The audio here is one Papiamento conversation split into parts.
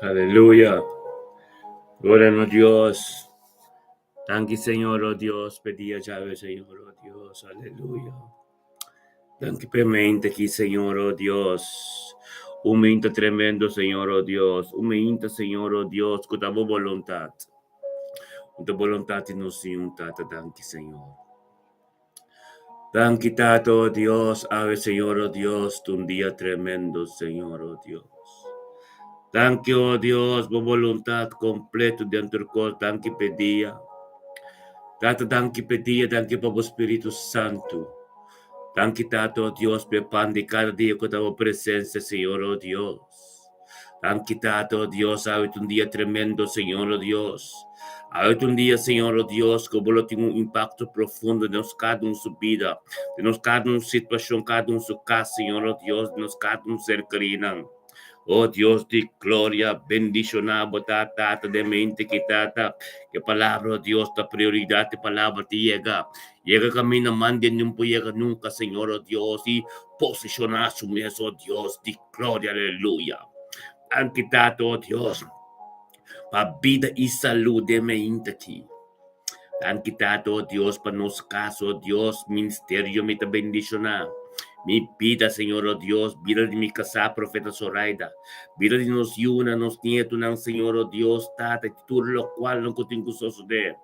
Aleluya. Gloria na Dios. Danki Señor, oh Dios, p'e dia djawe, Señor, oh Dios. Aleluya. Danki p'e mente aki, Señor, oh Dios. Un mente tremendo, Señor, oh Dios. Un mente, Señor, oh Dios, ku ta bo boluntat. Un ta boluntat di nos Señor, Tata. Danki, Señor. Danki, Tata, oh Dios. Awe, Señor, oh Dios, ta un dia tremendo, Señor, oh Dios. Danki, oh Dios, bo boluntat kompleto den tur kos. Danki p'e dia. Tata, danki p'e dia, danki pa bo Spiritu Santu. Danki, Tata, oh Dios, p'e pan di kada dia ku ta bo presensia, Señor, oh Dios. Danki, Tata, oh Dios, awe ta un dia tremendo, Señor, oh Dios. Awe ta un dia, Señor, oh Dios, ku bo lo tin un impakto profundo den nos kada un su bida, den nos kada un situashon, kada un su kas, Señor, oh Dios, den nos kada un ser kerinan. Oh Dios di gloria, bendishoná bo ta, Tata, den mente ki Tata, ke palabra, oh Dios, ta prioridat, e palabra ta yega. Yega kaminda man den nun por yega nunka, Señor, oh Dios, i posishoná su mes, oh Dios di gloria, aleluya. Danki, Tata, oh Dios, pa bida i salú den mente aki. Danki, Tata, oh Dios, pa nos kas, oh Dios, ministerio mi ta bendishoná. Mi bida, Señor, oh Dios, bida di mi kasá, Profeta Zoraida, bida di nos yunan, nos nietunan, Señor, oh Dios, Tata, i tur lokual nan ku tin ku sosodé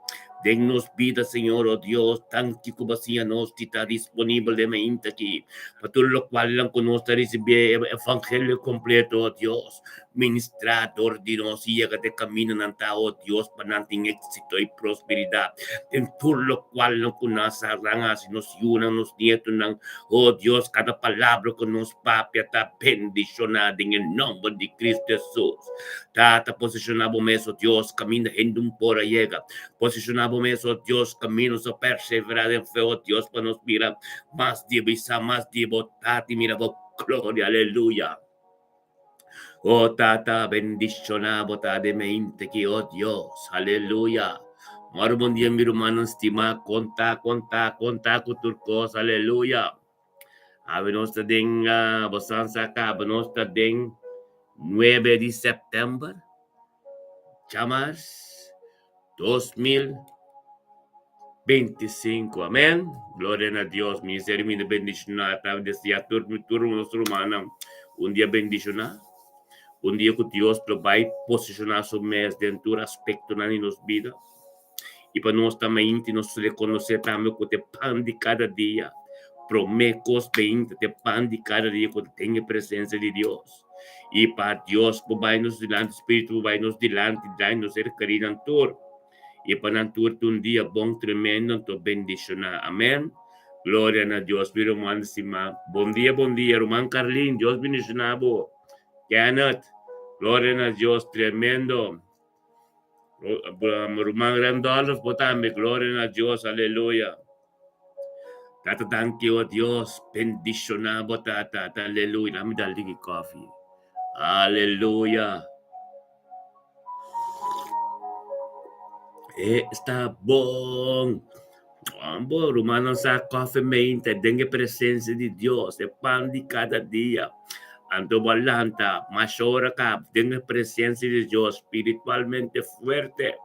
den nos bida, Señor, oh Dios, danki ku bo a siña nos di ta disponibel den mainta aki pa tur lokual nan ku nos ta risibí e evangelio kompleto, oh Dios. Ministrá dor di nos i yega te kamindanan ta, o Dios, pa nan tin éksito i prosperidat den tur lokual nan ku nan sa ran hasi, nos yunan, nos nietunan. O Dios, kada palabra ku nos papia ta bendishoná den e nòmber di Kristu Hesus. Tata, posishoná bo mes, o Dios, kaminda hende un por a yega. Posishoná bo mes, o Dios, kaminda nos a perseverá den fe, o Dios, pa nos mira mas di bo i sa mas di bo, Tata, i mira bo gloria. Aleluya. Oh Tata, bendiciona bo ta den mente ki, oh Dios, aleluya. Moro bon dia mi rumannan stima, konta, konta, konta ku tur kos, aleluya. Awe nos ta den, uh, bosan sa kaba, nos ta den 9 di september, djamars 2025. Amen. Gloria na Dios. Ministerio mi ta bendiciona. Ta desea tur mi tur nos rumannan un dia bendiciona. Un dia cu Dios lo bay posiciona su mes den tur aspectonan di nos bida. Y pa nos ta mainti nos reconoce tambe cu ta e pan di cada dia. Prome cos mainti ta e pan di cada dia cu ta den e presencia di Dios. Y pa Dios por bay nos dilanti, Spiritu por bay nos dilanti, dai nos ser kerinan tur. Y pa nan tur ta un dia bon tremendo anto bendiciona. Amen. Gloria na Dios. Mi ruman stima. Bon dia, bon dia. Ruman Carlin, Dios bendiciona bo. Kenneth, gloria na Dios, tremendo. Ruman Randolph, bo tambe, gloria na Dios, aleluya. Tata, danki, oh Dios, bendiciona bo tata, aleluya. Lami dal diki coffee. Aleluya. E sta bon. Bo rumannan sa coffee mente den e presencia di Dios, e pan di cada dia. Anto bo a lanta mas ora ka den e presencia di Dios spiritualmente fuerte.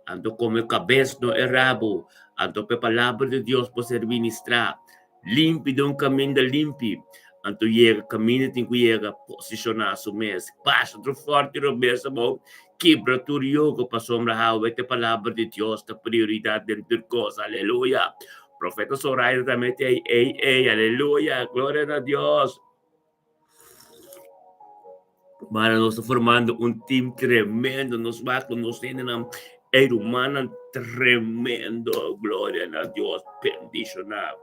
Anto come cabes no e rabo. Anto pe palabra di Dios por ser ministrá. Limpi den un caminda limpi. Anto yega caminda tin cu yega posiciona su mes. Pasa tur forte robes abou. Kibra tur yugo pasobra hawe te palabra di Dios ta prioridad den tur cos. Aleluya. Profeta Zoraida ta mete ey, ey, ey. Aleluya. Gloria na Dios. Mara nos ta formando un team tremendo. Nos va con nos hendenan ey rumannan tremendo. Gloria na Dios. Bendicionado.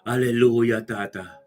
Aleluya Tata.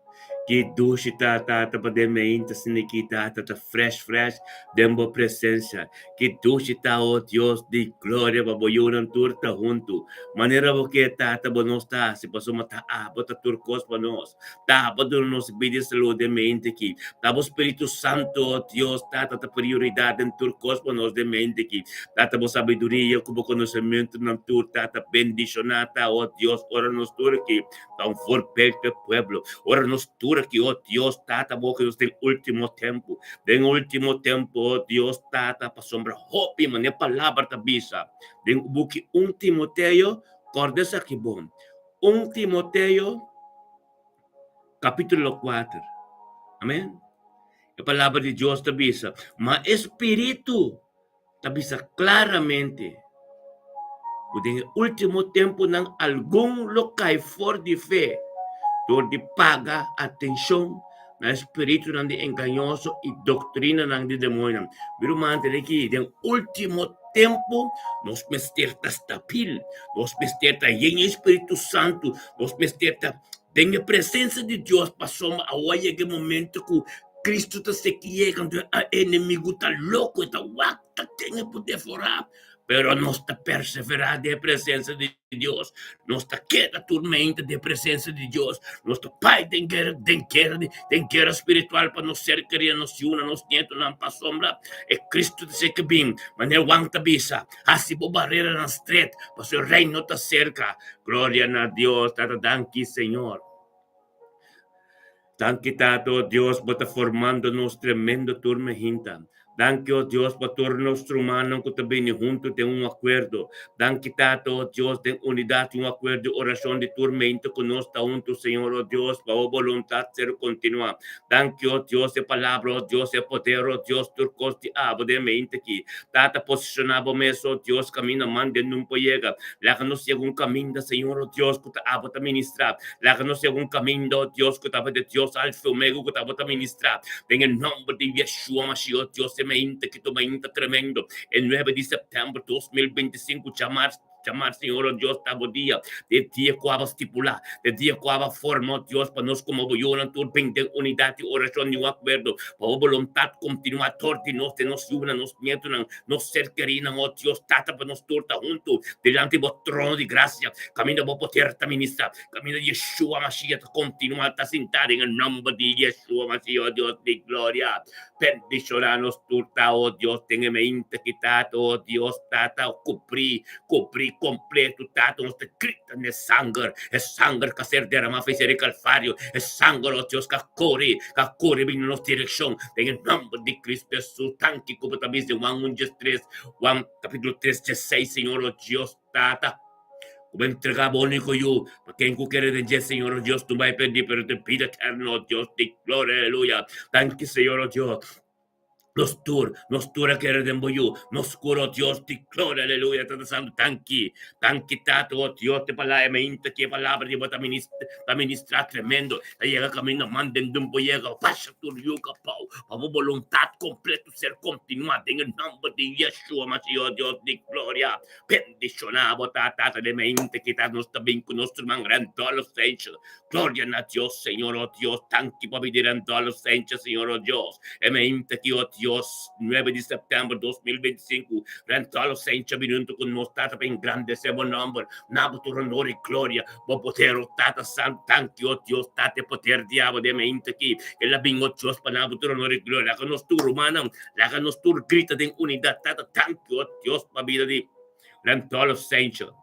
Ki dushi ta Tata pa den meinta siniki Tata ta fresh fresh den bo presencia. Ki dushi ta o Dios di gloria pa bo yunan tur ta huntu. Manera bo ke Tata bo nos ta hasi pasobra ta abo ta tur kos pa nos. Ta abo duna nos bida i salud den mente aki. Ta bo Spiritu Santo o Dios Tata ta prioridad den tur kos pa nos den mente aki. Tata bo sabiduria ku bo konosementunan tur Tata bendishoná ta o Dios ora nos tur aki ta un voorbeeld pa e pueblo. Ora nos tur aki, oh Dios, Tata, bo ke nos den ultimo tempu. Den ultimo tempu, oh Dios, Tata, pasobra hopi manera palabra ta bisa den buki 1 Timoteo, kòrda esaki bon, 1 Timoteo kapitulo 4. Amen. E palabra di Dios ta bisa, ma e spiritu ta bisa klaramente ku den e último tempunan algun lo kai for di fe dor di paga atenshon na e spiritunan di engañoso i doktrinanan di demoñonan. Mi ruman, tene ki den último tempu nos mester ta stabil, nos mester ta yen e Spiritu Santu, nos mester ta den e presensia di Dios pasobra awor a yega e momento ku Cristo ta seki yega, anto e enemigu ta loko, e ta wak ta ken e por devorá. Pero nos ta perseverá den e presensia di Dios, nos ta keda turmenta den e presensia di Dios, nos ta bai den guera, den guera, den guera spiritual pa nos ser kerí, nos yunan, nos nietonan, pasobra e Cristo ta seki bin. Manera Juan ta bisa, Hasi bo bareranan stret, pasobra e reino ta serka. Gloria na Dios, Tata, danki Señor. Danki Tata, oh Dios, bo ta formando nos tremendo tur mehinta. Danki, oh Dios, pa tur nos rumannan ku ta bini huntu den un akuerdo. Danki Tata, oh Dios, den unidat i un akuerdo i orashon di tur mehinta ku nos ta huntu, Señor, oh Dios, pa bo boluntat ser kontinuá. Danki, oh Dios, e palabra, oh Dios, e poder, oh Dios, tur kos di abo den mehinta aki. Tata, posishoná bo mes, oh Dios, kaminda man den nun por yega. Laga nos yega un kaminda, Señor, oh Dios, ku ta abo ta ministrá. Laga nos yega un kaminda, oh Dios, ku tabata Dios Alfa i Omega ku tabata ministrá. Den e nòmber di Yeshua Mashiach, oh Dios, e mainta ki ta un mainta tremendo, e nuebe di sèptèmber 2025, djamars, djamars, Señor, oh Dios, ta bo dia, e dia ku abo stipulá, e dia ku abo forma, oh Dios, pa nos komo bo yunan tur bin den unidat i orashon di un akuerdo, pa bo boluntat kontinuá dor di nos, den nos yunan, nos nietunan, nos ser kerínan, oh Dios, Tata, pa nos tur ta huntu dilanti bo trono di grasia, Kaminda bo poder ta ministra, kaminda Yeshua Mashiach ta kontinuá ta sintá den e nòmber di Yeshua Mashiach, o Dios di gloria. Bendishoná nos tur ta, o Dios, den e meinta ki Tata, o Dios, Tata, kubrí, kubrí kompletu, Tata, nos ta grita n'e sanger, e sanger ka ser deramá for e Kalvario, e sanger, o Dios, ka kore, ka kore bini na nos direkshon, den e nòmber di Kristu Hesus. Danki ku bo ta bisa den Juan un djes tres, Juan kapítulo tres djes seis, Señor, o Dios, Tata. Ku bo entregá bo úniko Yu, pa ken ku kere den dje, Señor, o Dios, no bai perdí, pero tin bida eterno, o Dios di gloria, aleluya. Danki, Señor, o Dios. Nos tur, nos tur a kere den bo Yu, nos kura, o Dios di gloria, aleluya. Tata Santu, danki, danki, Tata, o Dios, te palabra mainta ki e palabra di bo ta ministra, ta ministrá tremendo, ta yega kaminda man den dun por yega, basha tur yuka pau, pa bo boluntat kompleto ser kontinuá den e nòmber di Yeshua Mashiach, o Dios di gloria. Bendishoná bo ta, Tata den mente ki ta nos ta bin ku nos ruman Randolph Senchel. Gloria na Dios, Señor, oh Dios, danki pa bini Randolph Senchel, Señor, oh Dios. E mente ki, oh Dios, 9 di sèptèmber 2025, Randolph Senchel bini huntu ku nos, Tata, pa engrandesé bo nòmber. Na bo tur honor i gloria, bo poder, oh Tata Santu, danki, oh Dios, Tata, e poder di abo den mente ki, el a bin, oh Dios, pa na bo tur honor i gloria. Laga nos tur rumannan, laga nos tur grita den unidat, Tata, danki, oh Dios pa bida di Randolph Sancho.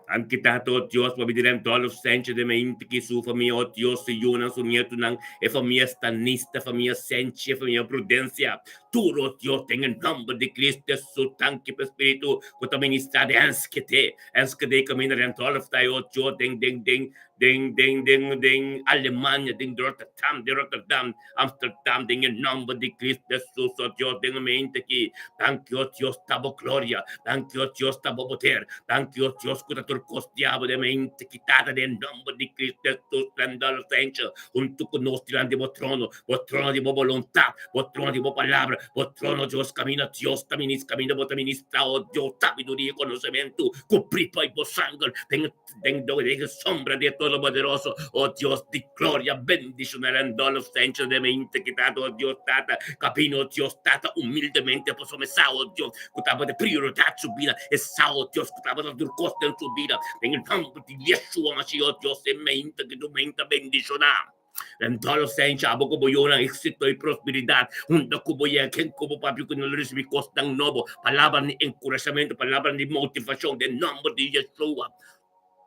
Danki Tata, oh Dios, pa bida di Randolph Sancho den mente ki su famia, oh Dios, su yunan, su nietunan, e famia Stanista, famia Sanchi, e famia Prudencia. Tur, oh Dios, den e nomber di Cristo Jesus, danki pa Spiritu ku ta ministra den Enschede, Enschede kaminda Randolph ta, oh Dios, den, den, den, den, den, den, den Alemania, den Rotterdam, den Rotterdam, Amsterdam, den e nomber di Cristo Jesus, oh Dios, den e mente aki. Danki, oh Dios, ta bo gloria. Danki, oh Dios, ta bo poder. Danki, oh Dios, ku ta tur kos diablo den mente aki, Tata, den nomber di Cristo Jesus, Randolph Sancho, huntu ku nos dilanti bo trono, bo trono di bo boluntat, bo trono di bo palabra. Bo trono, Dios, kaminda Dios ta minis, kaminda bo ta ministrá, o Dios, sabiduria i konosementu, kubrí pa bo sanger den den den e sombra di e Todopoderoso, o Dios di gloria, bendishoná Randolph Sanchez den e integridat, o Dios Tata, kabino, o Dios Tata, humildemente pasobra e sa, o Dios, ku tabata prioridat su bida, e sa, o Dios, ku tabata tur kos den su bida, den e nòmber di Yeshua Mashiach, o Dios, e mente ku tu mente bendishoná. Randolph Sanchez, abo ku bo yunan éksito i prosperidat, hunta ku bo yega ken ku bo papia ku nan lo risibí kosnan nobo, palabranan di enkurashamentu, palabranan di motivashon, den nòmber di Yeshua.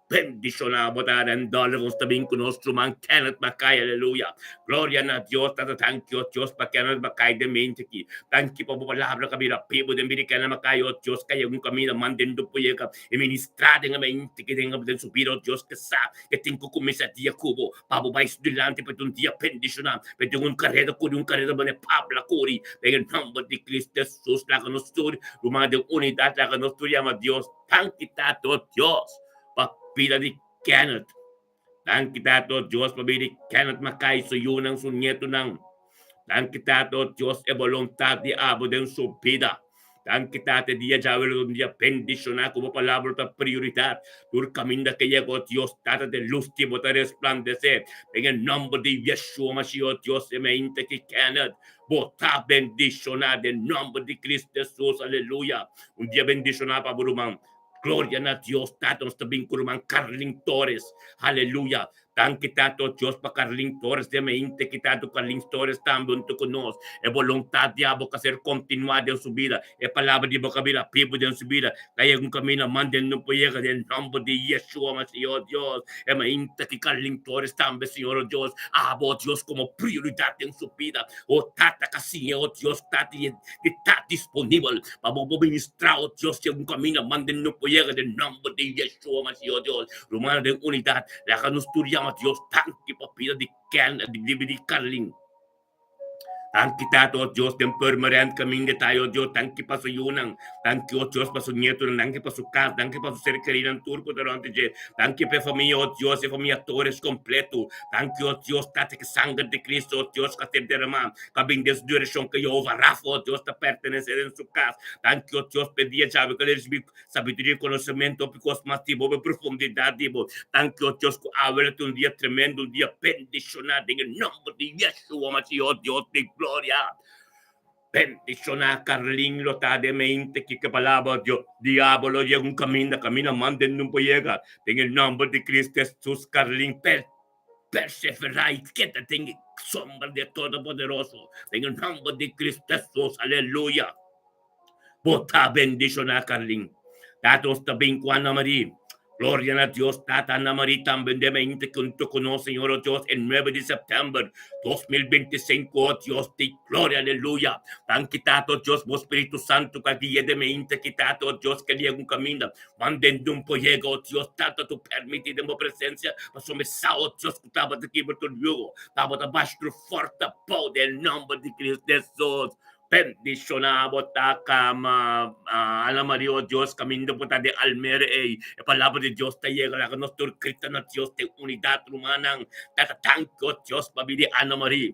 Bendishoná bo ta Randolph, nos ta bin ku nos ruman Kenneth Mackay, aleluya. Gloria na Dios, Tata, danki o Dios pa Kenneth Mackay den mente aki. Danki pa bo palabra ku a bira bibu den bida di Kenneth Mackay, o Dios, ka yega un kaminda manden do por yega i ministrá den e mente aki den den su bida, o Dios, ke sa ke tin ku kuminsá dia ku bo pa bo bai su dilanti pa tin un dia bendishoná, pa tin un kareda kuri, un kareda manera Pablo a kuri, den e nòmber di Cristo Hesus, laga nos tur ruman den unidat, laga nos tur yama Dios. Danki Tato Dios pa bida di Kenneth. Danki Tato Dios pa bida di Kenneth Mackay, su yunan, su nietonan. Danki Tato Dios e boluntat di abo den su bida. Danki Tata e dia djawe lo ta un dia bendishoná ku bo palabra lo ta prioridat. Tur kaminda ke yega o Dios Tata den lus di bo ta resplandesé. Den e nòmber di Yeshua Mashiach o Dios e mente ki Kenneth Bo ta bendishoná den nòmber di Cristo Hesus. Aleluya. Un dia bendishoná pa bo ruman. Gloria na Dios. Tata nos ta bin ku ruman Carlin Torres. Aleluya. Danki Tata Dios pa Carlin Torres. Den mente ki Tata Carlin Torres tambe huntu ku nos. E boluntat di abo ka ser kontinuá den su bida. E palabra di bo ka bira bibu den su bida. Ka yega un kaminda manda el no por yega den nòmber di Yeshua Mashiach, oh Dios. E mainta ki Carlin Torres tambe, Señor, oh Dios. Abo, oh Dios, komo prioridat den su bida. Oh Tata, ka siña, oh Dios, Tata, di ta disponibel pa bo bo ministrá, oh Dios, yega un kaminda manda el no por yega den nòmber di Yeshua Mashiach, oh Dios. Rumannan den unidat, laga nos tur yama Dios danki pa bida di Ken, di Carlin. Danki Tata, oh Dios, den Purmerend kaminda ta, oh Dios, danki pa su yunan, danki, oh Dios, pa su nietonan, danki pa su kas, danki pa su ser kerinan tur ku ta rònt di dje, danki pa e famia, oh Dios, e famia Torres kompleto, danki, oh Dios, Tata, ku sanger di Cristo, oh Dios, ku a ser deramá, ku a bin den su direkshon, ku Jehová Rafa, oh Dios, ta pertenesé den su kas, danki, oh Dios, pa e dia djawe ku el a risibí Sabiduria i konosementu hopi kos mas di bo, profundidad di bo. Danki o Dios ku awe lo ta un dia tremendo, un dia bendishoná den e nòmber di Yeshua Mashiach, o Dios di gloria. Bendishoná Carlin lo ta den mente kiko palabra Dios. Diablo lo yega un kaminda, kaminda manden no por yega. Den e nòmber di Cristo Jesus Carlin per perseverá i keda den e sombra di e Todopoderoso. Den e nòmber di Cristo Jesus, aleluya. Bo ta bendishoná Carlin. Tata nos ta bin ku Ana Marie. Gloria na Dios Tata Ana Marie tambe un dema inta kunto ku nos Señor o Dios e nuebe di september 2025 o Dios di gloria aleluya. Danki Tata o Dios bo Spiritu Santo ku a guia dema inta ki Tata o Dios ke liega un kaminda manden dun por yega o Dios Tata tu permiti den bo presencia pasobra mi sa o Dios ku tabata kibra tur yugo tabata bastru forte abou den nomber di Cristo Jesus. Bendiciona bo ta cama Ana Maria oh Dios caminda bo ta den Almere ey e palabra di Dios ta yega laga nos tur grita na Dios den unidad rumannan tata danki oh Dios pa bida di Ana Maria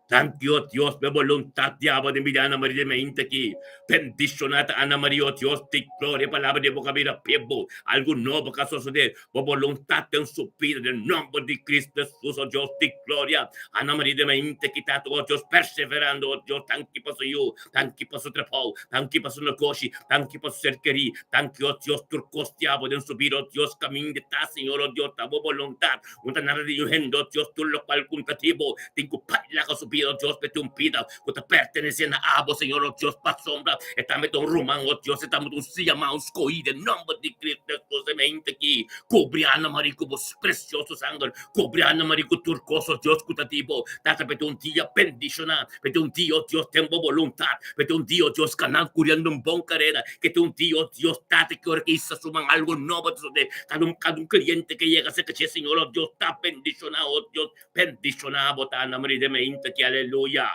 danki oh Dios pa e boluntad di abo den bida di Ana Maria den mainta aki bendiciona ta Ana Maria oh Dios di gloria e palabra di bo ka bira pebo algo nobo ka sosode Bo boluntat den su bida den nomber di Cristo Jesus, oh Dios di gloria. Ana Maria de Mainte kita tu, oh Dios, perseverando, oh Dios, danki pa su yu, danki pa su trabou, danki pa su negoshi, danki pa su ser kerí, danki, oh Dios, tur kos di abo den su bida, oh Dios, kaminda ta, Señor, oh Dios, ta bo boluntat. Un ta nada di un hende, oh Dios, tur lokual ku ta di bo, tin ku bai laga su bida, oh Dios, pa e tin un bida ku ta pertenesé na abo, Señor, oh Dios, pasobra e tambe ta un ruman, oh Dios, e tambe ta un siamá, un skohí den nòmber di Cristo Jesus, e mente aki, kubri Ana Maria ku bo presioso sanger, kubri Ana Maria ku tur kos, oh Dios, ku ta di bo, Tata, pa e ta un dia bendishoná, pa e ta un dia, oh Dios, den bo boluntat, pa e ta un dia, oh Dios, kanan kuriendo un bon karera, ke ta un dia, oh Dios, Tata, ki ora ke isa su man algu nobo ta sosodé, kada un, kada un kliente ke yega serka dje, Señor, oh Dios, ta bendishoná, oh Dios, Bendishoná bo ta na Maria de Meinta ki aleluya.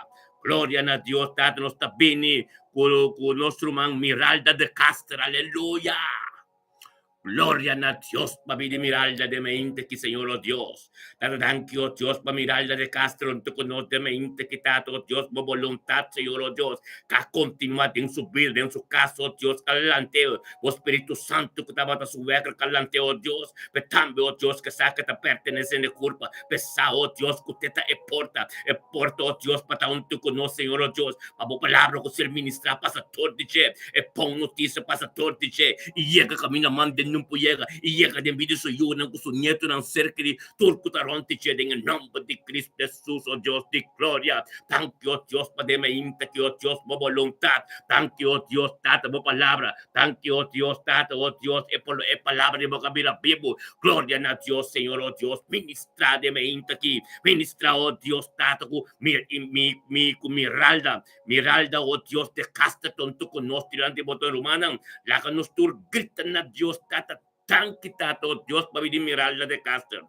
Gloria na Dios Tata nos ta bini ku ku nos ruman Miralda de Caster aleluya. Gloria na Dios pa bini Miralda de meinte ki Señor o Dios. Tata danki o Dios pa Miralda de Castro hunto ku nos de meinte ki Tata o Dios bo boluntat Señor o Dios ka kontinua den su bida den su kas o Dios ka lante bo Spiritu Santu ku tabata su weker ka lante o Dios pe tambe o Dios ke sa ke ta pertenese ne kurpa pe sa o Dios ku te ta e porta e porta o Dios pa ta hunto ku nos Señor o Dios pa bo palabra ku ser ministra pasa tur di dje E pon notisia pasa tur di dje i yega kaminda man den nun por yega i yega den bida di su yunan ku su nietunan serka di tur ku ta rònt di dje den e nòmber di Kristu Hesus, o Dios di gloria. Danki, o Dios, pa den mainta ki, o Dios, bo boluntat. Danki, o Dios, Tata, bo palabra. Danki, o Dios, Tata, o Dios, e por e palabra di bo ka bira bibu. Gloria na Dios, Señor, o Dios, ministra den mainta aki. Ministra, o Dios, Tata, ku mi, mi, mi, ku Miralda. Miralda, O Dios, de kasta tonto ku nos dilanti bo tur rumannan. Laga nos tur grita na Dios Tata, Danki Tata, o Dios, pa bini Miralda de Caster.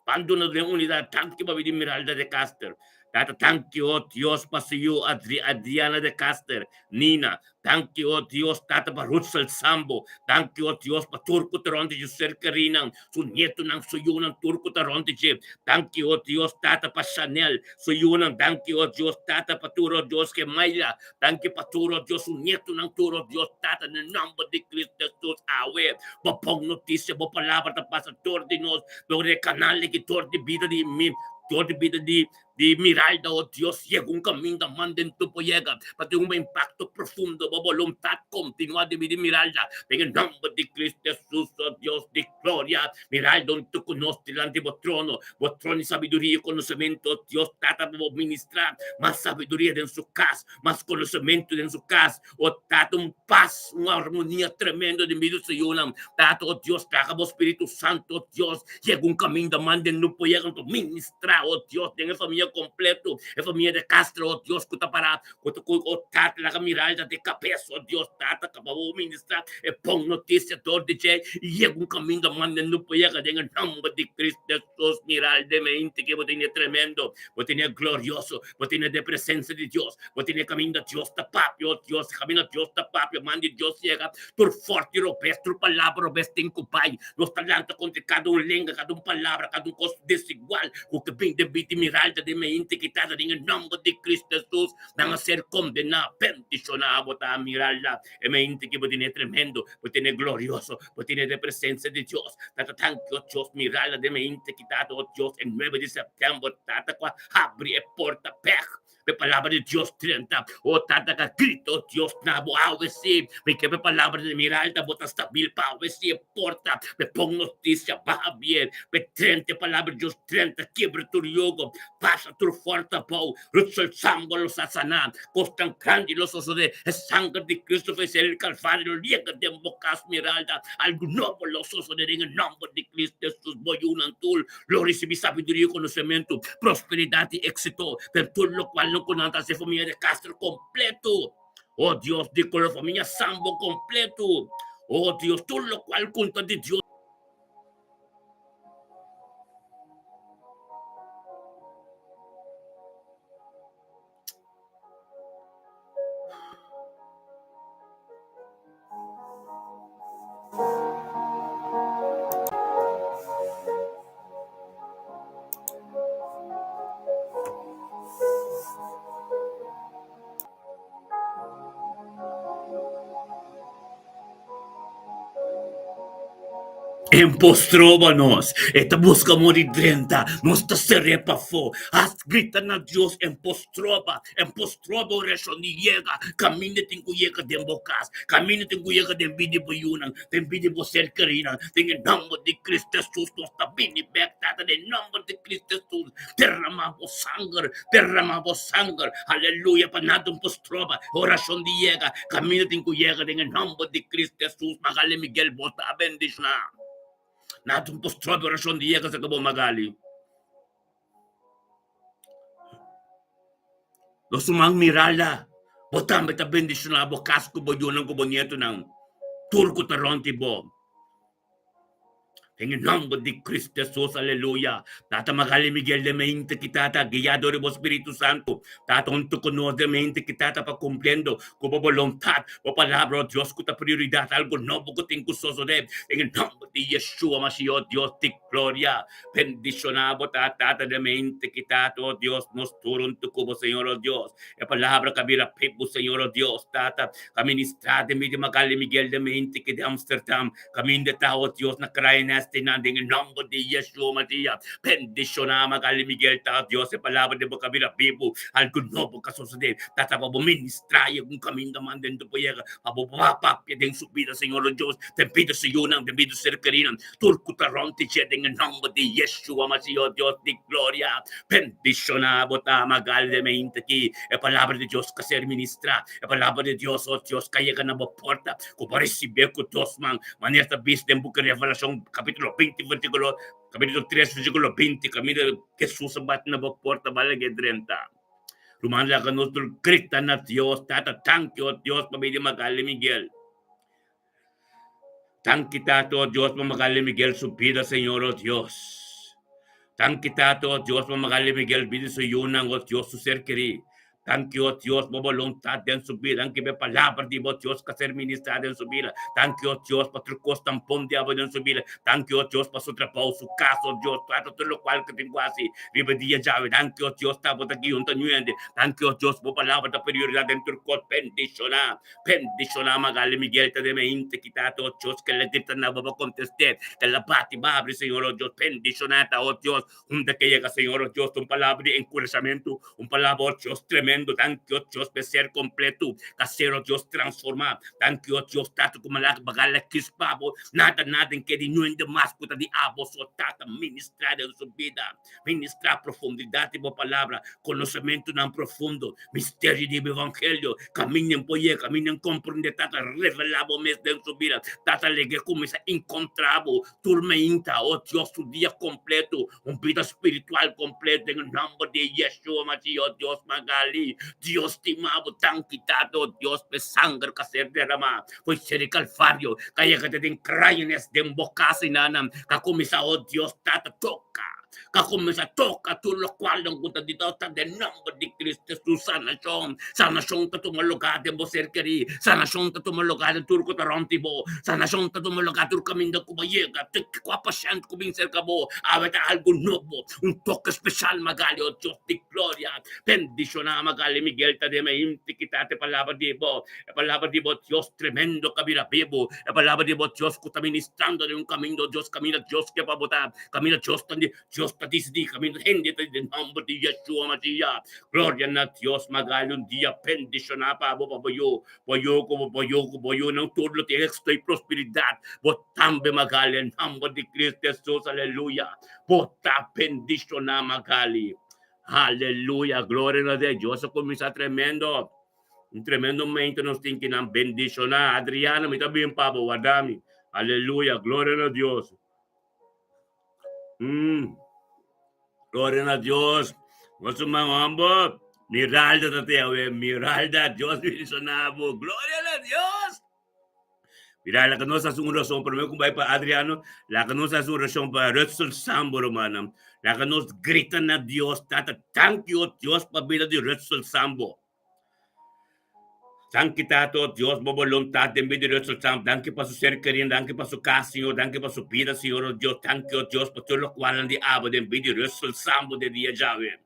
Ban duna den unidat, danki pa bini Miralda de Caster. Tata, danki, o Dios, pa su yu Adri, Adriana de Caster, Nina. Danki, o Dios, Tata, pa Rutsel Sambo. Danki, o Dios, pa tur ku ta rònt di dje, su ser kerinan, su nietunan, su yunan, tur ku ta rònt di dje. Danki, o Dios, Tata, pa Chanel, Su yunan, danki, o Dios Tata, pa tur, o Dios, ke Mayla, danki pa tur, o Dios, su nietunan, tur, o Dios Tata, na nomber di Cristo Jesus, awe. Bo bon notisia, bo palabra ta pasa dor di nos, dor di e kanal aki, dor di bida di mi, dor di bida di di Miralda, o Dios, yega un kaminda manda en tu por yega, pa tin un impakto profundo, bo boluntat kontinua den bida di Miralda, den e nomber di Cristo Jesus, o Dios di gloria. Miralda huntu ku nos dilanti bo trono, Bo trono di sabiduria i konosementu, o Dios Tata, pa bo ministrá mas sabiduria den su kas, mas konosementu den su kas, o Tata, un pas, un armonia tremendo den medio di su yunan. Tata, o Dios, traha bo Spiritu Santu, o Dios, yega un kaminda manda den no por yega, anto ministrá, o Dios, den e famia kompleto, e famia de Castro, o Dios, ku ta pará, ku ta, ku, o Tata, laga Miralda di kabes, o Dios, Tata, pa bo ministrá e bon notisia dor di dje i yega un kaminda manda no por yega den e nomber di Cristo Jesus. Mira al demente ke bo tene tremendo, bo tene glorioso, bo tene de presencia di Dios, bo tene kaminda Dios ta papia, oh Dios, kaminda Dios ta papia, manda di Dios yega, tur forti robes, tur palabra robes tin ku bai. Nos ta lanta kontra kada un lenga, kada un palabra, kada un kos desigual ku ke bin den bida di Miralda den mente kitada den e nomber di Cristo Jesus. Nan a ser kondená. Bendishoná bo ta, Miralda, e mente ki bo tene tremendo, bo tene glorioso, bo tene den presensia di Dios. Tata tanki, o Dios, Miralda den mente ki tata, o Dios, e nuebe di sèptèmber, tata ku a habri e porta pèg p'e palabra di Dios drenta. O tata ka grita, o Dios, na bo awe si mi ke p'e palabra di Miralda bo ta stabil pa awe si e porta p'e bon notisia baha bien p'e drenta e palabra di Dios drenta kebra tur yogo pasa tur forta abou. Rutsel sangue lo sa saná, kosnan grandi lo sosodé, e sanger di Cristo vencer el Calvario lo yega den bo kas Miralda, algu nobo lo sosodé den e nomber di Cristo Jesus, bo yunan tur lo risibí sabiduria i konosementu, prosperidat i éksito den tur lokual nan ku nan ta hasi famia de Castro kompleto. Oh Dios di kolor famia Sambo kompleto. Oh Dios tur lokual ku ta di Dios. Empostroba nos, e ta buska mori drenta, nos ta ser'é pafó. Has grita na Dios, empostroba, empostroba orashon di yega, kaminda tin ku yega den bo kas, kaminda tin ku yega den bida di bo yunan, den bida di bo ser kerinan, den e nòmber di Cristo Hesus nos ta bini bèk, Tata, den nòmber di Cristo Hesus, derramá bo sanger, derramá bo sanger, aleluya, pa nada empostroba, orashon di yega, Kaminda tin ku yega den e nòmber di Cristo Hesus Magali Miguel bo ta bendishoná. Nada un por strobe orashon di yega saka bo Magali. Nos ruman Miralda bo tambe ta bendishoná bo kas ku bo yunan ku bo nietonan tur ku ta rònt di bo. Den e nomber di Cristo Jesus, aleluya. Tata Magali Miguel den mente ki tata guia dor di bo Spiritu Santu. Tata huntu ku nos den mente ki tata pa kumpliendo ku bo boluntat, bo palabra, o Dios, ku ta prioridat, algu nobo ku tin ku sosodé. Den e nomber di Yeshua Mashiach, o Dios di gloria, bendishoná bo ta Tata den mente ki tata, o Dios, nos tur huntu ku bo, Señor, o Dios. E palabra ka bira pibu, Señor, o Dios, Tata, ka ministrá den mi di Magali Miguel den mente ki di Amsterdam. Kaminda ta, o Dios, na krainèstinan den e nòmber di Yeshua Masias. Bendishoná Magali Miguel ta, Dios, e palabra den bo ka bira bibu. Algu nobo ka sosodé. Tata, pa bo ministrá i algun kaminda manda den bo yega, pa bo papia den su bida, Señor, o Dios, den bida su yunan, den bida su ser kerinan, tur ku ta rònt di dje, den e nòmber di Yeshua Masias, o Dios di gloria. Bendishoná bo ta, Magali, den mente aki e palabra di Dios ka ser ministrá. E palabra di Dios, o Dios, ka yega na bo porta. Ku bo risibé ku dos man, manera ta bis den buki Revelashon kapítulo 20 versíkulo kapítulo 3 versíkulo 20, kaminda Hesus a bati na bo porta bala ke drenta. Ruman laga nos tur grita na Dios, Tata, danki, o Dios, pa bini Magali Miguel. Danki, Tata, o Dios, pa Magali Miguel su bida, Señor, o Dios. Danki, Tata, o Dios, pa Magali Miguel bida su yunan, o Dios, su ser kerí. Danki, o Dios, bo boluntat den su bida. Danki pa e palabra di bo, Dios, ku a ser ministrá den su bida. Danki, o Dios, pa tur kos tan bon di abo den su bida. Danki, o Dios, pa su trabou, su kas, o Dios, trata tur lokual ku tin ku hasi riba e dia djawe. Danki, o Dios, ta bo ta guia un ta nuende. Danki, o Dios, bo palabra ta prioridat den tur kos. Bendishoná, bendishoná Magali Miguel ta den e hinte ki ta, o Dios, ke la grita na bo pa kontest'é, ke la bati pa habri, Señor, o Dios. Bendishoná ta, o Dios. Unda ke yega, Señor, o Dios, ta un palabra di enkurashamentu, un palabra, o Dios, tremendo. Danki, o Dios, p'e ser kompletu, ka ser, o Dios, transformá. Danki, o Dios, Tata, ku malak baga la kispa bo. Nada, nada en ke di nuende mas ku ta di abo so, Tata. Ministrá den su bida. Ministrá profundidat di bo palabra, konosementunan profundo, misterio di bo evangelio. Kaminda en por yega, kaminda en komprendé, Tata, revelá bo mes den su bida. Tata, lege kuminsá enkontrá bo. Tur meinta, oh Dios, su dia completo, un bida spiritual completo den e nomber di Yeshua Mashiach, oh Dios Magali, Dios stima bo danki Tata, oh Dios, p'e sanger k'a ser derama fo'i ser di Calvario, k'a yega te den krayanes den bo casa i nanan, k'a cuminsa, oh Dios Tata, toca. Ka kuminsá toka tur lokualnan ku ta di ta den nòmber di Cristo Hesus. Sanashon, sanashon ta tuma lugá den bo ser kerí. Sanashon ta tuma lugá den tur ku ta rònt di bo. Sanashon ta tuma lugá tur kaminda ku bo yega. Te kua pashènt ku bin serka bo, awe ta algu nobo, un toke speshal Magali, o Dios di gloria. Bendishoná Magali Miguel ta den e inti kita te palabra di bo. E palabra di bo Dios tremendo ka bira bibu. E palabra di bo Dios ku ta ministrando den un kaminda, o Dios, kaminda Dios ke pa bo ta. Kaminda Dios ta Dios ta disidí, kaminda hende ta den nòmber di Yeshua Mashiach. Gloria na Dios, Magali un dia bendishoná pa bo, pa bo yu, bo yu ku bo yu ku bo yunan tur lo tin éksito i prosperidat. Bo tambe, Magali, en nòmber di Cristo Hesus, aleluya. Bo ta bendishoná, Magali. Aleluya, gloria na Dios. Dios a kuminsá tremendo. Un tremendo momento nos tin kinan bendishoná. Adriana, mi ta bin pa bo, warda mi. Aleluya, gloria na Dios. Gloria na Dios. Nos man homber. Miralda ta te awe. Miralda, Dios bendiciona bo. Gloria na Dios. Mira, la que nos hace un oración, primero que para Adriano, la que nos hace una oración para Russell Sambo, hermano. La que nos grita na Dios, tata, thank you, Dios, pa vida de Russell Sambo. Danki Tata, oh Dios, bo boluntat den bida di Russell Trump. Danki pa su ser kerido, danki pa su kas, Señor, danki pa su bida, Señor, oh Dios. Danki, oh Dios, pa tur lokualnan di abo den bida di Russell Sambo den dia djawe.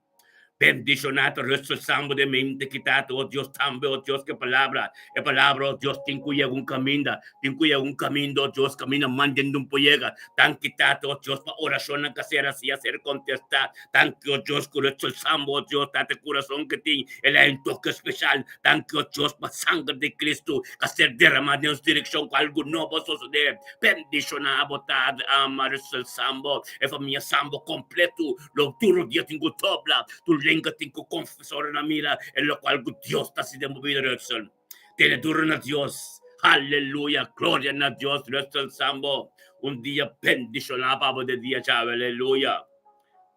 Bendishoná ta Russell Sambo den mente ki Tata, oh Dios, tambe, oh Dios, ku e palabra, e palabra, oh Dios, tin ku yega un kaminda, tin ku yega un kaminda, oh Dios, kaminda man den dun por yega. Danki Tata, oh Dios, pa orashonnan ku a ser hasi, a ser kontestá. Danki, oh Dios, ku Russell Sambo, oh Dios, Tata, e kurason ku tin, el a un toke speshal. Danki, oh Dios, pa sanger di Cristo ku a ser deramá den nos direkshon ku algu nobo a sosodé. Bendishoná abo Tata, ama Russell Sambo, e famia Sambo kompleto. Lo tur dia tin ku dobla, tur lenga tin ku konfesá ora nan mira e lokual ku Dios ta hasi den bo bida, Russell. Tene duro na Dios. Aleluya, gloria na Dios, Russell Sambo. Un dia bendishoná pa bo den dia djawe, aleluya.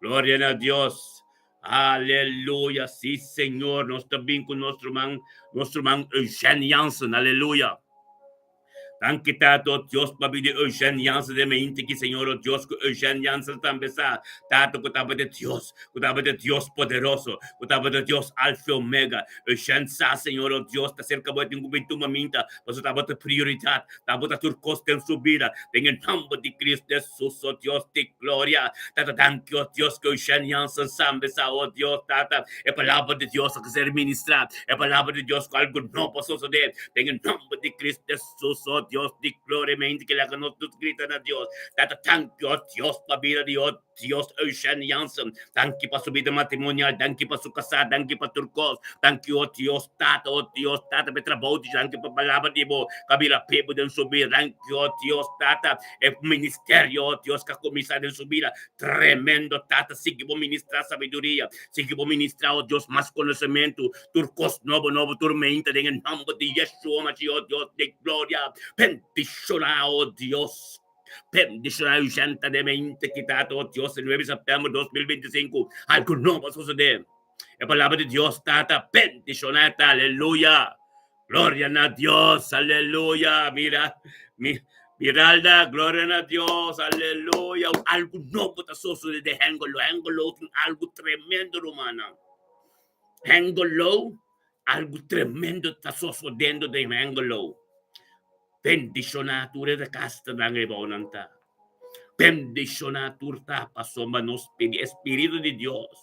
Gloria na Dios. Aleluya. Sí, Señor. Nos ta bin ku nos ruman, nos ruman Eugène Jansen. Aleluya. Danki Tata, o Dios, pa bida Eugène Jansen den mente ki, Señor, o Dios, ku Eugène Jansen tambe sa, Tata, ku tabata Dios, ku tabata Dios poderoso, ku tabata Dios Alfa i Omega. Eugène sa, Señor, o Dios, ta serka bo e tin ku bin tuma minta, pasobra tabata prioridat, tabata tur kos den su bida. Den e nòmber di Cristo Hesus, o Dios di gloria. Tata, danki, o Dios, ku Eugène Jansen sambe sa, o Dios, Tata, e palabra di Dios a ser ministrá, e palabra di Dios ku algu nobo a sosodé. Den e nòmber di Cristo Hesus, o Dios di gloria, mente ku laga nos tur grita na Dios. Tata, danki, o Dios, pa bida di o Dios Eugène Jansen. Danki pa su bida matrimonial, danki pa su kasá, danki pa tur kos. Danki, o Dios, Tata, o Dios, Tata, pa e trabou di danki pa palabra di bo ku a bira pebu den su bida. Danki, o Dios, Tata, e ministerio, o Dios, ku a kuminsá den su bida. Tremendo, Tata, sigui bo ministrá sabiduria, sigui bo ministrá, o Dios, mas konosementu. Tur kos nobo nobo tur meinta den e nomber di Yeshua Mashiach, oh Dios di gloria. Bendishoná, oh Dios. Bendishoná Eugenta den meinta ki tata, oh Dios, e 9 september 2025. Algu nobo a sosodé. E palabra di Dios, tata, bendishoná e ta, aleluya. Gloria na Dios, aleluya. Mira, mi, Miralda, gloria na Dios, aleluya. Algu nobo ta sosodé den Hengelo. Hengelo tin algu tremendo, rumannan. Hengelo, algu tremendo ta sosodendo den Hengelo. Bendishoná tur e rekastanan riba nan ta. Bendishoná tur ta pasobra nos pidi e Spiritu di Dios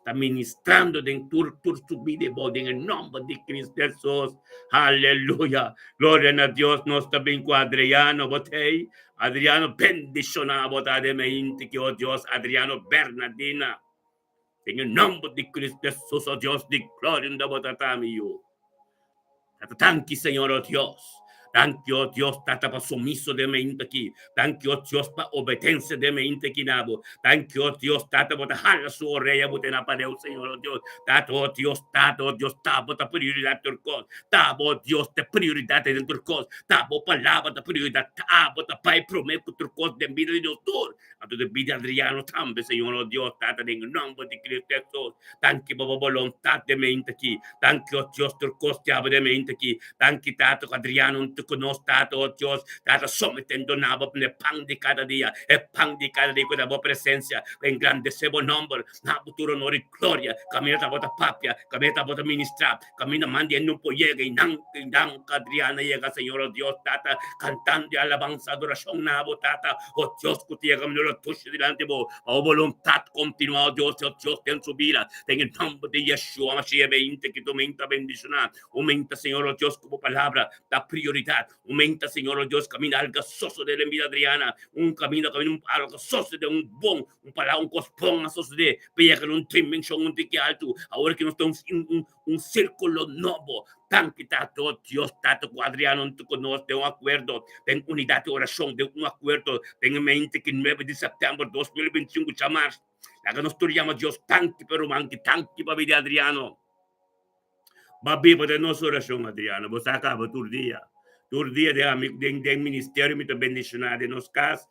ta ministrando den tur tur su bida e bou den e nòmber di Cristo Hesus. Aleluya! Gloria na Dios. Nos ta bin ku Adriano bo t'ei. Adriano bendishoná bo ta den mente ki o Dios Adriano Bernadina. Den e nomber di Cristo Jesus, o Dios di gloria, unda bo ta ta, mi yu. Tata, danki, Señor, o Dios. Danki, o Dios, Tata, pa sumiso den mente aki. Danki, o Dios, pa obedensia den mente aki na bo. Danki, o Dios, Tata, bo ta hala su orea, bo tene apareu, Señor, o Dios. Tata, o Dios, Tata, o Dios, ta bo ta prioridat tur kos. Ta bo, o Dios, ta prioridat den tur kos. Ta bo palabra ta prioridat. Ta bo ta bai promé ku tur kos den bida di nos tur. Anto den bida Adriano tambe, Señor, oh Dios, Tata, den e nomber di Cristo Jesus. Danki pa bo boluntad den mente aki. Danki, oh Dios, tur cos diabel den mente aki. Danki, Tata, cu Adriano hunto cu nos, Tata, oh Dios, Tata, sometendo na bo e pan di cada dia, e pan di cada dia cu ta bo presencia, pa engrandece bo nomber, na bo tur honor y gloria. Caminda ta bo ta papia, caminda ta bo ta ministra, Caminda mandi e no por yega y nan y nan Adriana yega Señor oh Dios Tata cantando y alabanza adoracion na bo Tata oh Dios cu ta yega mi no lo tushi dilanti bo pa bo voluntad continua oh Dios oh Dios den su bida den e nomber di Yeshua Mashiach beinta ki tu menta bendiciona aumenta Señor oh Dios cu bo palabra ta prioridad Aumenta, Señor, oh Dios, caminda alga sosode den bida Adriana. Un caminda, caminda un alga sosode, un bon, un palabra, un cos bon a sosode. Pa yega na un dimension un tiki alto. Awor ki nos ta un, un, un círculo nobo. Danki, Tata, oh Dios, Tata, cu Adriana hunto cu nos den un acuerdo, den unidad di oracion, den un acuerdo, den e mente ki 9 di september 2025 djamars. Laga nos tur yama Dios danki pa e ruman ki, danki pa bida Adriano. Ba biba den nos oracion, Adriano. Bo sa caba tur dia. Tur dia den ami den den ministerio mi ta bendiciona den nos cas.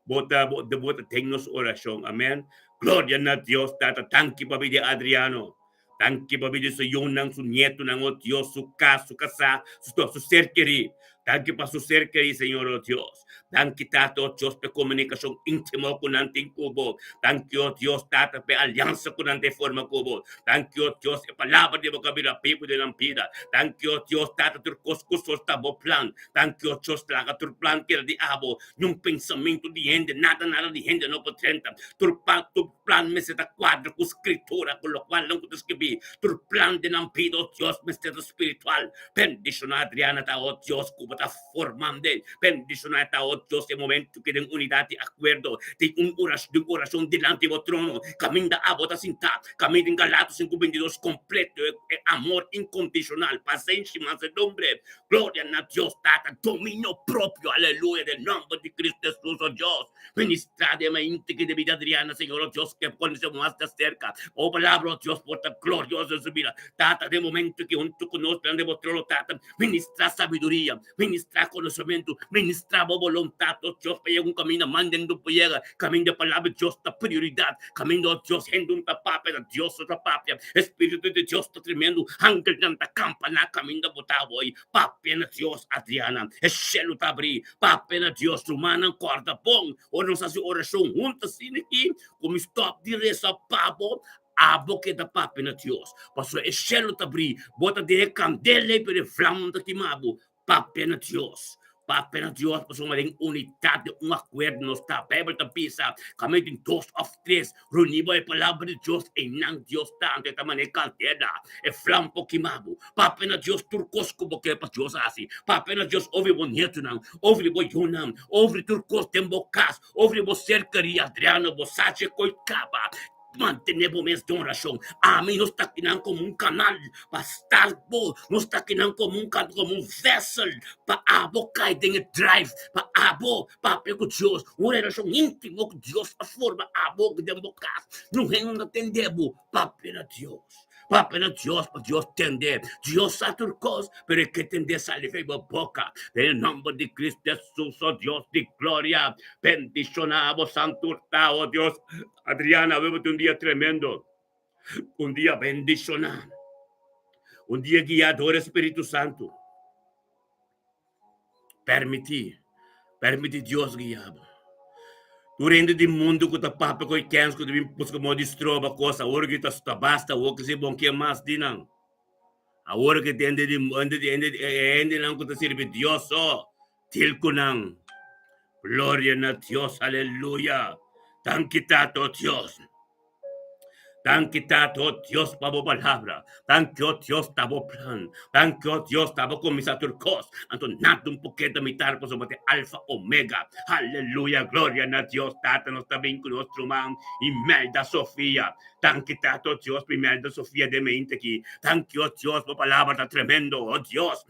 Bo ta bo bo ta den nos oracion. Amen. Gloria na Dios Tata. Danki pa bida Adriano. Danki pa bida su yunan, su nietonan, oh Dios, su cas, su casa, su su ser keri. Danki pa su ser keri, Señor, oh Dios. Danki, Tata, oh Dios, pa e komunikashon íntimo ku nan tin ku bo. Danki, oh Dios, Tata, pa e aliansa ku nan ta forma ku bo. Danki, oh Dios, e palabra di bo ku a bira bibu den nan bida. Danki, oh Dios, Tata, tur kos ku sos ta bo plan. Danki, oh Dios, laga tur plan keda di abo. Niun pensamentu di hende, nada, nada di hende no por drenta. Tur pa, tur plan mester ta kuadra ku Skritura, ku lokual nan ku ta skibí. Tur plan den nan bida, oh Dios, mester ta spiritual. Bendishoná Adriana ta, oh Dios, ku bo ta formand'é. Bendishoná ta, oh Dios, e momento ku den unidat di akuerdo, den un orash, den orashon dilanti bo trono, kaminda abo ta sintá, kaminda den Galatos 5:22 kompleto e, e amor inkondishonal, pasenshi, mansedumbre. Gloria na Dios Tata, dominio propio, aleluya, den nòmber di Cristo Hesus, oh Dios. Ministrá den mente ki debí di Adriana, Señor, oh Dios, ke konosé mas di aserka. Bo palabra, oh Dios, por ta glorioso den su bida. Tata, den momento ki huntu ku nos nan den bo trono, Tata, ministrá sabiduria, ministrá konosementu, ministrá bo boluntat. boluntat, oh Dios, pa yega un kaminda manden do por yega, kaminda e palabra di Dios ta prioridat, kaminda, oh Dios, hende un ta papia, ta Dios so ta papia, e Spiritu di Dios ta tremendo, angelnan ta kampa na kaminda bo ta awor, papia na Dios, Adriana, e shelu ta abri, papia na Dios, rumannan kòrda bon, ora nos hasi orashon huntu asina aki, ku mi stòp di resa pa bo, Abo keda papia na Dios, pasobra e shelu ta bri, bo ta den e kandela ei, pero e vlam ta kima bo. Papia na Dios, papia na Dios, pasobra den unidat, den un akuerdo nos ta. Beibel ta bisa, Kaminda tin dos òf tres reuní bo e palabra di Dios, einan Dios ta. Anto e ta manera e kandela, e vlam por kima bo. Papia na Dios tur kos ku bo ke pa Dios hasi. Papia na Dios over bo nietunan, over bo yunan, over tur kos den bo kas, over bo ser kerí. Adriano, bo sa dje koi kaba. Mantené bo mes den orashon. Ami nos ta kinan komo un kanal pa start bo. Nos ta kinan komo un kan komo un vessel pa abo kai den e drive, pa abo papia ku Dios. Un relashon íntimo ku Dios a forma abo den bo kas. Niun hende no ta tende bo. Papia na Dios. Papia na Dios pa Dios tende. Dios sa tur kos, pero e ke tende sali for bo boka. Den e nòmber di Cristo Jesus, o Dios di gloria, bendishoná bo santu ta, o Dios. Adriana, awe bo tin un dia tremendo, un dia bendishoná, un dia guiá dor e Spiritu Santu. Permití, permití Dios guiá bo. Tur hende di mundu ku ta papia ku e kens ku ta bin buska modo di stroba kos, awor ki ta ta basta, awor ki si bon ke mas di nan. Awor ki hende di hende di hende hendenan ku ta sirbi Dios so, Til ku nan. Gloria na Dios, aleluya. Danki Tata, oh Dios. Danki Tata, oh Dios, pa bo palabra. Danki, oh Dios, ta bo plan. Danki, oh Dios, ta bo kuminsá tur kos. Anto nada un por keda mitar pasobra bo ta e Alfa Omega. Aleluya, gloria na Dios. Tata, nos ta bin ku nos ruman Imelda Sofia. Danki Tata, oh Dios, pa Imelda Sofia den mente aki. Danki, oh Dios, bo palabra ta tremendo, oh Dios.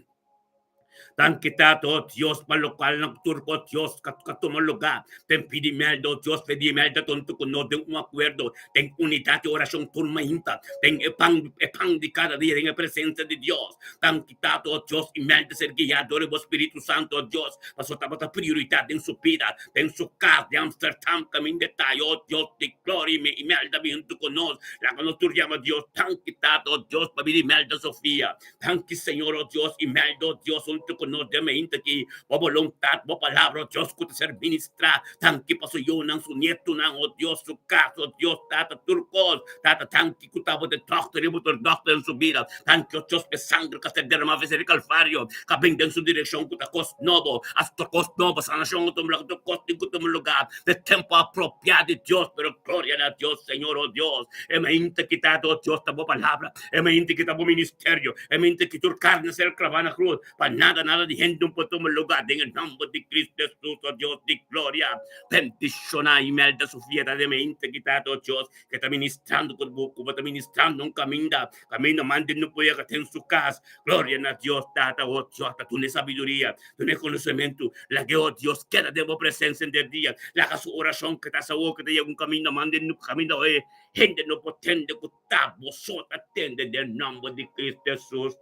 Danki Tata, oh Dios, pa lokual nan tur ku Dios ka ka tuma lugá. Den pidi mèlda, oh Dios, pidi mèlda tonto ku nos den un akuerdo, den unidat di orashon tur mainta, den e pan e pan di kada dia den e presensia di Dios. Danki Tata, oh Dios, i mèlda ser guiá dor di bo Spiritu Santu, oh Dios, pasobra tabata prioridat den su bida, den su kas di Amsterdam kaminda e ta, oh Dios di gloria, i mèlda bin huntu ku nos. Laga nos tur yama Dios, Danki Tata, oh Dios, pa bida Imelda Sofia. Danki Señor, oh Dios, Imelda, oh Dios, huntu ku nos den mainta aki, bo boluntat, bo palabra, oh Dios, ku ta ser ministrá. Danki pa su yunan, su nietunan, oh Dios, su kas, oh Dios, Tata, tur kos. Tata, danki ku ta bo ta e dòkter i bo ta dòkter den su bida. Danki, oh Dios, pa e sangre ku a ser derramá vese di Kalvario, ku a bin den su direkshon, ku ta kos nobo, hasta kos nobo, sanashon a tuma lugá, tur kos tin ku tuma lugá den tempu apropiá di Dios. Pero gloria na Dios, Señor, oh Dios, e mainta ki Tata, oh Dios, ta bo palabra. E mente ki ta bo ministerio, e mente ki tur karni a ser klavá na krus, pa nada, nada di hende no por tuma lugá den e nòmber di Cristo Hesus, o Dios di gloria. Bendishoná Imelda Sofia ta den mente ki ta, o Dios, ke ta ministrando ku bo, ku bo ta ministrando un kaminda, kaminda mande no por yega den su kas. Gloria na Dios, Tata, o Dios, ta dun'e sabiduria, dun'e konosementu. Lag'e, o Dios, keda den bo presensia henter dia. Laga su orashon ke ta sa awor ke ta yega un kaminda mande no, kaminda oe hende no por tende ku Ta boso ta tende den nomber di Cristo Jesus.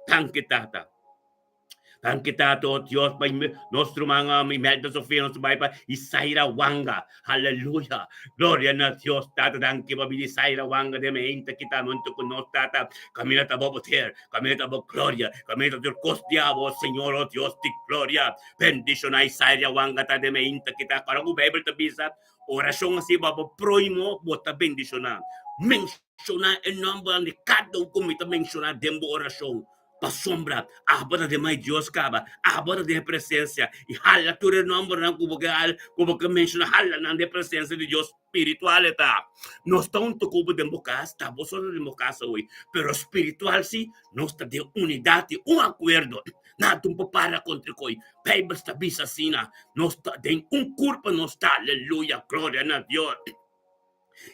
Danki Tata. Danki Tata, oh Dios, pa nos ruman Imelda Sofia, nos bai pa Isaira Wanga. Aleluya. Gloria na Dios, Tata. Danki pa bini Isaira Wanga den mente kita monto ku nos, Tata. Camina ta bo poder, camina ta bo gloria, camina ta tur kos di abo, Señor, oh Dios di gloria. Bendiciona Isaira Wanga ta den mente kita. Kora ku Bijbel ta bisa, Orashon hasi pa bo próhimo, bo ta bendishoná. Menshoná e nòmbernan di kada un ku mi ta menshoná den bo orashon. Pasobra abo ta den mai Dios kaba, abo ta den e presensia, i hala tur e nòmbernan ku bo ke ku bo ke menshoná, hala nan den e presensia di Dios spiritual e ta. Nos ta huntu ku bo den bo kas, ta bo so ta den bo kas awe, pero spiritual si, nos ta den unidat i un akuerdo. Nada un por para kontra koi. Bijbel ta bisa asina, nos ta den un kurpa nos ta, aleluya, gloria na Dios.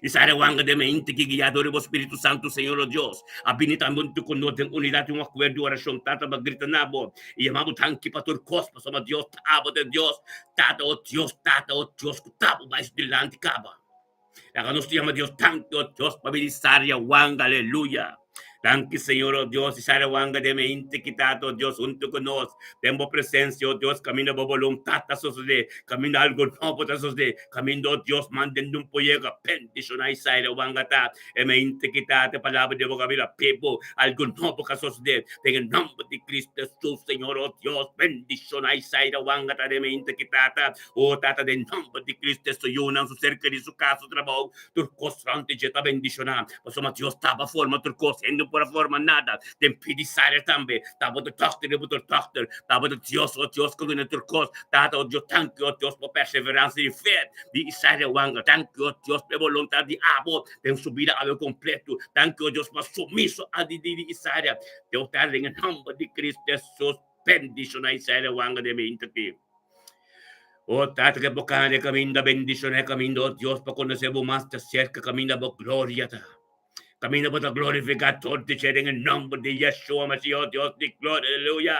I sa rewanga den mente ki guiá dor di bo Spiritu Santu, Señor o Dios, a bini tambe huntu ku nos den unidat i un akuerdo di orashon. Tata, bo a grita na bo i yama bo danki pa tur kos, pasobra Dios ta abo den Dios, Tata, o Dios, Tata, o Dios, ku ta bo bai su dilanti kaba. Laga nos yama Dios danki, o Dios, pa bini Saria Wanga, aleluya. Danki, Señor, oh Dios, i wanga den e integridat, oh Dios, huntu ku nos, den bo presensia, oh Dios, kaminda bo boluntat ta sosodé, kaminda algu nobo ta sosodé, kaminda, oh Dios, manden un poyega, bendishoná Isaira wanga ta e me integridat, e palabra di bo kabira pibu, algu nobo ka sosodé, den e nòmber di Cristo Jesus, Señor, oh Dios, bendishoná Isaira wanga ta den me integridat, oh Tata, den nòmber di Cristo Jesus, yunan su ser kerí, su kas, su trabou, Tur kos rònt di dje ta bendishoná, pasobra Dios taba forma tur kos, hende no por a forma nada. Den pidi Sara tambe, tabata dòkter riba tur dòkter, tabata Dios, o Dios ku duna tur kos. Tata, o Dios, danki, o Dios, pa perseveransia di fe di Sara wanga. Danki, o Dios, pa e boluntat di abo den su bida awe kompleto. Danki, o Dios, pa sumiso a di di Sara. Dios ta den e nòmber di Cristo Hesus, bendishoná Sara wanga den mi inter. O Tata ke bo kana den kaminda, bendishoná e kaminda, o Dios, pa konosé bo mas ta serka, kaminda bo gloria ta. Kaminda bo ta glorifiká tur di dje den e nòmber di Yeshua Mesias, o Dios di gloria, aleluya.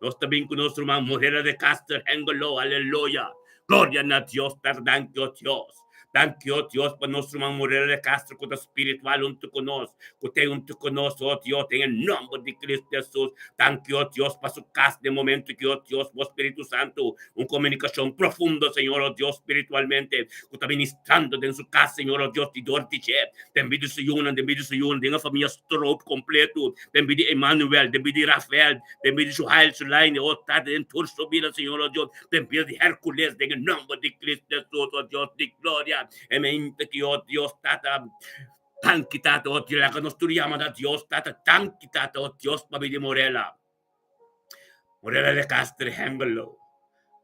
Nos ta bin ku nos ruman Morera de Caster Hengelo, aleluya. Gloria na Dios, Tata, danki, o Dios. Danki, o Dios, pa nos ruman Morera de Castro ku ta spiritual huntu ku nos, ku ta huntu ku nos, o Dios, den e nòmber di Cristo Hesus. Danki, o Dios, pa su kas den momento ki, o Dios, bo Spiritu Santu, un komunikashon profundo, Señor, o Dios, spiritualmente, ku ta ministrando den su kas, Señor, o Dios, di dor di dje, den bida di su yunan, den bida di su yunan, den e famia Stroop kompleto, den bida di Emmanuel, den bida di Rafael, den bida di Shuhail, Sulaine, o Tata, den tur su bida, Señor, o Dios, Den bida di Hercules, den e nomber di Cristo Jesus, oh Dios di gloria, e mente ki, oh Dios Tata, danki Tata, oh Dios, laga nos tur yama na Dios Tata, danki Tata, oh Dios, pa bida di Morela, Morela de Castro Hengelo,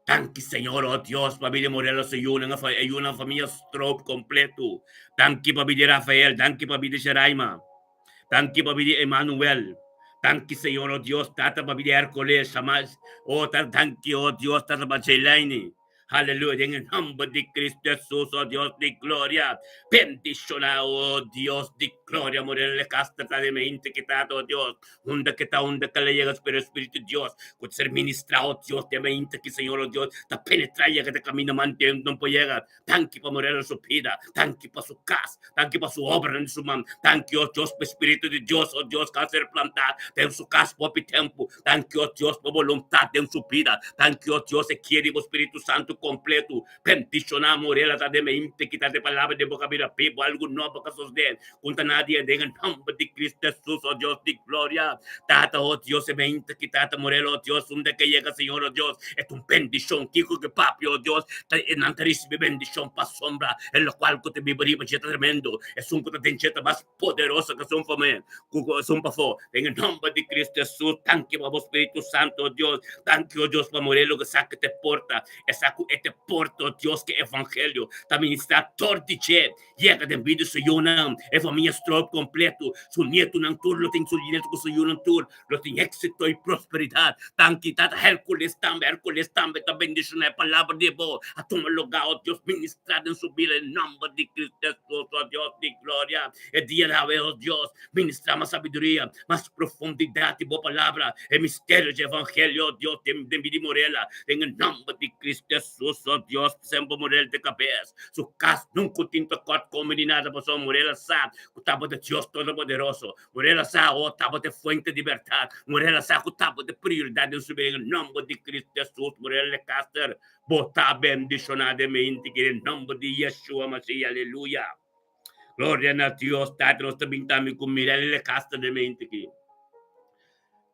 danki Señor, oh Dios, pa bida di Morela su yunan, e yunan famia Stroop completo, danki pa bida di Rafael, danki pa bida di Sheraima. Danki pa bida Emmanuel. Danki Señor, oh Dios, Tata pa bida Hercules, Shamas. Oh, Tata, danki, oh Dios, Tata pa Jelaine. Aleluya, den e nomber di Cristo Jesus, oh Dios di gloria. Bendiciona, oh Dios di gloria, Morel le casta ta de mente que ta, oh Dios. Unda que ta, unda que le llega, pero Espíritu Dios, cu ser ministrado, oh Dios, de mente que Señor, oh Dios, ta penetra, llega, te camina, mantén, no puede llegar. Danki pa Moreno su bida, danki pa su kas, danki pa su obranan di su man, danki, oh Dios, pa e Spiritu di Dios, oh Dios, ku a ser plantá den su kas hopi tempu, danki, oh Dios, pa boluntat den su bida, danki, oh Dios, e kier di bo Spiritu Santu kompletu. Bendishoná Morela ta den mente kita e palabra den bo kabida bibu, algu nobo ka sosdé, kunta nadie den e nòmber di Cristo Hesus, oh Dios di gloria. Tata, oh Dios, e mente kita ta Morela, oh Dios, unda ke yega, Señor, oh Dios, e ta un bendishon, kiko ke papia, oh Dios, ta e nan ta risibi bendishon pasobra e lokual ku ta biba riba dje ta tremendo, esun ku ta den dje ta mas poderoso ku esun fome ku esun pafó. Den e nòmber di Cristo Hesus, danki pa bo Spiritu Santu, oh Dios, danki, oh Dios, pa Morelo ku sa ku te porta, e sa ku e te porta, oh Dios, ku e evangelio ta ministrá tor di dje. Yega den bida su yunan, e famia Stroop kompleto, su nietonan tur lo tin su nieto ku su yunan tur lo tin éksito i prosperidat. Danki Tata Hércules tambe, Hércules tambe ta bendishoná e palabra di bo a tuma lugá, o Dios, ministrá den su bida den nòmber di Cristo Hesus, o Dios di gloria. E dia di awe, o Dios, ministrá mas sabiduria, mas profundidat di bo palabra, e misterio dje evangelio, o Dios, den den bida di Morela, den e nòmber di Cristo Hesus, o Dios, semper Morel te kabes. Su kas nunka tin tekort komi ni nada pasobra Morela sa ku tabata Dios Todopoderoso. Morela sa o tabata e fuente di bèrdat. Morela sa ku tabata e prioridat den su bida. Den e nòmber di Cristo Hesus, Morela Lecaster, bo ta bendishoná den mente ki den nòmber di Yeshua Mashiach. Aleluya! Gloria na Dios. Tata, nos ta bin tambe ku Mirella Lecaster den mente ki.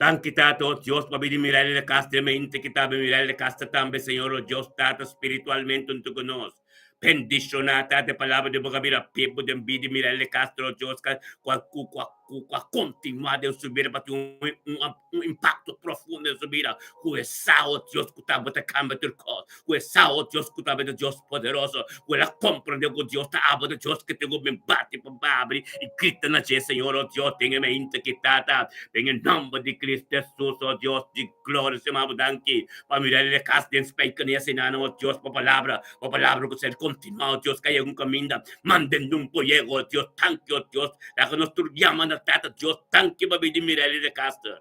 Danki Tata, oh Dios, pa bini Mirella Lecaster den mente ki tambe Mirella Lecaster tambe, Señor, oh Dios, Tata, spiritualmente huntu ku nos. Bendishoná, Tata, e palabra di bo ka bira pibu den bida di Mirella Lecaster, oh Dios, ka ku a ku ku a ku a kontinuá den su bida pa tin un un un impakto profundo den su bida. Ku e sa, oh Dios, ku ta bo ta kambia tur kos. Ku e sa, oh Dios, ku ta bo ta Dios poderoso. Ku el a komprendé ku Dios ta abo ta Dios ku tin ku bin bati pa babri i grita na dje, Señor, oh Dios, den e mente ki Tata, den e nòmber di Cristo Hesus, oh Dios di gloria, Señor, bo danki pa mira e kas den Spijkenisse einan, oh Dios, bo palabra, bo palabra ku ser kontinuá, oh Dios, ka yega un kaminda, manden un poyego, oh Dios, danki, oh Dios, laga nos tur yama na Tata Dios, danki pa bini mira e Castro.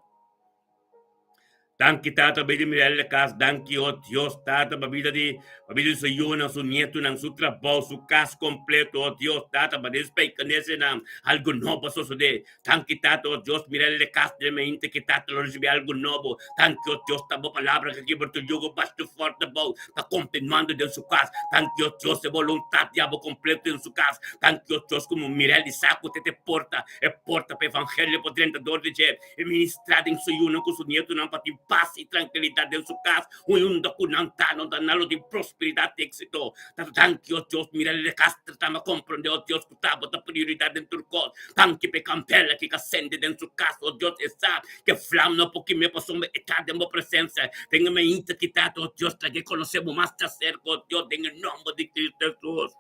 Danki Tata pa bida di Mirella kas. Danki oh Dios Tata pa bida di pa bida di su yunan, su nietunan, su trabou, su kas kompleto oh Dios Tata pa den spijkenesenan algu nobo a sosodé. Danki Tata oh Dios Mirella kas den mente ki Tata lo risibí algu nobo. Danki oh Dios ta bo palabra ka kibra tur yugo bashtu forte bou ta kontinuando den su kas. Danki oh Dios e boluntat di abo kompleto den su kas. Danki oh Dios komo Mirella sa ku te te porta e porta pa evangelio por drenta dor di dje. E ministrá den su yunan ku su nietunan pa tin pas i trankilidat den su kas, unda ku nan ta, nan ta na lo tin prosperidat i éksito. Tata danki, o Dios, mira lei kas tratando a komprondé, o Dios, ku ta bo ta prioridat den tur kos. Danki pa e kandela ki ka sende den su kas, o Dios, e sa ku e flam no por kim'é pasobra e ta den bo presensia. Den e mainta ki Tata, o Dios, laga e konosé bo mas djaserka, o Dios, den e nòmber di Kristu Hesus.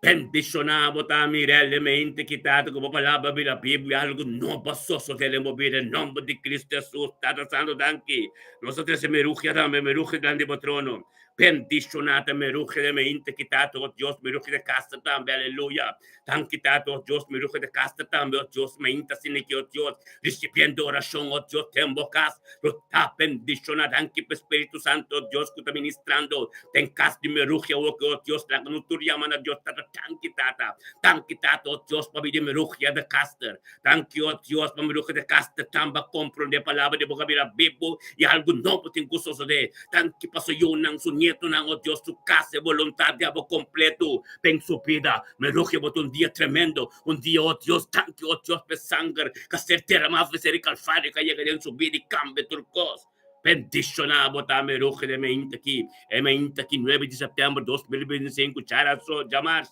Bendishoná bo ta mirellemente ki Tata ku bo palabra bira bibu i algu nobo a sosodé den bo bida en nòmber di Kristu Hesus. Tata Santu danki. Nos ta trese Merugia tambe, Merugia dilanti bo trono. Bendishoná ta Merugia den mente ki Tata, o Dios, Merugia den kasa tambe, aleluya. Danki Tata, o Dios, Merugia den kasa tambe, o Dios, mainta asina ki, o Dios, risibiendo orashon, o Dios, den bo kas. Lo ta bendishoná. Danki pa Spiritu Santu, o Dios, ku ta ministrando Den kas di Merugia oke, o Dios, laga nos tur yama na Dios Tata. Danki, Tata. Danki, Tata, o Dios, pabia di Merugia de Caster. Danki, o Dios, pa Merugia de Caster tamba a komprondé palabra di bo ka bira bibu i algu nobo tin ku sosodé. Danki pa su yunan, su nietunan, o Dios, su kas, e boluntat di abo kompletu den su bida. Merugia, bo ta un dia tremendo, un dia, o Dios, danki, o Dios, pa e sanger ka ser deramá for di Kalvario ka yega den su bida i kambia tur kos. Bendishoná bo ta Meruge den mainta aki, e mainta aki nuebe di sèptèmber 2025, djaraso, djamars.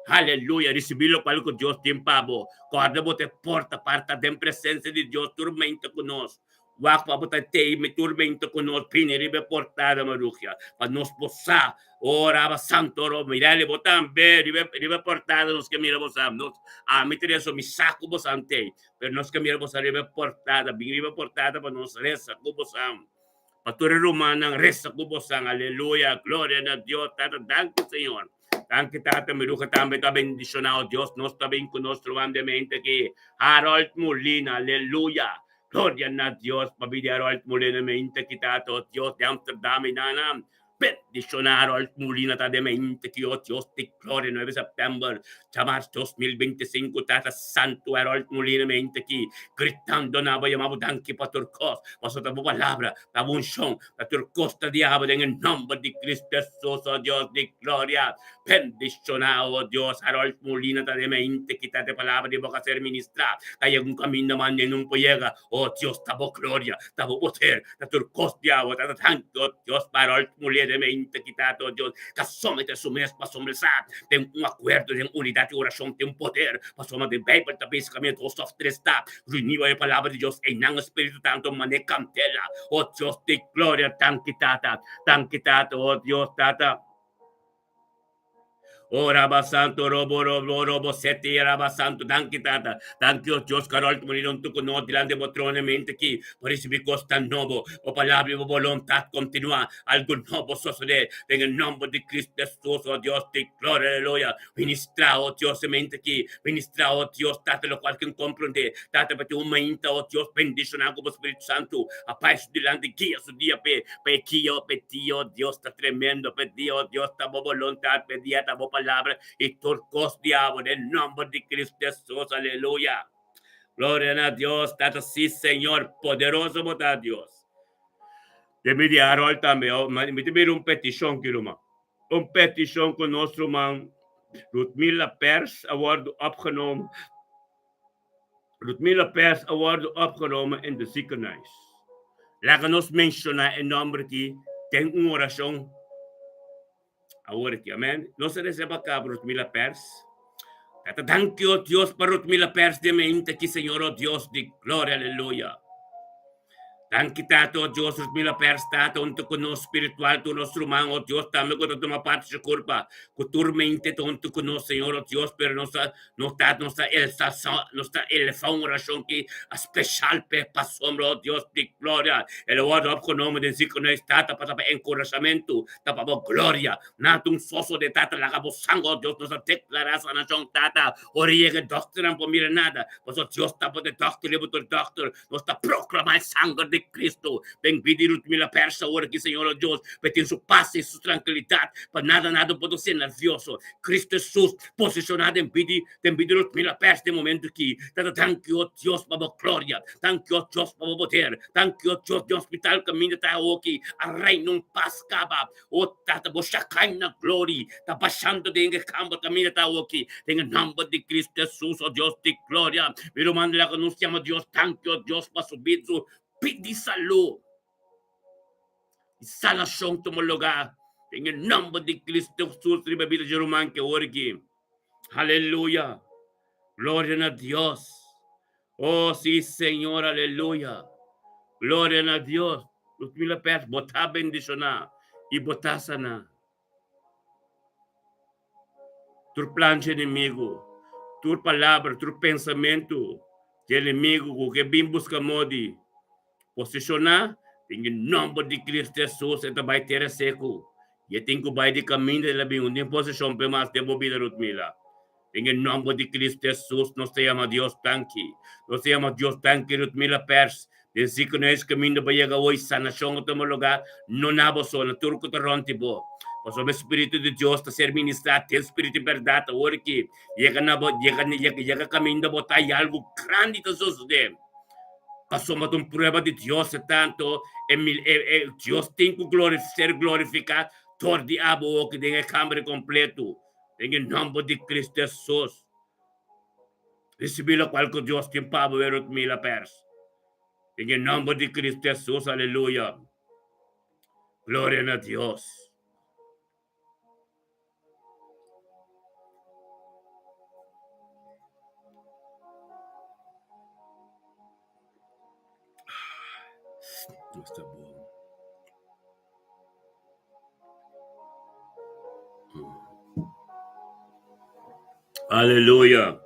Aleluya! Risibí lokual ku Dios tin pa bo. Kòrda bo ta e porta pa ta den presensia di Dios tur mainta ku nos. Wak pa bo ta tei tur mainta ku nos. Bini riba e portada, Marugia, pa nos por sa. Ora ba santo ro mirali bo tambe riba riba e portada nos ke mira bo sa. Nos ami ta reso mi sa ku bo sa tei. Pero nos ke mira boso riba e portada, bin riba e portada pa nos resa ku bosan. Pa tur e rumannan resa ku bosan. Aleluya, gloria na Dios. Tata, danki Señor. Danki Tata, mi ruga tambe ta bendishonao. Dios nos ta bin ku nos ruman den mente aki. Harold Molina, aleluya. Gloria na Dios pa bida di Harold Molina mente aki, Tata, oh Dios di Amsterdam i nana. Bendiciona Harold Molina ta den mente ki o Dios di gloria 9 september djamars 2025 Tata Santu Harold Molina mente ki gritando na bo yama bo danki pa tur kos pasobra ta bo palabra ta bo unshon ta tur kos ta di abo den e nomber di Cristo Jesus o Dios di gloria bendiciona o Dios Harold Molina ta den mente ki ta e palabra di bo ka ser ministra ta yega un kaminda mande nun por yega o Dios ta bo gloria ta bo poder Ta tur kos di awa ta tantu, o Dios, para ol muler de mente kitá, o Dios, ka somete su mes pasobra sa den un akuerdo, den unidat i orashon tin poder, pasobra den Beibel ta bisa kaminda dos òf tres ta reuní pa e palabra di Dios, einan e Spiritu Santu man'é kandela, o Dios di gloria, danki Tata, danki Tata, o Dios Tata. O Raba Santo, robo, robo, robo, sete, Raba Santo, danki Tata, danki o Dios, Carol, tu maniron tu ku nos dilante bo trono mente ki, pa risibi kos tan nobo, bo palabra i bo boluntat kontinua, algu nobo sosode, den e nomber di Cristo Jesus, o Dios di gloria, aleluya, ministra, o Dios, e mente ki, ministra, o Dios, Tata, lokual kin komprende, Tata, pa tin un mainta, o Dios, bendishona ku bo Spiritu Santu, a bai su dilanti, guia su dia p'e. P'e kia, p'e dia, oh Dios, ta tremendo, p'e dia, oh Dios, ta bo boluntat, p'e dia ta bo palabra i tur kos di abo, den nomber di Cristo Jesus, aleluya. Gloria na Dios, Tata, si Señor, poderoso bo ta, Dios. Den mi di Harold tambe, oh, mi ta bira un petishon ki ruman. Un petishon ku nos ruman Ludmila Pers a wòrdu opgenomen. Ludmila Pers a wòrdu opgenomen in de ziekenhuis. Laga nos menshoná e nòmber aki den un orashon awor aki. Amèn. Nos a resa pa kaba Ludmila Pers. Tata, danki, o Dios, pa Ludmila Pers den mente aki, Señor, o Dios di gloria, aleluya. Danki Tata, o Dios, Ludmila Pers, Tata, huntu ku nos spiritual, tur nos ruman, o Dios, tambe ku ta tuma parti su kurpa, ku tur mente ta huntu ku nos, Señor, o Dios, pero nos ta, nos ta, nos ta elsa, nos ta eleva un orashon ki speshal p'e pasobra, o Dios di gloria, el a wòrdu opgenomen den ziekenhuis, Tata, pa ta pa enkurashamentu, ta pa bo gloria, Nada un soso de Tata, laga bo sangue, o Dios, nos a deklará sanashon, Tata, ora yega e dòkternan por mira nada, pasobra Dios ta bo de dòkter i bo tur dòkter. Nos ta proclama e sanger di di Cristo den bida di Rutmila Persa ora ki Señor o Dios pa e tin su pas i su trankilidat pa nada nada por ta ser nervioso. Cristo Jesus posiciona den bida den bida di Rutmila Persa den momento ki. Tata danki o Dios pa bo gloria, danki o Dios pa bo poder, danki o Dios den hospital kaminda ta awoki a reina un pas kaba. O Tata, bo Shekinah glory ta bashando den e kamber kaminda ta awoki, den e nomber di Cristo Jesus, o Dios di gloria. Mi ruman laga nos yama Dios danki, o Dios, pa su bida, su pidi salú i sanashon tuma lugá den e nomber di Cristo Jesus riba bida dje ruman ki awor aki. Aleluya! Gloria na Dios! Oh, sí, Señor, aleluya! Gloria na Dios! Luzmila Pérez, bo ta bendishoná i bo ta saná. Tur plan dje enemigu, tur palabra, tur pensamentu dje enemigu ku ke bin buska modi posishoná, den e nòmber di Cristo Jesus e ta bai tera seku i e tin ku bai di kaminda el a bin. Un tin posishon p'e mas den bo bida, Luzmila. Den e nòmber di Cristo Jesus nos ta yama Dios danki. Nos ta yama Dios danki Rutmila Pers den ziekenhuis kaminda pa yega hoy sanashon a tuma lugar no na bo so na tur ku ta rònt di bo pasobra e spiritu di Dios ta ser ministrá den spiritu i bèrdat awor ki yega na bo yega yega kaminda bo ta i algu grandi ta sosodé pasobra ta un prueba di Dios e tanto e e Dios tin ku ser glorifiká dor di abo oki den e kamber kompleto. Den e nomber di Cristo Jesus, ricibi locual cu Dios tin pa bo, Erutmila Pers. Den e nomber di Cristo Jesus, aleluya. Gloria na Dios. Dios ta bon. Aleluya.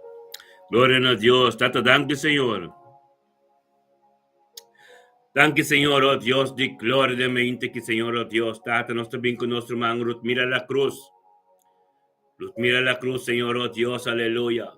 Gloria na Dios. Tata, danki, Señor. Danki, Señor, oh Dios di gloria de mente ki, Señor, oh Dios. Tata, nos ta bin ku nos ruman Ruth mira la cruz. Ruth mira la cruz, Señor, oh Dios, aleluya.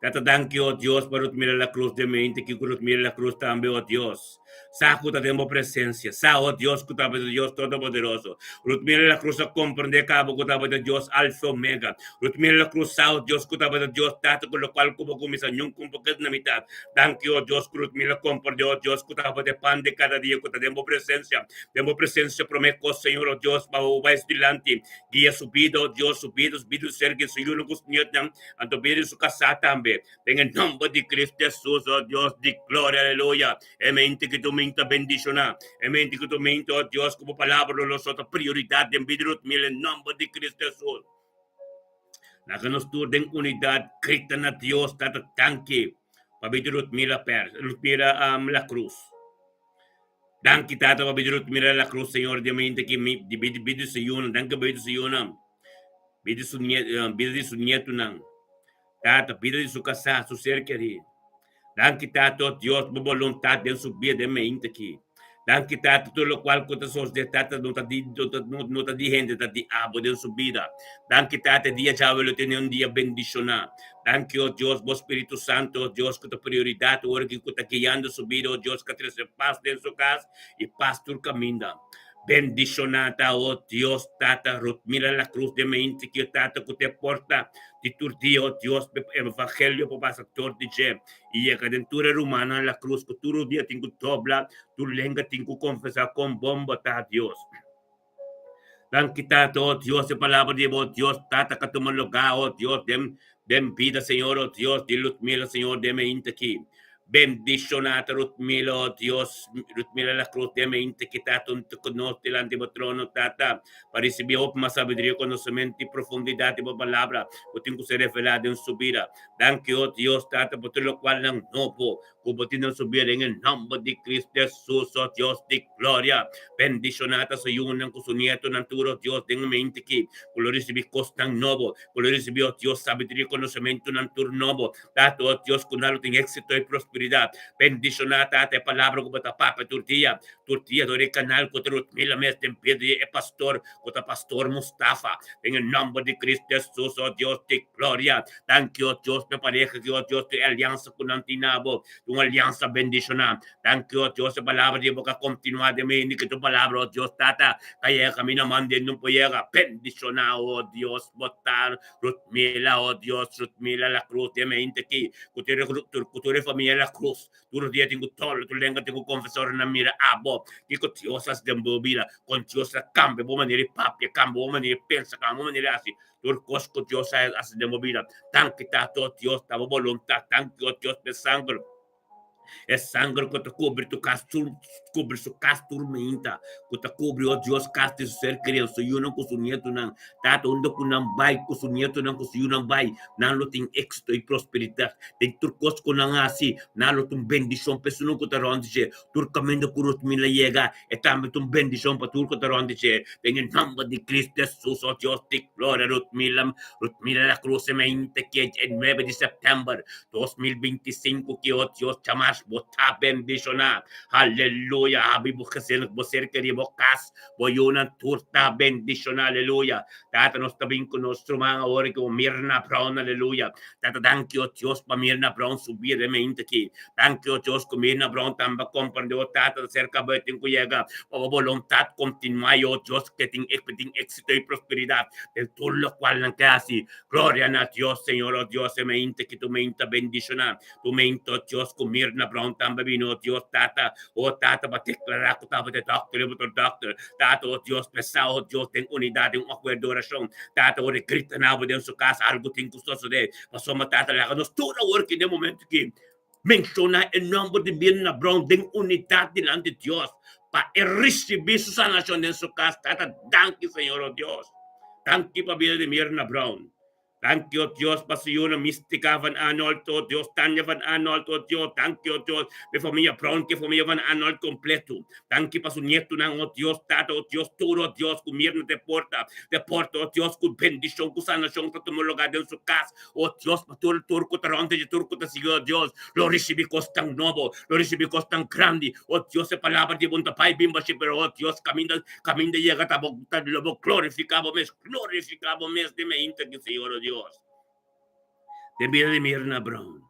Tata, danki, oh Dios, pa Ruth mira la cruz de mente ki ku Ruth mira la cruz tambe, oh Dios. Sa ku ta den bo presensia. Sa, oh Dios, ku tabata Dios Todopoderoso. Ruth mira la cruz a komprende kaba ku tabata Dios Alfa Omega. Ruth mira la cruz sa, oh Dios, ku tabata Dios Tata ku lokual ku bo kuminsá ñun kumpo keda na mitat. Danki, oh Dios, ku Ruth mira komprende, oh Dios, ku tabata e pan di kada dia ku ta den bo presensia. Den bo presensia promé kos, Señor, oh Dios, pa bo bai dilanti. Guia su bida, oh Dios, su bida, su bida di ser ki su yunan ku su nietnan, anto bida di su kasá tambe. Den e nomber di Cristo Jesus, oh Dios di gloria, aleluya. E mente ki tu min ta bendishoná. E mente ki tu min ta, oh Dios, ku bo palabra lo lo ta prioridat den bida di nos mil, en nomber di Cristo Jesus. Laga nos tur den unidat grita na Dios, Tata, danki pa bida di Rutmila Pérez, Rutmila um, La Cruz. Danki Tata pa bida Rutmila La Cruz, Señor, di mente ki mi, di bida, bida di su yunan, danki pa bida di su yunan, bida di su niet, bida di su nietunan. Tata, bida di su kasá, su ser kerí. Danki Tata, oh Dios, bo boluntat den su bida den mainta aki. Danki Tata, tur lokual ku ta sosodé, Tata, no ta di, no ta, no ta di hende, ta di abo den su bida. Danki Tata, e dia djawe lo tene un dia bendishoná. Danki, oh Dios, bo Spiritu Santu, oh Dios, ku ta prioridat ora ki ku ta guiando su bida, oh Dios, ka trese pas den su kas i pas tur kaminda. Bendishoná ta, oh Dios, Tata, Rutmila La Cruz den mainta aki, oh Tata, ku ta e porta di tur dia, oh Dios, p'e evangelio por pasa dor di dje i yega den tur e rumannan La Cruz ku tur dia tin ku dobla, tur lenga tin ku konfesá kon bon bo ta, Dios. Danki, Tata, oh Dios, e palabra di bo, Dios, Tata, ka tuma lugá, oh Dios, den den bida, Señor, oh Dios, di Lutmila, Señor, den mainta aki. Bendishoná ta Rutmila, oh Dios, Rutmila La Cruz, den mainta aki, Tata, un ta ku nos dilanti bo trono, Tata, pa risibí hopi mas sabiduria, konosementu i profundidat di bo palabra ku tin ku ser revelá den su bida. Danki, oh Dios, Tata, pa tur lokualnan nobo ku bo tin den su bida, den e nòmber di Cristo Jesus, oh Dios di gloria. Bendishoná ta su yunan ku su nietonan tur, oh Dios, den e mainta aki, ku lo risibí kosnan nobo, ku lo risibí, oh Dios, sabiduria i konosementunan tur nobo. Tata, oh Dios, ku nan lo tin éksito i prosperidad. prosperidat. Bendishoná Tata e palabra ku bo ta papia tur dia, tur dia dor e kanal ku ta Rutmila mes den bida di e pastor ku ta Pastor Mustafa. Den e nòmber di Cristo Hesus, o Dios di gloria. Danki, o Dios, pa e pareha aki, o Dios, tur e aliansa ku nan tin na bo, un aliansa bendishoná. Danki, o Dios, e palabra di bo ka kontinuá den mi, ni ku tu palabra, o Dios Tata, ka yega kaminda manda i nun por yega. Bendishoná, o Dios, bo ta Rutmila, o Dios, Rutmila La Cruz, den mi hende aki, ku tur ku tur e famia La Cruz. Tur dia tin ku tòl, tur lenga tin ku konfesá ora nan mira abo. Kiko Dios hasi den bo bida? Kon Dios a kambia bo manera di papia, kambia bo manera di pensa, kambia bo manera di hasi? Tur kos ku Dios a hasi den bo bida. Danki Tata, o Dios, ta bo boluntat. Danki, o Dios, pa e sanger. E sanger ku ta kubri tu kas tur, kubri su kas tur meinta, ku ta kubri, o Dios, kas di su ser kerido, su yunan ku su nietunan. Tata, unda ku nan bai ku su nietunan ku su yunan bai, nan lo tin éksito i prosperidat. Den tur kos ku nan hasi, nan lo ta un bendishon pa esunnan ku ta rònt di dje. Tur kaminda ku Ruth Mila yega, e tambe ta un bendishon pa tur ku ta rònt di dje. Den e nòmber di Kristu Hesus, o Dios di gloria, Ruth Mila, Ruth Mila La Cruz e mainta ki e nuebe di sèptèmber 2025 ki, o Dios, djamas bo ta bendishoná. Aleluya! Habri bo gesin, bo ser kerí, bo kas, bo yunan tur ta bendishoná. Aleluya! Tata, nos ta bin ku nos ruman awor ku Mirna Brown. Aleluya! Tata, danki, o Dios, pa Mirna Brown su bida e mainta aki. Danki, o Dios, ku Mirna Brown tambe a komprendé, o Tata, ta serka bo e tin ku yega pa bo boluntat kontinuá i, o Dios, ke tin tin éksito i prosperidat den tur lokual nan ke hasi. Gloria na Dios, Señor, o Dios, e mainta ki tu mainta bendishoná. Tu mainta, o Dios, ku Mirna Brown tambe bini, o Dios, Tata, o Tata, pa deklará ku tabata e dòkter i bo ta dòkter. Tata, o Dios, p'esá, o Dios, den unidat, den un akuerdo di orashon. Tata, ora e grita na bo den su kas, algu tin ku sosodé. Pasobra, Tata, laga nos tur awor ki den momento ki menshoná e nòmber di Mirna Brown den unidat dilanti Dios, pa e risibí su sanashon den su kas. Tata, danki, Señor, o Dios. Danki pa bida di Mirna Brown. Danki, o Dios, pa su yunan Mystica van Arnold, o Dios, Tania van Arnold, o Dios. Danki, o Dios, pa e famia Brown ku e famia van Arnold kompleto. Danki pa su nietunan, o Dios, Tata, o Dios, tur, o Dios, ku Mirna te porta, te porta, o Dios, ku bendishon, ku sanashon ta tuma lugá den su kas, o Dios, pa tur, tur ku ta rònt dje, tur ku ta sigui, o Dios, lo risibí kosnan nobo, lo risibí kosnan grandi, o Dios, e palabra di bo no ta bai bin bashí, pero, o Dios, kaminda, kaminda yega ta bo, ta lo bo glorifiká bo mes, glorifiká bo mes den e inta ki, Señor, o Dios. Den bida di Mirna Brown.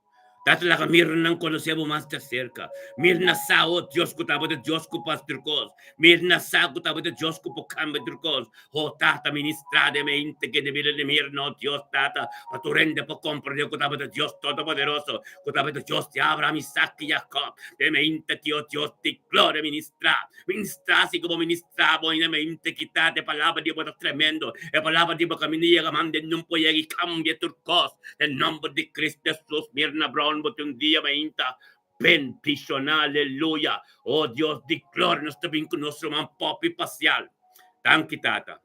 Tata laga Mirna konosé bo mas djaserka. Mirna sa, o Dios, ku tabata Dios ku pas tur kos. Mirna sa ku tabata Dios ku por kambia tur kos. O Tata, ministrá den e inta ki den bida di Mirna, o Dios, Tata, pa tur hende por komprendé ku tabata Dios Todopoderoso, ku tabata Dios di Abraham, Isaac i Jacob. Den e inta ki, o Dios di gloria, ministrá. Ministrá si ku bo ministrá bo ainda me inte kita e palabra di bo ta tremendo e palabra di bo kaminda yega manda nun por yega i kambia tur kos den nomber di Cristo Jesus Mirna Brown bo tin un dia mainta bendishoná aleluya oh Dios di gloria nos ta bin ku nos ruman Poppy Pasial danki tata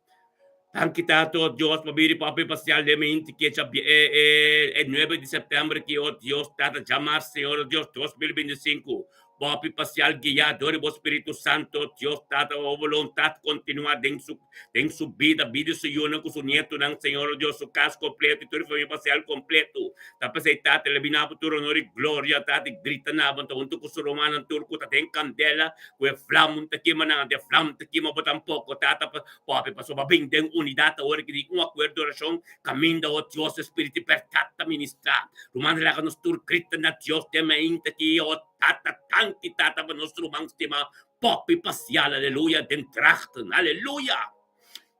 danki tata oh Dios pa biri Poppy Pasial den mainta kecha e nuebe di september ki oh Dios tata djamar Señor oh Dios 2025 Bo pasial guiá dor di bo Spiritu Santo, Dios Tata, bo boluntat kontinuá den su den su bida, bida di su yunan ku su nietunan, Señor, o Dios, su kas kompleto i tur e famia pasial kompleto. Ta p'esei, Tata, el a bini abo tur honor i gloria, Tata, i grita na bo, anto huntu ku su rumannan tur ku ta den kandela, ku e vlam ta kima nan, anto e vlam ta kima bo tampoko, Tata, pa papia, pasobra bo a bin den unidat awor ki den un akuerdo di orashon, kaminda, o Dios, e Spiritu di bèrdat ta ministrá. Ruman laga nos tur grita na Dios den mainta ki o Tata tanki Tata pa nos ruman stima Poppy Pasial aleluya den Drachten aleluya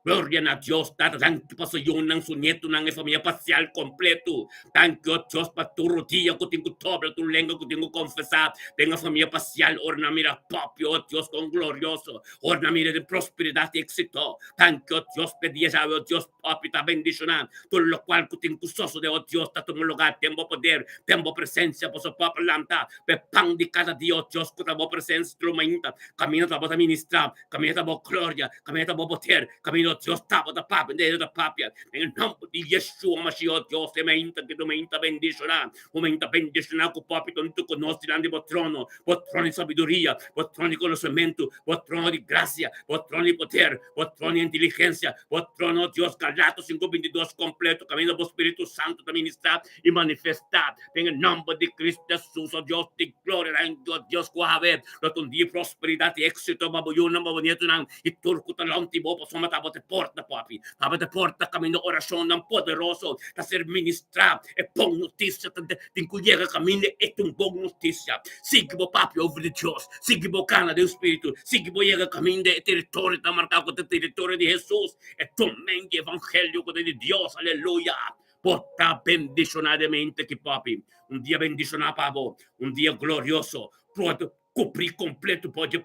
Gloria na Dios Tata danki pa su yunan su nietunan e famia Pasial kompleto danki o Dios pa tur rodia ku tin ku dobla tur lenga ku tin ku konfesa den e famia Pasial ora nan mira Poppy o Dios kon glorioso ora nan mira den prosperidat i eksito danki o Dios pa e dia djawe o Dios Hopi ta bendishoná tur lokual ku tin ku sosodé, o Dios, ta tuma lugá den bo poder, den bo presensia. Boso pueblo lanta pa e pan di kada dia, o Dios, ku ta bo presensia tur mainta. Kaminda ta bo ta ministrá, kaminda ta bo gloria, kaminda ta bo poder, kaminda, o Dios tabata papia, Nehira ta papia. Den e nòmber di Yeshua Mashiach, o Dios, e meinta ki tu meinta bendishoná, bo meinta bendishoná ku papia tonto ku nos dilanti bo trono, bo trono di sabiduria, bo trono di konosementu, bo trono di grasia, bo trono di poder, bo trono di inteligensia, bo trono, o Dios, Galato 5:22 kompleto, kaminda bo Spiritu Santu ta ministrá i manifestá. Den e nòmber di Cristo Jesus, o Dios di gloria, danki, o Dios, ku awe lo ta un dia di prosperidat i éksito pa bo yunan, pa bo nietunan i tur ku ta lonti bo, pasobra ta bo ta e porta, Papi. Ta bo ta e porta kaminda orashonnan poderoso ta ser ministrá. E bon notisia ta tin ku yega kaminda e ta un bon notisia. Sigui bo papia over di Dios, sigui bo kana den spiritu, sigui bo yega kaminda e teritorio ta marká ku ta teritorio di Jesus, e domen di evangelio ku ta di Dios. Aleluya! Bo ta bendishoná den mente ki papi. Un dia bendishoná pa bo, un dia glorioso. Por kubrí kompleto bo dje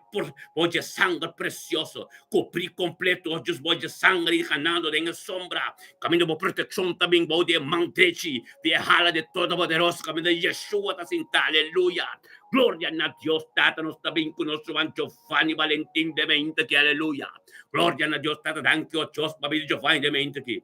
bo dje sanger presioso. Kubrí kompleto djis bo dje sanger i ganando den e sombra. Kaminda bo protekshon ta bin bou di e man drechi di e hala di Todopoderoso kaminda Yeshua ta sintá. Aleluya! Gloria na Dios Tata nos ta bin ku nos ruman Giovanni Valentin den mente ki. Aleluya! Gloria na Dios Tata danki o Dios pa bida Giovanni den mente ki.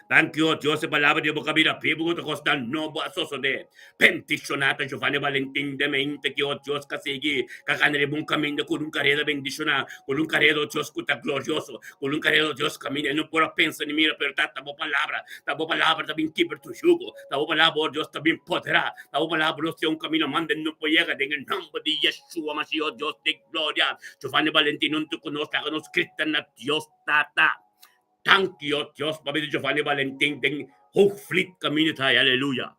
Danki, o Dios, e palabra di bo ka bira bibu ku ta kosta nobo a sosodé. Bendishoná ta Giovanni Valentin de mente ki, o Dios, ka sigui ka gana riba un kaminda ku un karera bendishoná, ku un karera, o Dios, ku ta glorioso, ku un karera, o Dios, kaminda e no por a pensa ni mira, pero ta ta bo palabra, ta bo palabra ta bin kibra tur yugo, ta bo palabra, o Dios, ta bin poderá, ta bo palabra nos tin un kaminda manda e no por yega den e nòmber di Yeshua Mashiach, o Dios di gloria. Giovanni Valentin huntu ku nos laga nos grita na Dios Tata. Danki o Dios pa bida Giovanni Valentin den Hoogvliet kaminda ta aleluya.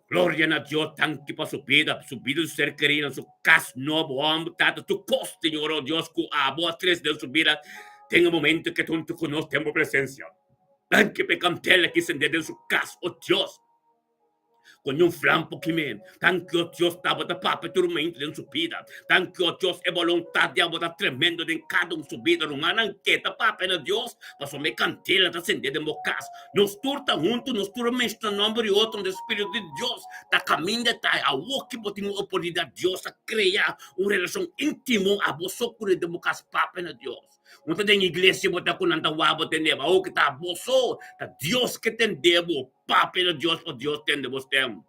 Gloria na Dios danki pa su bida, su bida su ser kerido, su kas nobo homber tata tur kos Señor o Dios ku abo a trese den su bida den e momento ke ta huntu ku nos den bo presensia. Danki pa e kandela ki sende den su kas o Dios. Con un flam por kime. Danki o Dios tabata papia tur momento den su bida. Danki o Dios e boluntad di abo ta tremendo den cada un su bida. Rumannan ke ta papia na Dios pasobra e candela ta sende den bo cas. Nos tur ta hunto, nos tur a menciona nomber di otro, e Spiritu di Dios ta caminda ta awo ki bo tin un oportunidad. Dios a crea un relacion intimo abo so cu den bo cas papia na Dios. Un ta den iglesia bo ta cu nan ta wak bo tende bo. Awo ki ta abo so ta Dios ke tende bo. Papia na Dios pa Dios tende bo stem.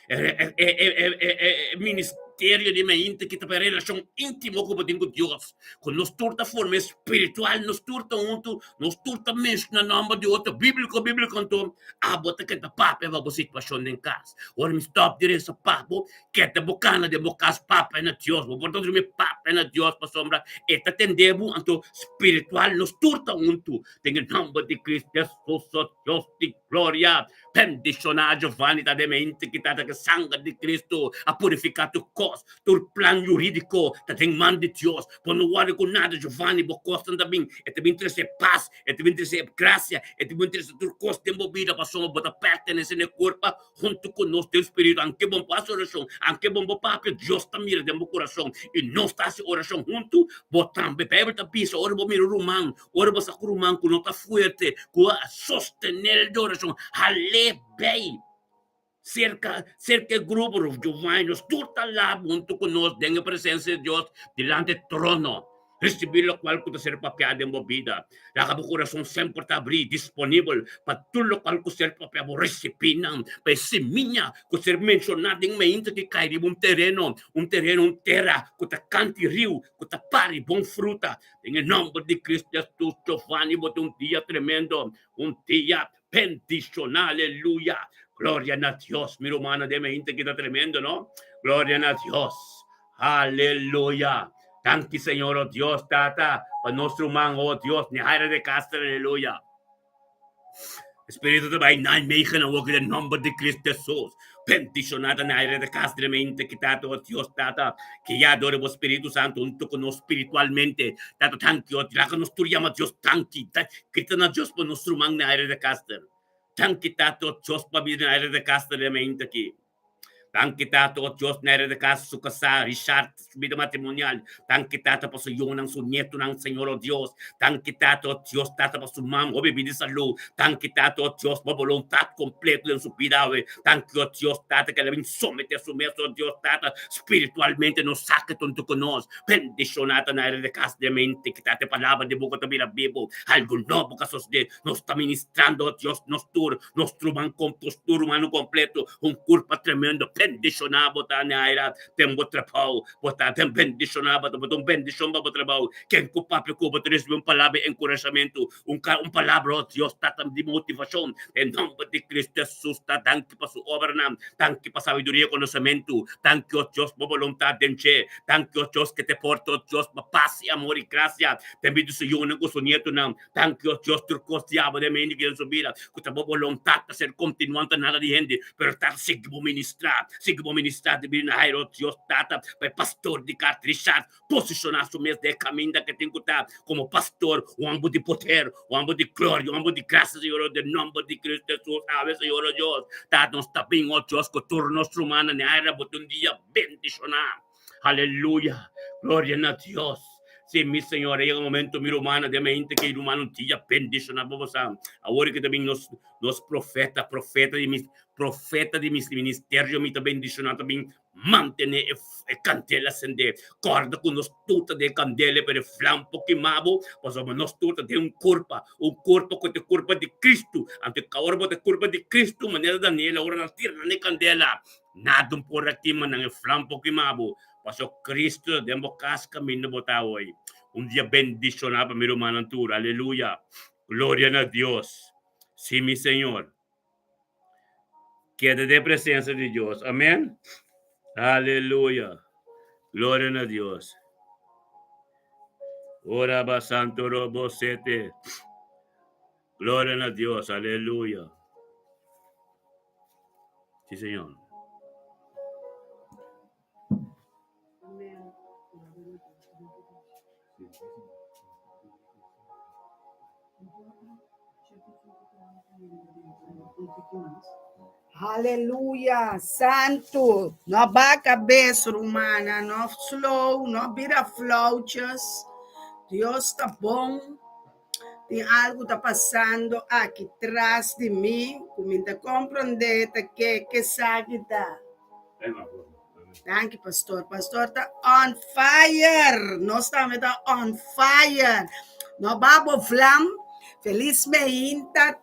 E ministerio di mainta ki ta pa e relashon íntimo ku bo tin ku Dios. Ku nos tur ta forma espiritual, nos tur ta huntu, nos tur ta menshona nòmber di otro bíbliko, bíbliko anto abo ta keda papia pa bo situashon den kas. Ora mi stòp di resa pa bo, keda bo kana den bo kas papia na Dios. Bo por ta drumi papia na Dios pasobra e ta tende bo, anto spiritual nos tur ta huntu. Den e nòmber di Cristo Hesus, o Dios di gloria, bendishoná Giovanni ta den mente ki tata ke sanger di Cristo a purifiká tur kos, tur plan yurídiko ta den man di Dios. Bo no wòrdu ku nada Giovanni, bo kosnan ta bin, e ta bin trese pas, e ta bin trese grasia, e ta bin trese tur kos den bo bida pasobra bo ta pertenesé na e kurpa huntu ku nos den spiritu. Anke bo no hasi orashon, anke bo no papia, Dios ta mira den bo kurason i nos ta hasi orashon huntu, bo tambe. Beibel ta bisa ora bo mira un ruman Ora bo sa ku ruman ku no ta fuerte ku a sostené el di orashon, hal'é bei serka serka e grupo. Giovanni, nos tur ta la huntu ku nos den e presensia di Dios dilanti e trono. Risibí lokual ku ta ser papiá den bo bida. Laga bo kurason semper ta abrí, disponibel pa tur lokual ku ser papiá. Bo risibí nan pa e simiña ku ser menshoná den mainta ki kai riba un tereno, un tereno, un tera ku ta kanti riu, ku ta pari bon fruta. Den e nomber di Cristo Jesus, Giovanni, bo tin un dia tremendo, un dia bendiciona, aleluya. Gloria na Dios, mi rumannan den mi hinte kita tremendo, no? Gloria na Dios, aleluya. Danki, Señor, oh Dios, Tata, pa nos ruman, oh Dios, Nehaira de Castro, aleluya. Espíritu ta bai Nijmegen awor den nomber di Cristo Jesus. Bendiciona ta na de cas tremente ki tata oh Dios tata que ya adore bo Espíritu Santo hunto con nos spiritualmente. Tata danki oh laga nos tur yama Dios danki. Grita na Dios pa nos ruman na de Caster. Danki tata oh Dios pa bida na de Caster tremente aki. Danki Tata, o Dios, Nery de Castro, su kasá, Richard, su bida matrimonial. Danki Tata pa su yunan, su nietunan, Señor, o Dios. Danki Tata, o Dios, Tata pa su mama, hopi bida i salú. Danki Tata, o Dios, bo boluntat kompleto den su bida awe. Danki, o Dios, Tata, ku el a bin someté su mes, o Dios, Tata, spiritualmente nos sa ke tonto ku nos. Bendishoná ta Nery de Castro den mente, ku Tata e palabra di bo ku ta bira bibu. Algu nobo ka sosodé. Nos ta ministrando, o Dios, nos tur. Nos truman tur humano completo, un curpa tremendo, bendiciona bo ta Naira den bo trabao, bo ta den bendiciona bo ta, bo ta un bendicion pa bo trabao, ken cu papia cu bo ta ricibi un palabra di encorajamento, un un palabra oh Dios tata di motivacion, den nomber di Cristo Jesus ta danki pa su obranan, danki pa sabiduria y conocemento, danki oh Dios bo boluntad den dje, danki oh Dios ke te porta oh Dios pa paz y amor y gracia den bida di su yunan cu su nietonan. Danki o Dios tur kos di abo den hende ki den su bida ku ta bo boluntat ta ser kontinuando nada di hende pero tata sigui bo ministra sigui bo ministra di bida na hairo o Dios tata pa e pastor di kart Richard posishona su mes den e kaminda ke tin ku ta komo pastor un homber di poder un homber di gloria un homber di grasia Señor o den nomber di Cristo Jesus awe Señor o Dios tata nos ta bin o Dios ku tur nos rumannan den haira bo tin un dia bendishona. Aleluya! Gloria na Dios! Sí, mi Señor, a yega momento, mi rumana, den mente que rumana un dia bendiciona bo bosa. Awor que también nos, nos profeta, profeta di mis, profeta di mis ministerio, mi ta bendiciona también mantene e, e candela sende. Corda cu nos tuta de candela, pero e flampo quemabo, pasobra nos tuta de un curpa, un curpa cu te curpa di Cristo. Ante awor bo te curpa di Cristo, manera Daniel, awor nan tira nan e candela. Nada un por a kima nan e flam por kima bo, paso Cristo ta den bo cas caminda bo ta hoy. Un dia bendiciona pa mi rumannan tur. Aleluya. Gloria na Dios. Si mi Señor. Keda den presencia di Dios. Amen. Aleluya. Gloria na Dios. Ora ba santo robo sete. Gloria na Dios. Aleluya. Sí, Señor. Aleluya, santu. No ba kabes, rumana, no slow, no bira flauwtjes. Dios ta bon. Tin algu ta pasando aki tras di mi ku mi ta komprondé ta ke kesaki ta. Danki pastor. Pastor ta on fire. Nos tambe ta on fire. No ba bo vlam. Felis meinta.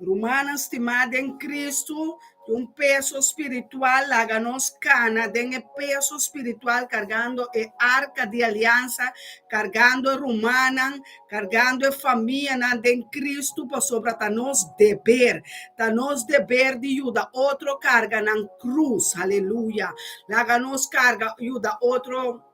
Rumannan stimá den Kristu, tin un peso spiritual, laga nos kana den e peso spiritual kargando e arka di aliansa, kargando e rumannan, kargando e famianan den Kristu, pasobra ta nos deber, ta nos deber di yuda otro karga nan krus, aleluya, laga nos karga, yuda otro.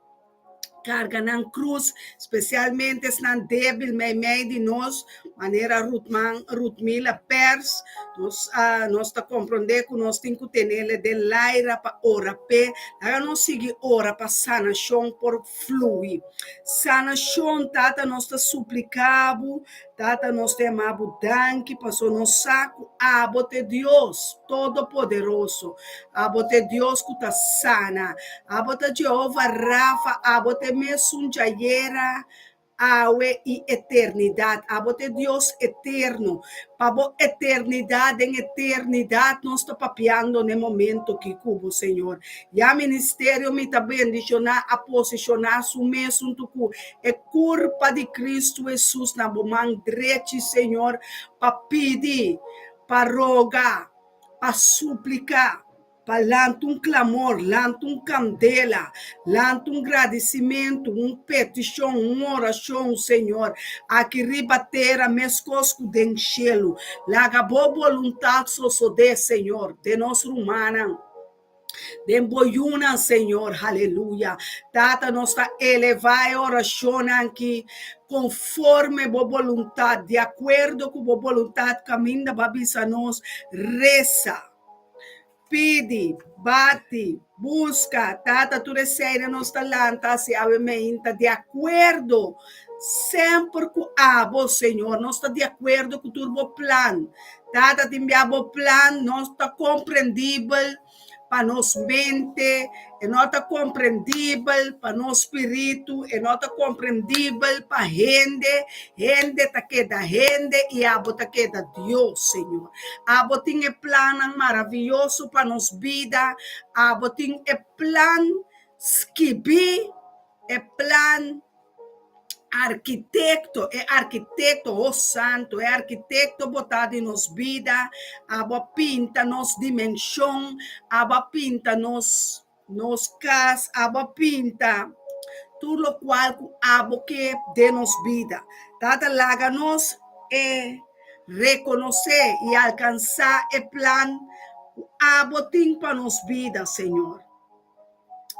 Karga nan krus, spesialmente esnan débil meimei di nos, manera Rutman, Rutmila Pers. Nos a, nos ta komprondé ku nos tin ku tenele den laira pa ora p'e. Laga nos sigui ora pa sanashon por flui. Sanashon, Tata, nos ta supliká bo, Tata, nos ta yama bo danki pasobra nos sa ku abo ta e Dios Todopoderoso. Abo ta e Dios ku ta sana. Abo ta Jehova Rafa. Abo ta e mesun djayera, awe i eternidat. Abo ta e Dios eterno. Pa bo eternidat, den eternidat nos ta papiando n'e momento ki ku bo, Señor. Ya ministerio mi ta bendishoná a posishoná su mes huntu ku e kurpa di Kristu Hesus na bo man drechi, Señor, pa pidi, pa roga, pa supliká, pa lanta un klamor, lanta un kandela, lanta un gradisimentu, un petishon, un orashon, Señor, aki riba tera meskos ku den shelu. Laga bo boluntat sosodé, Señor, den nos rumannan. Den bo yunan, Señor. Haleluya. Tata, nos ta elevá e orashonnan aki konforme bo boluntat, di akuerdo ku bo boluntat kaminda bo a bisa nos, Resa, pidi, bati, buska. Tata, tur eseinan nos ta lanta hasi awe meinta di akuerdo semper ku abo, Señor. Nos ta di akuerdo ku tur bo plan. Tata tin bia bo plan no ta komprendibel, pa nos mente, e no ta komprendibel pa nos spiritu, e no ta komprendibel pa hende. Hende ta keda hende i abo ta keda Dios, Señor. Abo tin e plannan maravioso pa nos bida, abo tin e plan skibí, e plan Arkitekto, e arkitekto, oh santo, e arkitekto bo ta di nos bida, abo a pinta nos dimenshon, abo a pinta nos nos kas, abo a pinta tur lokual ku abo ke den nos bida. Tata laga nos e rekonosé i alkansá e plan ku abo tin pa nos bida, Señor.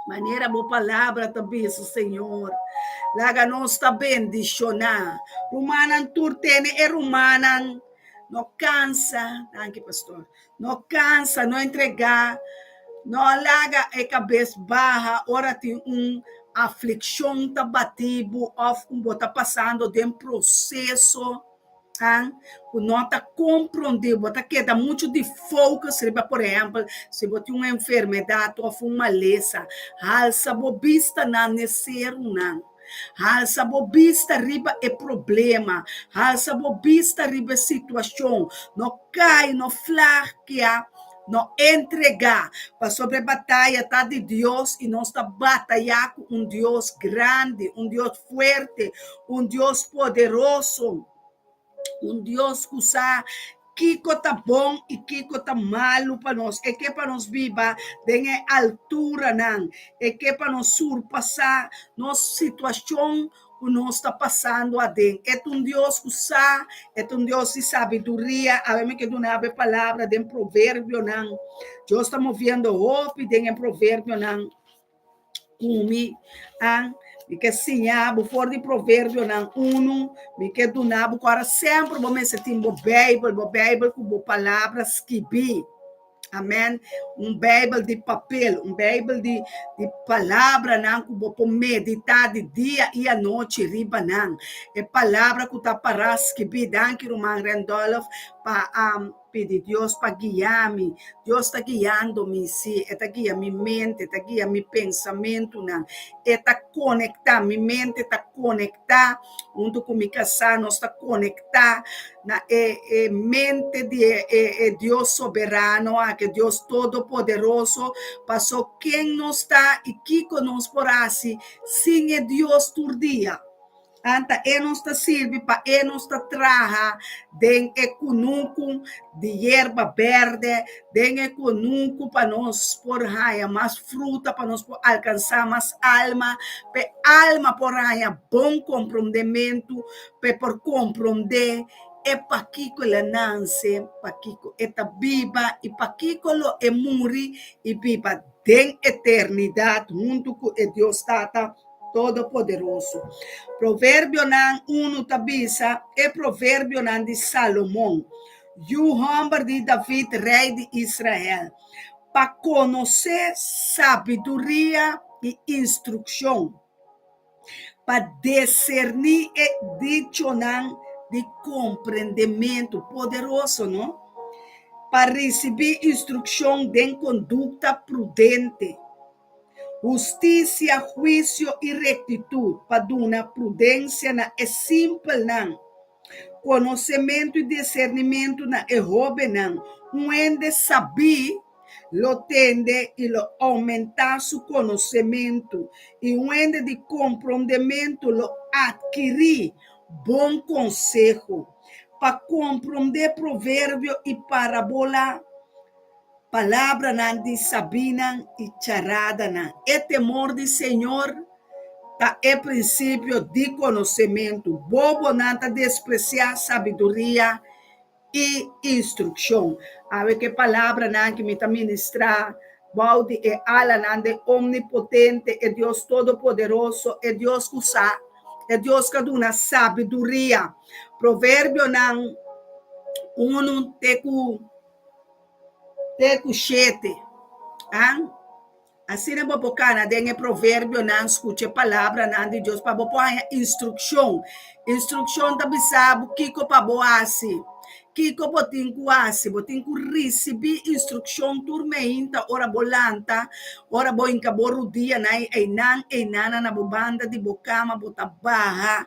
Manera bo palabra ta bisa, Señor, laga nos ta bendishoná. Rumannan tur tene e rumannan. No kansa, danki pastor. No kansa, no entregá, no laga e kabes baha ora tin un aflikshon ta bati bo òf bo ta pasando den proseso. Tan ku no ta komprondé, bo ta keda muchu di focus riba, por ehèmpel, si bo tin un enfermedat òf un malesa, halsa bo bistanan n'e serunan, halsa bo bista riba e problema, halsa bo bista riba e situashon, no kai, no flakia, no entregá, pasobra e bataya ta di Dios i nos ta batayá ku un Dios grandi, un Dios fuerte, Un Dios poderoso, un Dios ku sa kiko ta bon i kiko ta malu pa nos. E ke pa nos biba den e alturanan. E ke pa nos surpasá nos situashon ku nos ta pasando aden. E ta un Dios ku sa, e ta un Dios di sabiduria. Awe mi ke duna bo e palabra den Proverbionan. Dios ta moviendo hopi den e Proverbionan. Ku mi an mi ke siña bo for di Proverbionan unu, mi ke duna bo ku ora semper bo mester tin bo Beibel, bo Beibel ku bo palabra skibí. Amen. Un Beibel di papel, un Beibel di di palabranan ku bo por meditá di dia i anochi riba nan. E palabra ku ta pará skibí. Danki ruman Randolph pa Pidi Dios pa guia mi. Dios ta guiando mi, sí, e ta guia mi mente, e ta guia mi pensamentunan, e ta konektá, mi mente ta konektá huntu ku mi kasá, nos ta konektá na e e mente di e e e Dios soberano aki, e Dios todopoderoso, pasó ken nos ta i kiko nos por hasi sin e Dios tur dia? Anta e nos ta sirbi pa e nos ta traha den e kunuku di yerba berde, den e kunuku pa nos por haña mas fruta, pa nos por alkansá mas alma, pa e alma por haña bon komprondementu, pa e por komprondé e pakiko el a nanse, pakiko e ta biba i pakiko lo e muri i biba den eternidat huntu ku e Dios Tata. Todopoderoso. Proverbionan unu ta bisa e proverbionan di Salomon, yu hòmber di David, rei di Israel, pa konosé sabiduria i instrukshon, pa diserní e dichonan di komprendementu. Poderoso, no? Pa risibí instrukshon den kondukta prudente. Hustisia, huisio i rektitut pa duna prudensia na e simpelnan, konosementu i disernimentu na e hóbennan. Un hende sabí lo tende i lo oumentá su konosementu, i un hende di komprondementu lo atkirí bon konseho. Pa komprondé proverbio i parabola, Palabranan di sabínan i charadanan. E temor di Señor ta e prinsipio di konosementu. Bobonan ta despresiá sabiduria i instrukshon. Awe ku e palabranan ki mi ta ministrá bou di e alanan den Omnipotente, e Dios Todopoderoso, e Dios ku sa, e Dios ku a duna sabiduria. Proverbionan unu te ku. Te ku shete. An? Asina bo por kana den e proverbionan, skucha e palabranan di Dios pa bo por haña instrukshon. Instrukshon ta bisa bo kiko pa bo hasi. Kiko bo tin ku hasi? Bo tin ku risibí instrukshon tur meinta ora bo lanta, ora bo hinka bo rudianan einan einana na bo banda di bo kama, bo ta baha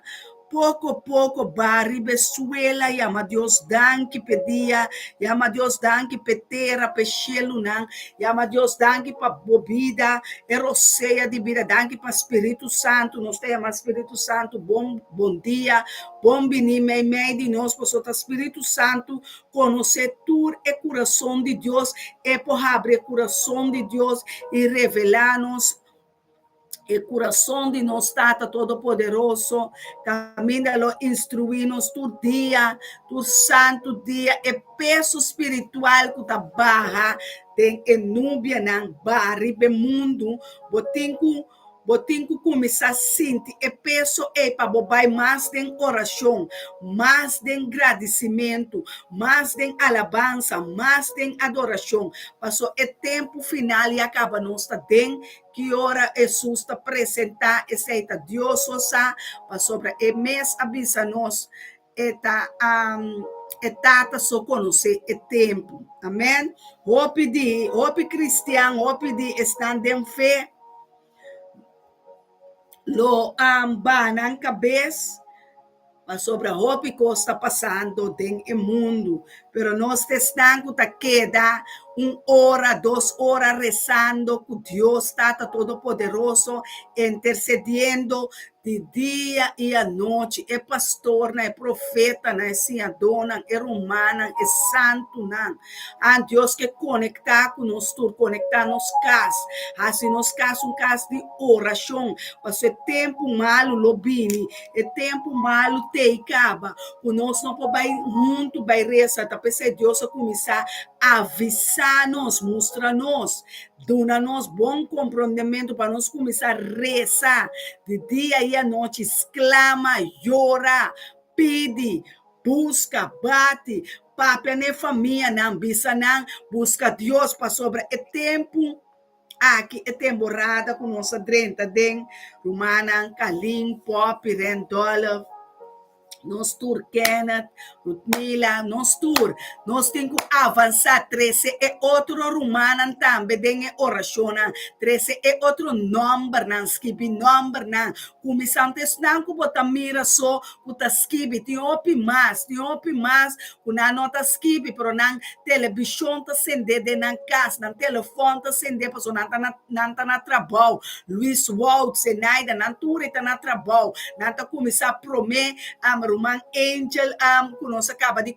poko poko ba riba e suela, yama Dios danki p'e dia, yama Dios danki p'e tera, p'e shelunan, yama Dios danki pa bo bida, e rosea di bida, danki pa Spiritu Santu, nos ta yama Spiritu Santu bon bon dia, Bon bini meimei di nos, pasobra ta Spiritu Santu konosé tur e kurason di Dios, e por habri e kurason di Dios i revelá nos e kurason di nos Tata Todopoderoso, kaminda lo instruí nos tur dia, tur santu dia, e peso spiritual ku ta baha den e nubianan baha riba e mundu, bo tin ku Bo tin ku kuminsá sinti e peso ei pa bo bai mas den orashon, mas den gradisimentu, mas den alabansa, mas den adorashon. Paso e tempu final ya kaba nos ta den ki ora Hesus ta presentá, esei ta Dios so sa, pasobra e mes a bisa nos e ta e Tata so konosé e tempu. Amèn. Hopi di hopi kristian, hopi di esnan den fe lo baha nan kabes pasobra hopi kos ta pasando den e mundu. Pero nos ta esnan ku ta keda un ora, dos ora resando ku Dios Tata Todopoderoso, intersediendo Di dia i anochi e pastornan, e profetanan, e siñadónan, e rumannan, e santunan. Ah, Dios ke konektá ku nos tur, konektá nos kas, hasi nos kas un kas di orashon, pasobra e tempu malu lo bini, e tempu malu t'ei kaba, ku nos no por bai huntu bai resa. Ta p'esei Dios a kuminsá avisá nos, mustra nos Duna nos bon komprondementu pa nos kuminsá resa di dia i anochi, sklama, yora, pidi, buska, bati, papia na e famianan, bisa nan buska Dios pasobra e tempu aki, e temporada ku nos a drenta den, rumannan Kalin, Poppy, Randolph, Nos tur, Kenneth, Ludmila, nos tur, nos tin ku avansá, trese e otro rumannan tambe den e orashonnan, trese e otro nòmbernan, skibi nòmbernan, kuminsá ku esnan ku bo ta mira so ku ta skibi, tin hopi mas, tin hopi mas ku nan no ta skibi, pero nan telebishon ta sendé den nan kas, nan telefòn ta sendé pasobra nan ta na nan ta na trabou, Luis Wout, Zenaida, nan tur e ta na trabou, nan ta kuminsá promé ruman Angel ku nos a kaba di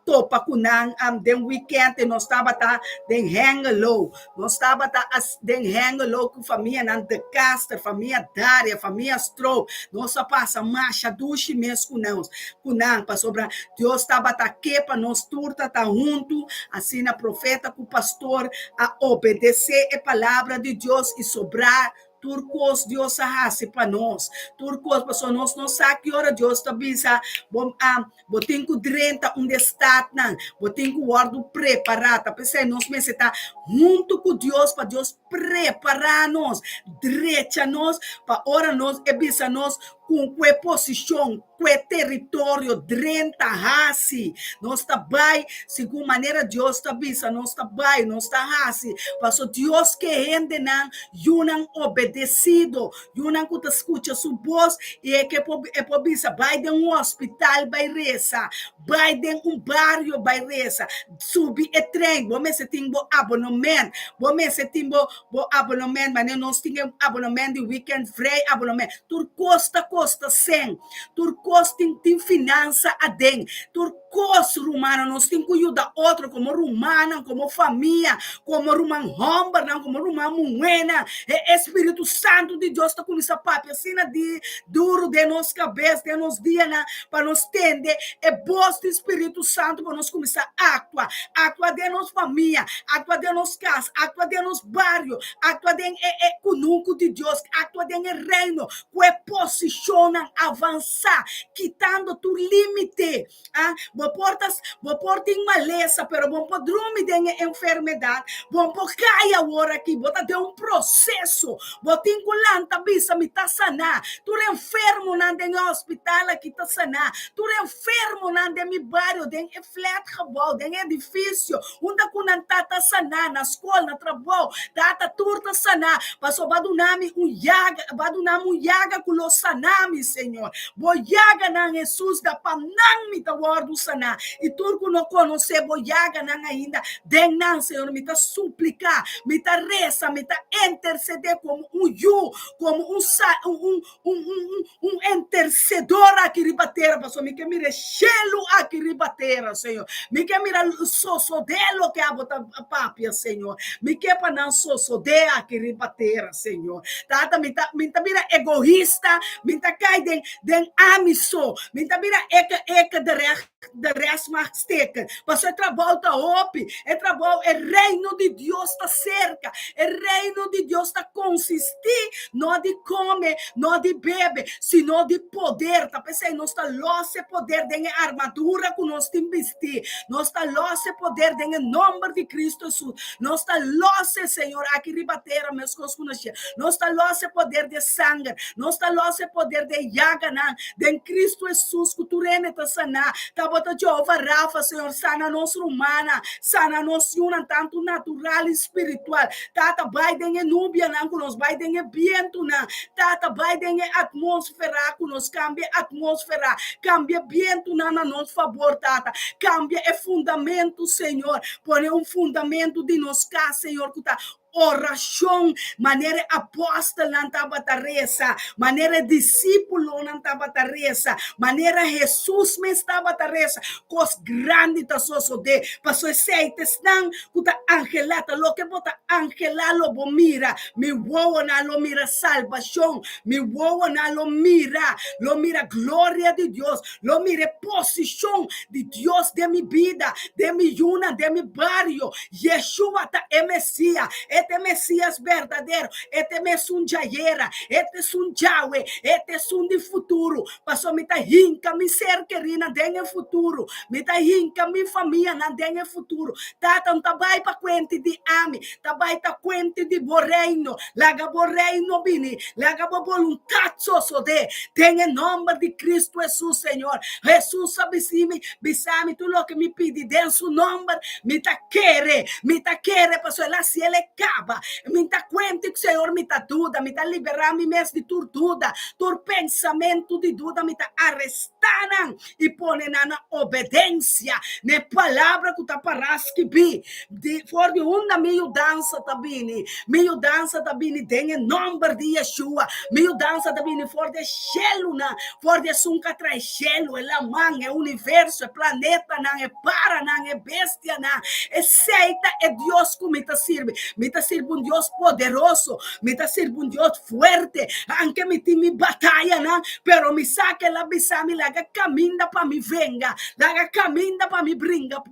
topa ku nan den wikènt e nos tabata den Hengelo, nos tabata den Hengelo ku famianan De Caster, famia Daria, famia Stroop, nos a pasa masha dushi mes ku nos ku nan pasobra Dios tabata ke pa nos tur ta ta huntu, asina profeta ku pastor a obedesé e palabra di Dios i sobrá Tur kos Dios a hasi pa nos. Tur kos, pasobra nos no sa ki ora Dios ta bisa, bo, ah, bo tin ku drenta un di e statnan, bo tin ku wòrdu prepará. Ta p'esei nos mester ta huntu ku Dios pa Dios prepará nos, drecha nos, pa ora nos e bisa nos ku ku e posishon, ku e teritorio, drenta, hasi. Nos ta bai segun manera Dios ta bisa, nos ta bai, nos ta hasi. Paso Dios ke hendenan, yunan obedesido, yunan ku ta skucha su bos i e ke por e por bisa bai den un hospital bai resa, bai den un bario bai resa, subi e tren, bo mester tin bo abonement, bo mester tin bo bo abonement, manera nos tin e abonement di weekend vrij abonement, tur kos ta kosta sen, tur kos tin tin finansa aden, tur kos rumannan nos tin ku yuda otro komo rumannan, komo famia, komo ruman hòmbernan, komo ruman muhénan, e Espíritu Santu di Dios ta kuminsá papia asina di duru den nos kabes, den nos dianan, pa nos tende e bos di Spiritu Santu pa nos kuminsá aktua, aktua den nos famia, aktua den nos kas, aktua den nos bario, aktua den e e kunuku di Dios, aktua den e reino ku e posishonnan avansá, kitando tur límite. Ah, bo Bo por ta, bo por tin malesa, pero bo por drumi den e enfermedad. Bo por kai awor aki, bo ta den un proceso. Bo tin ku lanta bisa, Mi ta saná. Tur enfermonan den e hospital aki ta saná. Tur enfermonan den mi bario, den e flatgebouw, den e edifisio, unda ku nan ta, ta saná, na skol, na trabou, Tata, tur ta saná, pasobra bo a duna mi un yaga, bo a duna mi un yaga ku lo saná mi, Señor. Bo yaganan, Hesus, da pa nan mi ta wòrdu saná. I tur ku no konosé bo yaganan ainda, den nan, Señor, mi ta supliká, mi ta resa, mi ta intersedé komo un yu, komo un sa, un, un, un, un, un intercedor aki riba tera, pasobra mi ke mira e shelu aki riba tera, Señor. Mi ke mira sosodé loke abo ta papia, Señor. Mi ke pa nan sosodé aki riba tera, Señor. Tata, mi ta, mi ta bira egoista, mi ta kai den, den ami so. Mi ta bira eke, eke de reg, de rest mag steken. Pasobra e trabou ta hopi, e trabou, e reino di Dios ta serka. E reino di Dios ta konsistí no di kome, no di bebe, sino di poder. Ta p'esei nos ta los e poder den e armadura ku nos tin bistí. Nos ta los e poder den e nòmber di Kristu Hesus. Nos ta los e, Señor, aki riba tera meskos ku na shelu. Nos ta los e poder di e sanger. Nos ta los e poder di e yaganan. Den Cristo Hesus ku tur hende ta saná. Tabata Jehovah Rafa, Señor, sana nos rumannan, sana nos yunan, tantu natural i spiritual. Tata, bai den e nubianan ku nos, bai den e bientunan. Tata, bai den e atmósfera ku nos, kambia e atmósfera, kambia e bientunan na nos fabor, Tata. Kambia e fundamentu, Señor. Pone un fundamentu di nos kas, Señor, ku ta Orashon, manera e apòstelnan tabata resa, manera e disípulonan tabata resa, manera Hesus mes tabata resa, kos grandi ta sosodé. Pasobra esei ta esnan ku ta anhelá, ta loke bo ta anhelá lo bo mira. Mi wowonan lo mira salbashon, mi wowonan lo mira, lo mira gloria di Dios, lo mira e posishon di Dios den mi bida, den mi yunan, den mi bario. Yeshua ta e Mesia, e ta e Mesias berdadero, e ta e mesun djayera, e ta esun djawe, e ta esun di futuro. Pasobra mi ta hinka mi ser kerinan den e futuro, mi ta hinka mi famianan den e futuro. Tata, no ta bai pa kuenti di ami, ta bai ta kuenti di bo Reino. Laga bo Reino bini, laga bo boluntat sosodé den e nòmber di Kristu Hesus, Señor. Hesus a bisí mi, Bisa mi tur loke mi pidi den su nòmber, mi ta kere, mi ta kere pasobra el a hasi el e kaba. Mi ta kuenti ku Señor mi ta duda, mi ta liberá mi mes di tur duda, tur pensamentu di duda mi ta arestá nan i pone nan na obedensia na e palabra ku ta pará skibí. Di for di unda mi yudansa ta bini? Mi yudansa ta bini den e nòmber di Yeshua. Mi yudansa ta bini for di e shelunan, for di esun ku a traha e shelu, e laman, e universo, e planetanan, e paranan, e bestianan. Esei ta e Dios ku mi ta sirbi. Mi ta sirbi un Dios poderoso. Mi ta sirbi un Dios fuerte. Anke mi tin mi batayanan, pero mi sa ku el a bisa mi, Laga kaminda pa mi venga, laga kaminda pa mi bringa.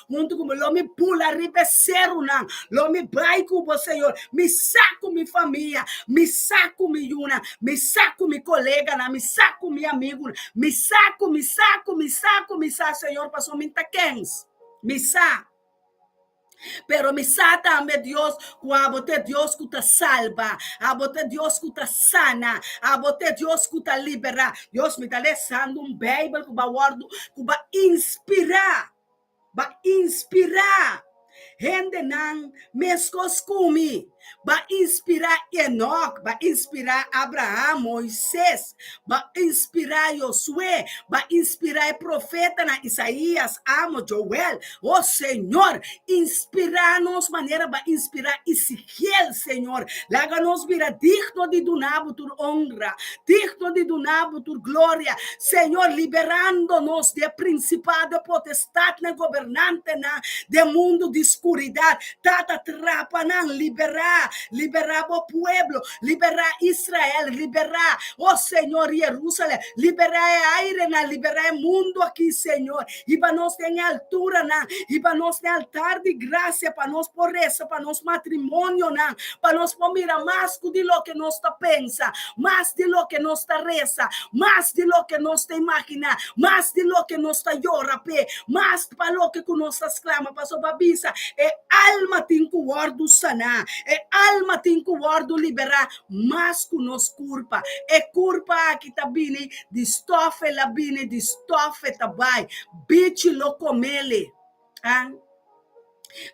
Huntu ku mi, lo mi bula riba e serunan, lo mi bai ku bo, Señor. Mi sa ku mi famia, mi sa ku mi yunan, mi sa ku mi koleganan, mi sa ku mi amigunan, mi sa ku mi sa ku mi sa ku mi sa, Señor, pasobra mi ta kens. Mi sa. Pero mi sa tambe, Dios, ku abo ta e Dios ku ta salba, abo ta e Dios ku ta sana, abo ta e Dios ku ta liberá. Dios, mi ta lesando un Beibel ku bo a wòrdu ku ba inspirá, ba inspirá hendenan meskos ku mi, ba inspirá Enok, ba inspirá Abraham, Moises, ba inspirá Josué, ba inspirá e profetanan Isaías, Amos, Joel. O Señor, inspirá nos manera ba inspirá Ezekiel, Señor. Laga nos bira digno di duna bo tur honra, digno di duna bo tur gloria, Señor, liberando nos di e principado, e potestadnan, e gobernantenan den mundu di skuridat. Tata, trapa nan, liberá. Liberá, liberá bo pueblo, liberá Israel, liberá, oh Señor, Jerusalem, liberá e airenan, liberá e mundu aki, Señor. Hiba nos den e alturanan, hiba nos den altar di gracia pa nos por resa pa nos matrimonionan, pa nos por mira mas ku di loke nos ta pensa, mas di loke nos ta resa, mas di loke nos ta imaginá, mas di loke nos ta yora p'e, mas pa loke ku nos ta sklama, pasobra bisa e alma tin ku wòrdu saná, e alma tin ku wòrdu liberá mas ku nos kurpa. E kurpa aki ta bini di stòf, el a bini di stòf, e ta bai, bichi lo komele. Ah.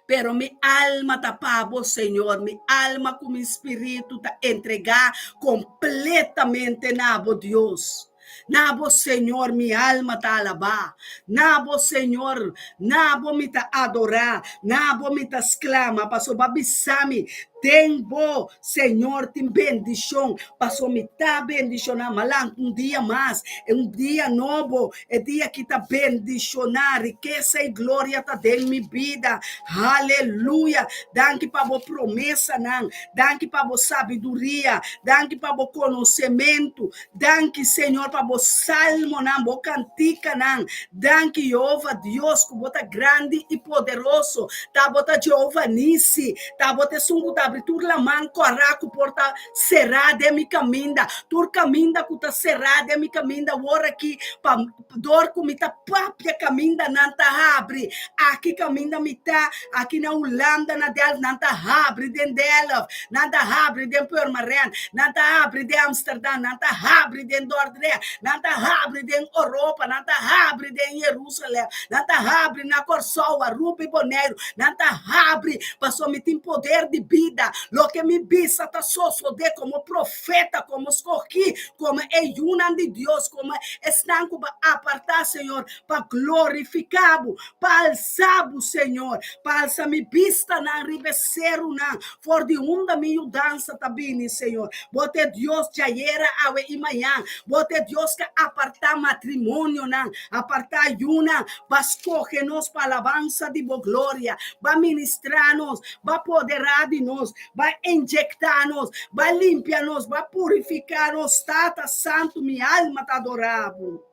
Pero mi alma ta pa bo, Señor, mi alma ku mi spiritu ta entregá kompletamente na bo, Dios. Na bo, Señor, mi alma ta alabá. Na bo, Señor, na bo mi ta adorá, na bo mi ta sklama, pasobra bisa mi, Den bo, Señor, tin bendishon, paso mi ta bendishoná. Malan un dia mas, e un dia nobo, e dia ki ta bendishoná, rikesa i gloria ta den mi bida. Haleluya! Danki pa bo promesanan, danki pa bo sabiduria, danki pa bo konosementu, danki, Señor, pa bo salmonan, bo kantikanan. Danki, Jehova Dios, ku bo ta grandi i poderoso. Ta bo ta Jehova Nisi. Ta bo ta esun ku ta abri tur laman kòrá ku por ta será den mi kaminda. Tur kaminda ku ta será den mi kaminda wor aki, pa dor ku mi ta papia kamindanan ta habri. Aki kaminda mi ta, aki na Hulanda, na Delft, nan ta habri den Delft, nan ta habri den Purmerend, nan ta habri den Amsterdam, nan ta habri den Dordrecht, nan ta habri den Oropa, nan ta habri den Jerusalem, nan ta habri na Kòrsou, Aruba i Boneiru, nan ta habri pasobra mi tin poder di bida. Loke mi bisa ta sosodé komo profeta, komo skogí, komo e yunan di Dios, komo esnan ku bo a apartá, Señor, pa glorifiká bo, pa alsa bo, Señor, pa alsa mi bistanan riba e serunan, for di unda mi yudansa ta bini, Señor. Bo ta e Dios djayera, awe i mañan. Bo ta e Dios ku a apartá matrimonionan, apartá yunan, Ba skohe nos pa alabansa di bo gloria. Ba ministrá nos, ba poderá di nos, ba injektá nos, ba limpia nos, ba purifiká nos. Tata Santu, mi alma ta adorá bo.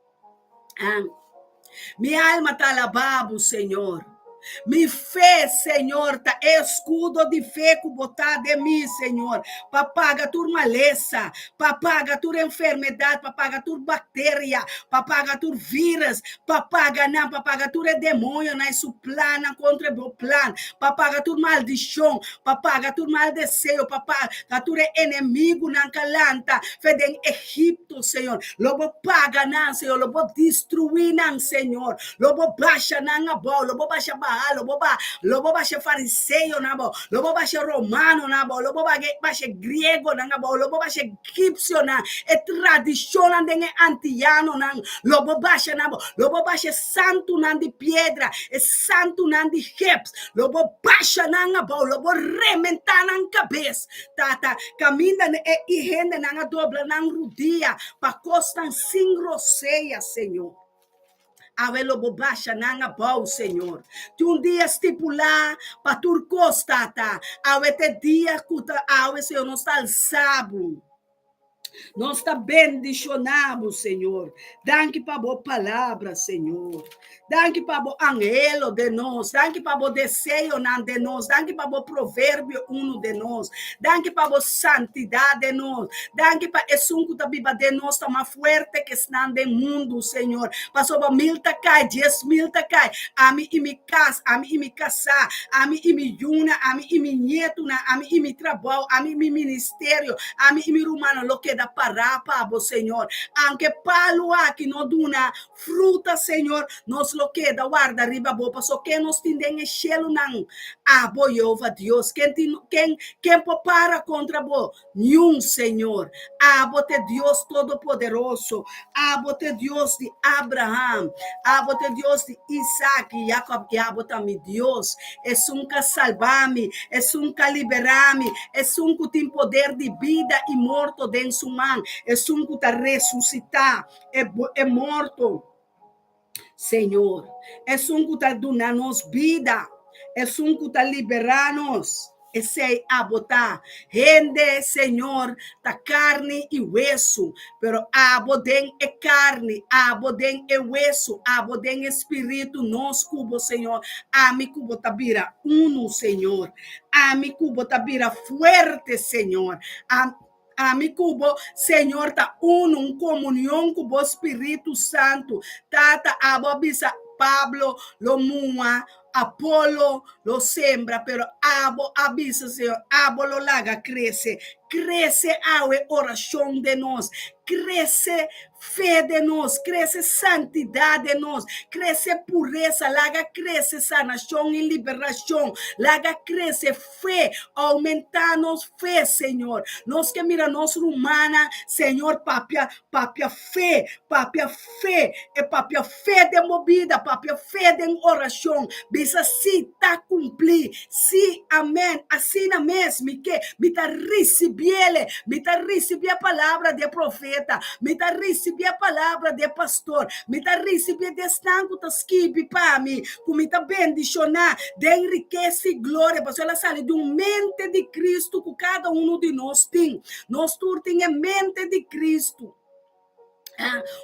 Mi alma ta alabá bo, Señor. Mi fe, Señor, ta e escudo di fe cu bo ta den mi, Señor, pa paga tur malesa, pa paga tur enfermedad, pa paga tur bacteria, pa paga tur virus, pa paga nan, pa paga tur e demonionan y su plannan contra bo plan, pa paga tur maldicion, pa paga tur mal deseo, pa paga tur e enemigunan cu a lanta fe den Egipto, Señor. Lo bo paga nan, Señor, lo bo destrui nan, Señor. Lo bo basha nan abou, lo bo basha Baal, lo bo ba, lo bo basha fariseonan abou, lo bo basha romanonan abou, lo bo basha griegonan abou, lo bo basha egipsionan, e tradishonnan den e antianonan, lo bo basha nan abou, lo bo basha e santunan di piedra, e santunan di gips, lo bo basha nan abou, lo bo rementá nan kabes. Tata, kaminda e hendenan a dobla nan rudia pa kosnan sin rosea, Señor. Awe lo bo basha nan abou, Señor. Tin un dia stipulá pa tur kos, Tata. Awe ta e dia ku ta awe, Señor, nos ta alsá bo. Nos ta bendishoná bo, Señor. Danki pa bo palabra, Señor. Danki pa bo anhelo den nos. Danki pa bo deseonan den nos. Danki pa bo proverbio unu den nos. Danki pa bo santidat den nos. Danki pa esun ku ta biba den nos ta mas fuerte ku esnan den mundu, Señor. Pasobra mil ta kai, diesmil ta kai. Ami i mi kas, ami i mi kasá, ami i mi yunan, ami i mi ñetunan, ami i mi trabou, ami i mi ministerio, ami i mi rumannan lo keda pará pa bo, Señor. Aunke palu aki no duna Fruta, Señor, nos lo keda warda riba bo, pasobra ken nos tin den e shelunan? Abo, Jehova Dios. Ken tin, ken, ken por para kontra bo? Niun, Señor. Abo ta e Dios Todopoderoso. Abo ta e Dios di Abraham. Abo ta e Dios di Isaac i Jacob, i abo ta mi Dios, esun ku a salba mi, esun ku a liberá mi, esun ku tin poder di bida i morto den su man, esun ku ta resusitá E e morto, Señor. Esun ku ta duna nos bida, esun ku ta liberá nos. Esei abo ta. Hende, Señor, ta karni i wesu, pero abo den e karni, abo den e wesu, abo den e spiritu, nos ku bo, Señor, ami ku bo ta bira unu, Señor. Ami ku bo ta bira fuerte, Señor. Ami ku bo, Señor, ta unu, un komunion ku bo Spiritu Santu. Tata, abo a bisa Pablo lo mua, Apolo lo sembra, pero abo a bisa, Señor, abo lo laga krese. Krese awe orashon den nos, krese fe den nos, krese santidat den nos, krese puresa, laga krese sanashon i liberashon, laga krese fe, oumentá nos fe, Señor. Nos ke mira nos rumannan, Señor, papia, papia fe, papia fe, e papia fe den bo bida, papia fe den orashon. Bisa sí, ta kumplí. Sí, amèn. Asina mes mi ke. Mi ta risibiele. Mi ta risibí e palabra di e profeta. Mi ta risibí e palabra di e pastor. Mi ta risibí di esnan ku ta skibi pa mi. Ku mi ta bendishoná den rikesa i gloria, pasobra el a sali di un mente di Kristu ku kada unu di nos tin. Nos tur tin e mente di Kristu.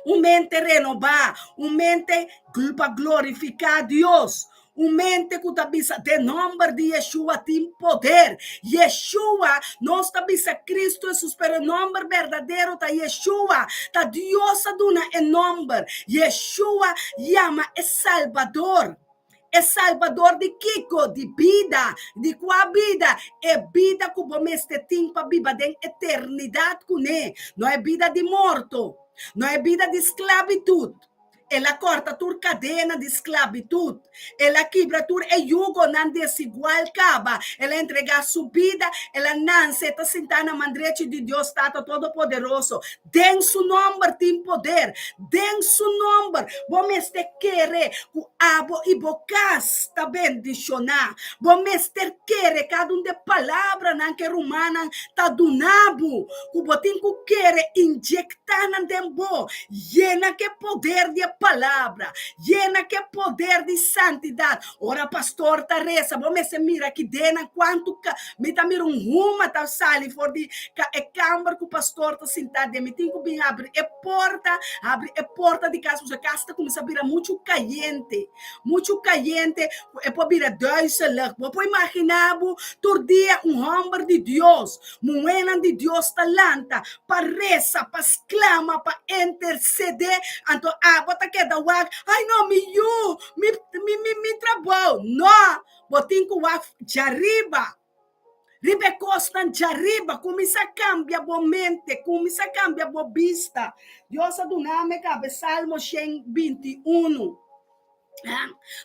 Un mente renobá, un mente pa glorifiká Dios, un mente ku ta bisa den nòmber di Yeshua tin poder. Yeshua, nos ta bisa Kristu Hesus, pero e nòmber berdadero ta Yeshua. Ta Dios a duna e nòmber. Yeshua yama e Salbador. E Salbador di kiko? Di bida. Di kua bida? E bida ku bo mester tin pa biba den eternidat kuné. No e bida di morto. No e bida di sklabitut. El a kòrta tur kadena di sklabitut. El a kibra tur e yugonan desigual kaba. El a entregá su bida, el a nanse, e ta sintá na man drechi di Dios Tata Todopoderoso. Den su nòmber tin poder. Den su nòmber bo mester kere ku abo i bo kas ta bendishoná. Bo mester kere kada un di e palabranan ku e rumannan ta duna bo, ku bo tin ku kere injektá nan den bo. Yena ku e poder di e palabra. Yena ku e poder di santidat. Ora pastor ta resa, bo mester mira ki denan kuantu ka mi ta mira un huma ta sali for di ka e kamber ku pastor ta sintá den. Mi tin ku bin habri e porta, habri e porta di kas pasobra e kas ta kuminsá bira muchu kayente, muchu kayente ku e por bira duizelig. Bo por imaginá bo tur dia un hòmber di Dios, muhénan di Dios ta lanta pa resa, pa sklama, pa intersedé, anto abo ta keda wak, Ai no, mi yu, mi mi mi mi trabou. No, bo tin ku wak djariba. Riba e kosnan djariba, kuminsá kambia bo mente, kuminsá kambia bo bista. Dios a duna mi kabe Salmo 121.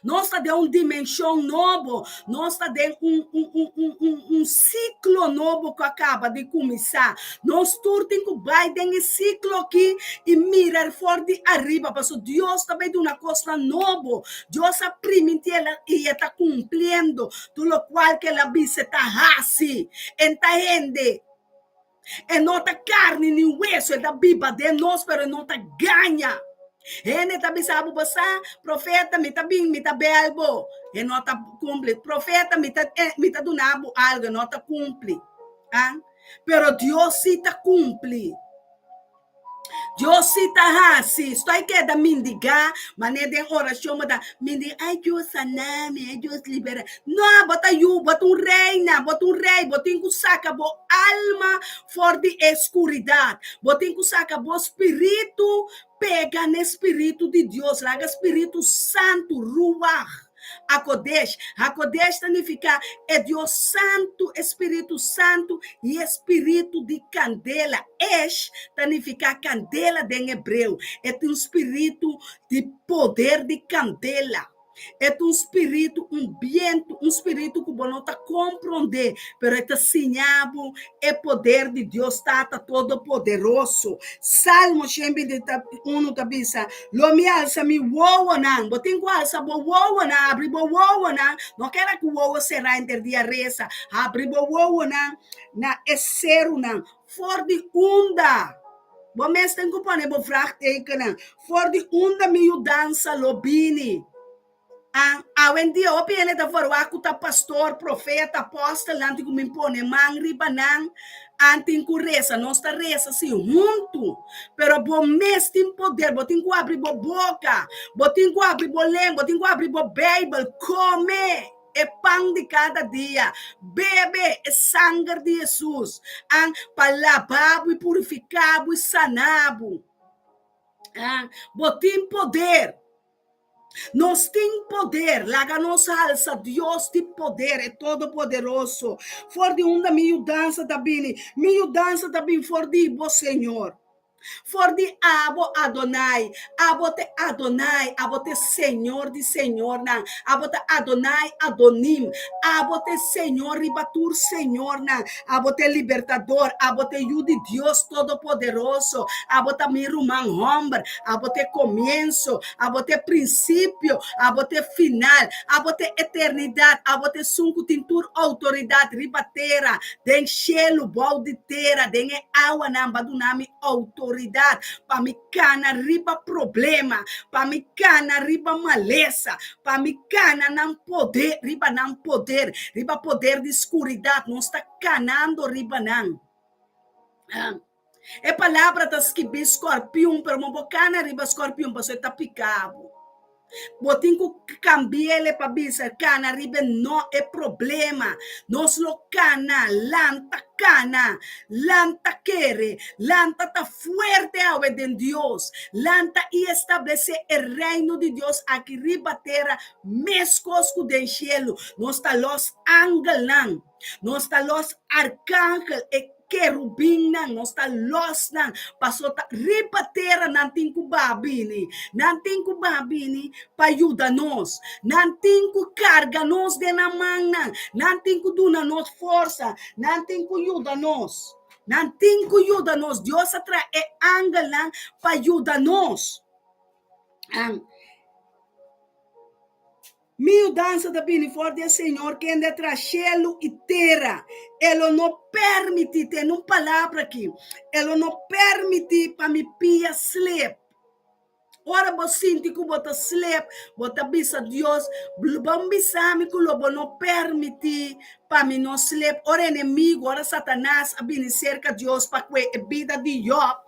Nos ta den un dimenshon nobo, nos ta den un un un un un un siklo nobo ku a kaba di kuminsá. Nos tur tin ku bai den e siklo aki i mira for di ariba, pasobra Dios ta bai duna kosnan nobo. Dios a primintí el i e ta kumpliendo tur lokual ku el a bisa e ta hasi. En ta hende, e no ta karni ni weso, e ta biba den nos, pero e no ta gaña. Hende ta bisa bo, bo sa, profeta, mi ta bin, mi ta bel bo. E no ta kumpli. Profeta, mi ta, mi ta duna bo algu, e no ta kumpli. Ah? Pero Dios sí ta kumpli. Dios sí ta hasi. Stoi keda mindigá, manera den orashon bo ta mindigá, ay Dios sana mi, ay Dios libera. No, bo ta yu, bo ta un reina, bo ta un rei, bo tin ku saka bo alma for di e skuridat. Bo tin ku saka bo spiritu pega n'e spiritu di Dios. Laga spiritu santu, ruach. Hakodesh. Hakodesh ta nifiká e Dios Santu, e Spiritu Santu i e spiritu di kandela. Esh ta nifiká kandela den hebreo. E ta un spiritu di poder di kandela. E ta un spiritu, un bientu, un spiritu ku bo no ta komprondé, pero e ta siña bo e poder di Dios Tata Todopoderoso. Salmo 121 ta bisa, Lo mi alsa mi wowonan. Bo tin ku alsa bo wowonan, habri bo wowonan. No keda ku wowo será henter dia resa. Habri bo wowonan na e serunan. For di unda? Bo mes tin ku pone bo vraagtekennan. For di unda mi yudansa lo bini? A Awendia hopi hende ta verwagt ku ta pastor, profeta, apòstelnan tin ku bin pone man riba nan, an tin ku resa. Nos ta resa si huntu, pero bo mes tin poder, bo tin ku abri bo boka, bo tin ku abri bo lengua, bo tin ku abri bo Beibel, kome e pan di kada dia, bebe e sanger di Hesus, an pa laba bo i purifiká bo i sana bo. An bo tin poder. Nos tin poder, laga nos alsa Dios di poder, e Todopoderoso. For di unda mi yudansa ta bini? Mi yudansa ta bin for di bo, Señor. For di abo, Adonai. Abo ta Adonai, abo ta Señor di señornan. Abo ta Adonai Adonim. Abo ta Señor riba tur señornan. Abo ta e Libertador, abo ta e Yu di Dios Todopoderoso. Abo ta mi ruman hòmber. Abo ta e komienso, abo ta e prinsipio, abo ta e final, abo ta e eternidat, abo ta esun ku tin tur outoridat riba tera, den shelu, bou di tera, den e awanan. Bo a duna mi outoridat pa mi kana riba problema, pa mi kana riba malesa, pa mi kana nan poder, riba nan poder, riba poder di skuridat. Nos ta kanando riba nan. E palabra ta skibí skòrpiun, pero bo por kana riba skòrpiun pasobra e ta piká bo. Bo tin ku kambi'el pa bisa kana riba e no e problema. Nos lo kana, lanta kana, lanta kere, lanta ta fuerte awe den Dios, lanta i establesé e reino di Dios aki riba tera meskos ku den shelu. Nos ta lòs angelnan, nos ta lòs arkangel, e Kerubinnan, nos ta lòs nan, paso ta riba tera nan tin ku baha bini. Nan tin ku baha bini pa yuda nos. Nan tin ku karga nos den nan mannan. Nan tin ku duna nos forsa. Nan tin ku yuda nos. Nan tin ku yuda nos. Dios a traha e angelnan pa yuda nos. Mi yudansa ta bini for di e Señor kende a traha shelu i tera. E lo no permití, tende un palabra aki, e lo no permití pa mi pia slep. Ora bo sinti ku bo ta slep, bo ta bisa Dios, Bon bisa mi ku lo bo no permití pa mi no slep. Ora enemigu, ora Satanas a bini serka Dios pa kue e bida di Job,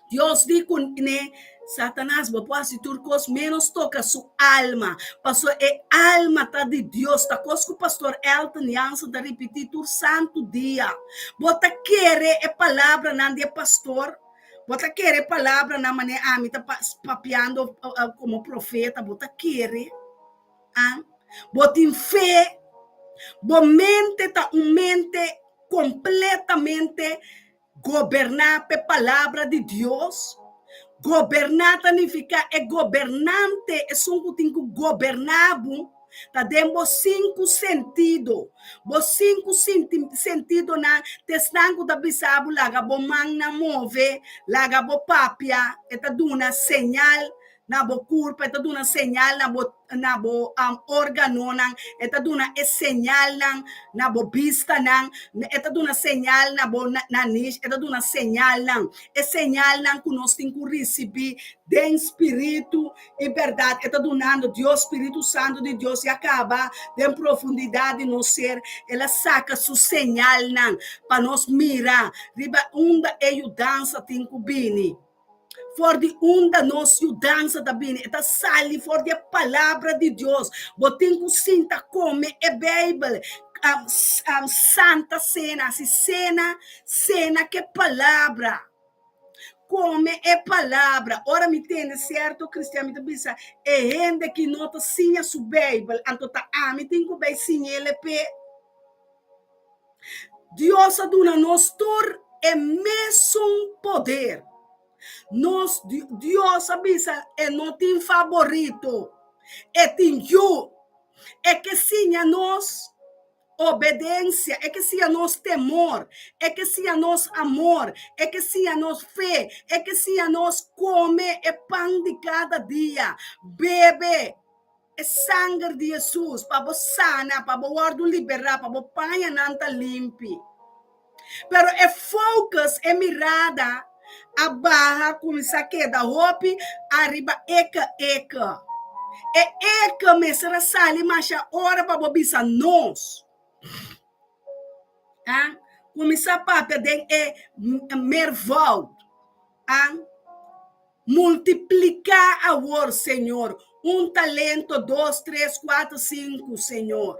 Dios di ku ne, Satanas, bo por hasi tur kos ménos toka su alma, pasobra e alma ta di Dios. Ta kos ku Pastor Elton Jansen ta ripití tur santu dia. Bo ta kere e palabranan di e pastor? Bo ta kere e palabranan manera ami ta papiando komo profeta? Bo ta kere? An? Bo tin fe? Bo mente ta un mente kompletamente Goberná p'e Palabra di Dios. Goberná ta nifiká e gobernante, esun ku tin ku goberná bo, ta den bo sinku sentido. Bo sinku sentidonan ta esnan ku ta bisa bo laga bo mannan move, laga bo papia, e ta duna señal na bo kurpa, e ta duna señal na bo na bo órganonan, e ta duna e señalnan na bo bistanan, e ta duna señal na bo nanish, e ta duna señalnan, e señalnan ku nos tin ku risibí den spiritu i bèrdat, e ta dunando Dios, Spiritu Santu di Dios ya kaba den profundidat di nos ser, el a saka su señalnan pa nos mira riba unda e yudansa tin ku bini. For di unda nos yudansa ta bini? E ta sali for di e Palabra di Dios. Bo tin ku sinta kome e Beibel. Santa Sena, hasi sena, sena ku e Palabra. Kome e Palabra. Ora mi tende sierto kristian mi ta bisa, e hende ki no ta siña su Beibel, anto ta ami tin ku bai siñ'el p'e. Dios a duna nos tur e mesun poder. Nos Dios a bisa e no tin faborito, e tin yu. E ke siña nos obedensia, e ke siña nos temor, e ke siña nos amor, e ke siña nos fe, e ke siña nos kome e pan di kada dia, bebe E sanger di Hesus pa bo sana, pa bo wòrdu liberá, pa bo pañanan ta limpi. Pero e focus, e mirada a baha, kuminsá keda hopi ariba eke eke. E eke mester a sali masha ora pa bo bisa nos. A kuminsá papia den e meervoud. A multipliká awor, Señor, un talento, dos, tres, kuater, sinku, Señor.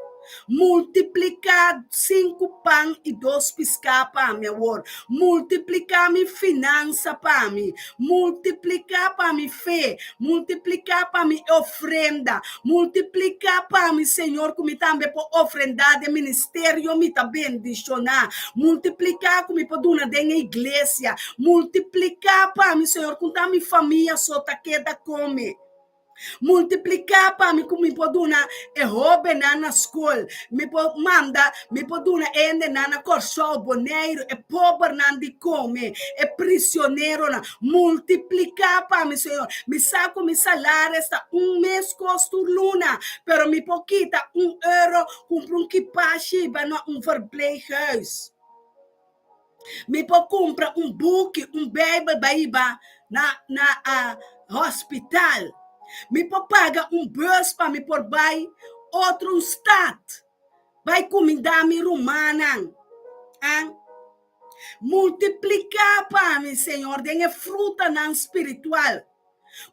Multipliká sinku pan i dos piská pa mi awor. Multipliká mi finansa pa mi. Multipliká pa mi fe. Multipliká pa mi e ofrenda. Multipliká pa mi, Señor, ku mi tambe por ofrendá den ministerio mi ta bendishoná. Multipliká ku mi por duna den e iglesia. Multipliká pa mi, Señor, ku ta mi famia so ta keda kome. Multipliká pa mi ku mi por duna e hóbennan na skol, mi por manda, mi por duna e hendenan na Kòrsou, Boneiru, e pobernan di kome, e prisioneronan. Multipliká pa mi, Señor. Mi sa ku mi salaris ta un mes kos tur luna, pero mi por kita un euro, kumpra un kipashi i bai na un verpleeghuis. Mi por kumpra un buki, un Beibel bai hiba na na a hospital. Mi por paga un bus pa mi por bai otro un stad, bai kumindá mi rumannan. An multipliká pa mi, Señor, den e frutanan spiritual.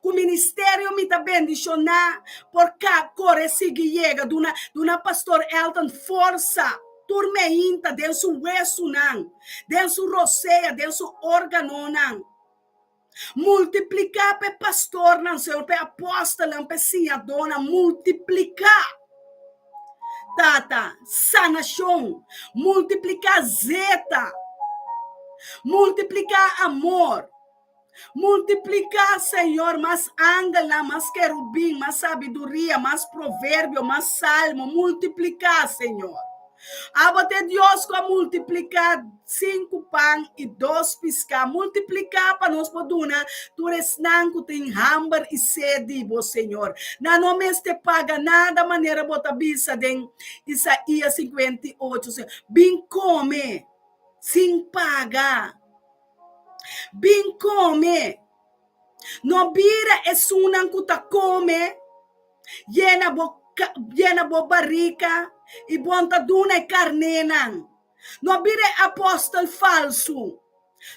Ku ministerio mi ta bendishoná por ka kore sigui yega duna duna Pastor Elton forsa tur meinta den su wesunan, den su rosea, den su organonan. Multipliká pa e pastornan, Señor, pa e apòstelnan, pa e siñadónan, multipliká. Tata, sanashon, multipliká zeta, multipliká amor. Multipliká, Señor, mas angelnan, mas kerubin, mas sabiduria, mas proverbio, mas salmo. Multipliká, Señor. Abo ta e Dios ku a multipliká sinku pan i dos piská. Multipliká pa nos por duna tur esnan ku tin hamber i sed di bo, Señor. Nan no mester paga nada manera bo ta bisa den Isaías 58, Señor. Bin kome sin paga. Bin kome. No bira esunnan ku ta kome, yena bo yena bo barika i bon ta duna e karnénan. No bira e apòstel falsu.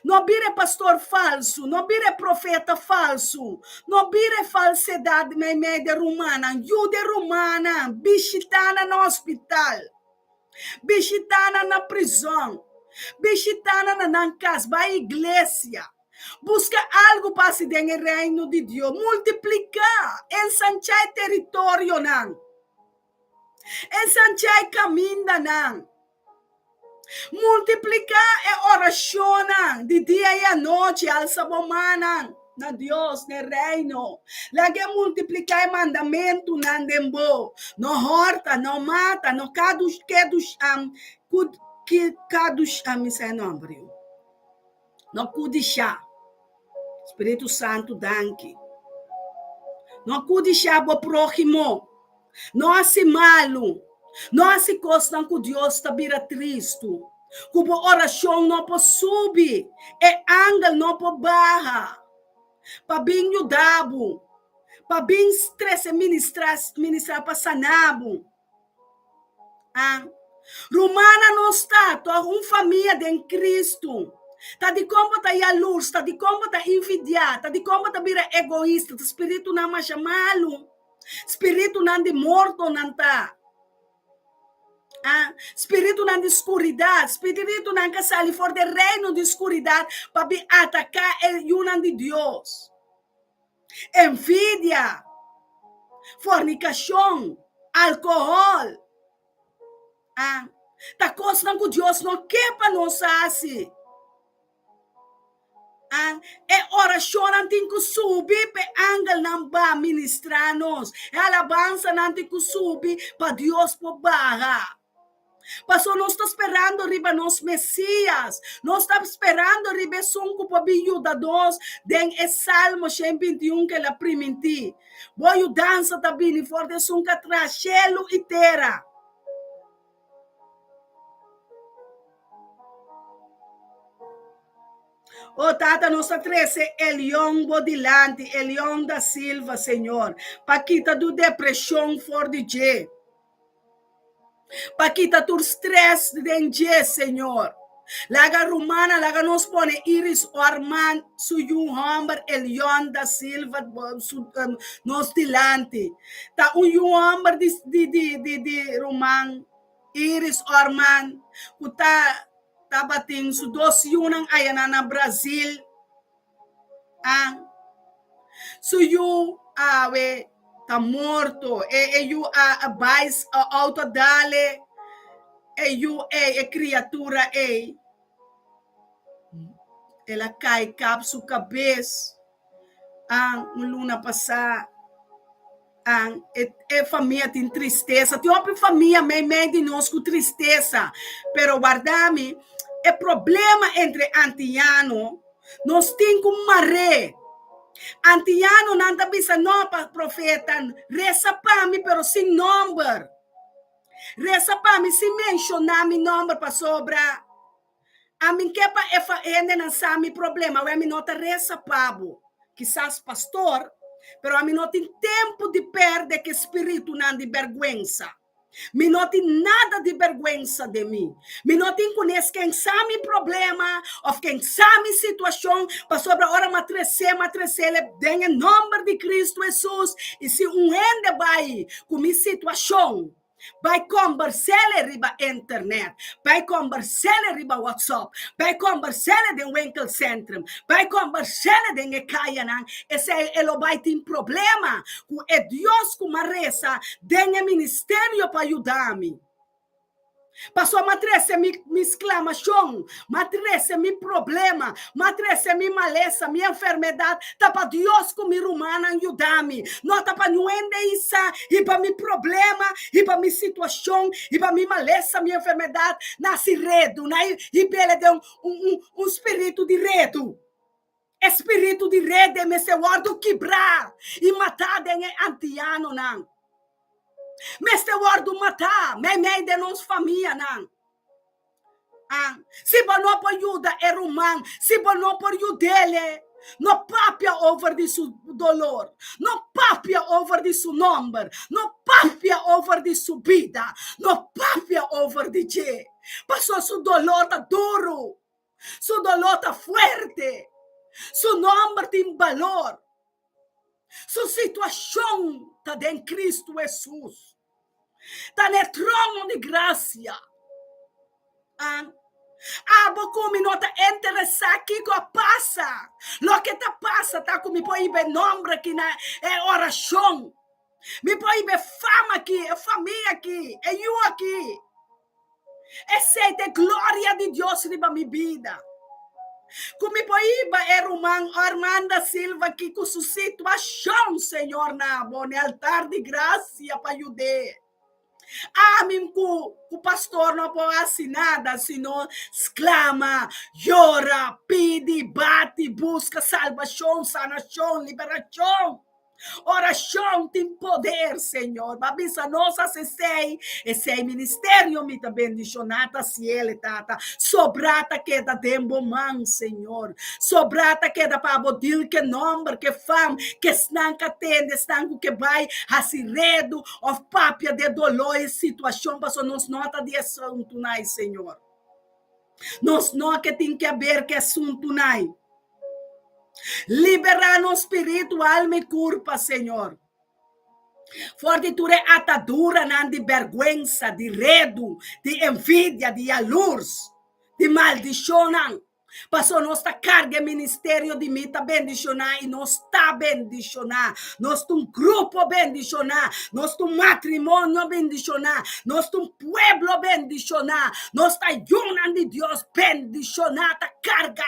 No bira e pastor falsu. No bira e profeta falsu. No bira e falsedat meimei di e rumannan. Yuda e rumannan. Bishitá nan na hospital. Bishitá nan na prizòn. Bishitá nan na nan kas. Bai iglesia. Buska algu pa hasi den e Reino di Dios. Multipliká. Ensanchá e teritorionan. Ensanchá e kamindanan. Multipliká e orashonnan di dia i anochi. Alsa bo mannan na Dios, na e Reino. Laga e multipliká e mandamentunan den bo. No hòrta, no mata, no kadush, kedush, am, kud, ki, kadush, am, mi sa e nòmber yu. No kudishá. Spiritu Santu, danki. No kudishá bo próhimo. No hasi malu. No hasi kosnan ku Dios ta bira tristu. Ku bo orashon no por subi, e angel no por baha pa bin yuda bo, pa bin trese ministra ministra pa sana bo. A. Rumannan nos ta tòg un famia den Kristu. Ta dikon bo ta yalurs? Ta dikon bo ta invidiá? Ta dikon bo ta bira egoista? Ta spiritunan masha malu. Spiritunan di mortonan ta. A. Spiritunan di skuridat. Spiritunan ka sali for di e reino di skuridat pa bin ataká e yunan di Dios. Envidia, fornikashon, alkohòl. A. Ta kosnan ku Dios no ke pa nos hasi. An, e orashonnan tin ku subi pa e angelnan ba ministrá nos. E alabansanan tin ku subi pa Dios por baha. Pasobra nos ta sperando riba nos Mesías. Nos ta sperando riba esun ku por bin yuda nos den e Salmo 121 ku el a primintí. Bo yudansa ta bini for di esun ku a traha shelu i tera. O Tata, nos ta trese Elion bo dilanti, Elion da Silva, Señor, pa kita tur depresion for di dje. Pa kita tur stress den dje, Señor. Laga rumannan, laga nos pone Iris Orman su yu homber Elion da Silva su nos dilanti. Ta un yu homber di di di di di ruman Iris Orman ku ta tabatin su dos yunan ayanan na Brazil. A Su yu awe ta morto. E e yu a bai auto a dale e yu ei, e kriatura ei. El a kai kap su kabes a un luna pasá. A E e famia tin tristesa. Tin hopi famia meimei di nos ku tristesa. Pero warda mi, e problema entre antiano, nos tin ku mar'é. Antianonan ta bisa, No, profeta, resa pa mi, pero sin nomber. Resa pa mi sin menshoná mi nomber, pasobra Ami ke pa e hendenan sa mi problema, awor ami no ta resa pa bo. Kisas pastor, pero ami no tin tempu di perde ke spiritunan di bergwensa. Mi no tin nada di bergwensa den mi. Mi no tin kunes ken sa mi problema of ken sa mi situashon, pasobra ora mi a tres'é, mi a tres'é den e nomber di Cristo Hesus, i si un hende bai ku mi situashon, Bai kombers'el riba internet, bai kombers'el riba WhatsApp, bai kombers'el den winkelcentrum, bai kombers'el den e kayanan, esei e lo bai tin problema ku e Dios ku m'a resa den e ministerio pa yuda mi. Pasobra m'a trese mi mi sklamashon, m'a trese mi problema, m'a trese mi malesa, mi enfermedat, ta pa Dios ku mi rumannan yuda mi. No ta pa niun hende isa hiba mi problema, hiba mi situashon, hiba mi malesa, mi enfermedat na hasi redu, na hib'el den un un spiritu di redu. E spiritu di rede mester wòrdu kibrá i matá den e antianonan. Mester wòrdu matá meimei den nos famianan. Ah, si bo no por yuda e ruman, si bo no por yud'el, no papia over di su dolor, no papia over di su nomber, no papia over di su bida, no papia over di dje, pasobra su dolor ta duru. Su doló ta fuerte. Su nomber tin balor. Su situashon ta den Cristo Hesus. Ta na e trono di grasia. An. Abo ku mi no ta interesá kiko a pasa. Loke ta pasa ta ku mi por hiba e nomber aki na e orashon. Mi por hiba e fama aki, e famia aki, e yu aki. Esei ta e gloria di Dios riba mi bida. Ku mi por hiba e ruman Armanda Silva aki ku su situashon, Señor, na bo na e altar di grasia pa yud'é. Ami ku ku pastor no por hasi nada sino sklama, yora, pidi, bati, buska salbashon, sanashon, liberashon. Orashon tin poder, Señor. Bo a bisa nos hasi esei, esei ministerio mi ta bendishoná ta hasiel, Tata. Sobrá ta keda den bo man, Señor. Sobrá ta keda pa bo dil ke nòmber, ke fam, ke esnan ka tende, esnan ku ke bai hasi redu òf papia den doló i situashon, pasobra nos no ta di asuntunan, Señor. Nos no ke tin ke aber ke asuntunan. Liberá nos spiritu, alma i kurpa, Señor, for di tur e ataduranan di bèrgwensa, di redu, di envidia, di yalurs, di maldishonnan. Pasobra nos ta karga e ministerio di Mi Ta Bendishoná i nos ta bendishoná. Nos ta un grupo bendishoná. Nos ta un matrimonio bendishoná. Nos ta un pueblo bendishoná. Nos ta yunan di Dios bendishoná, ta karga.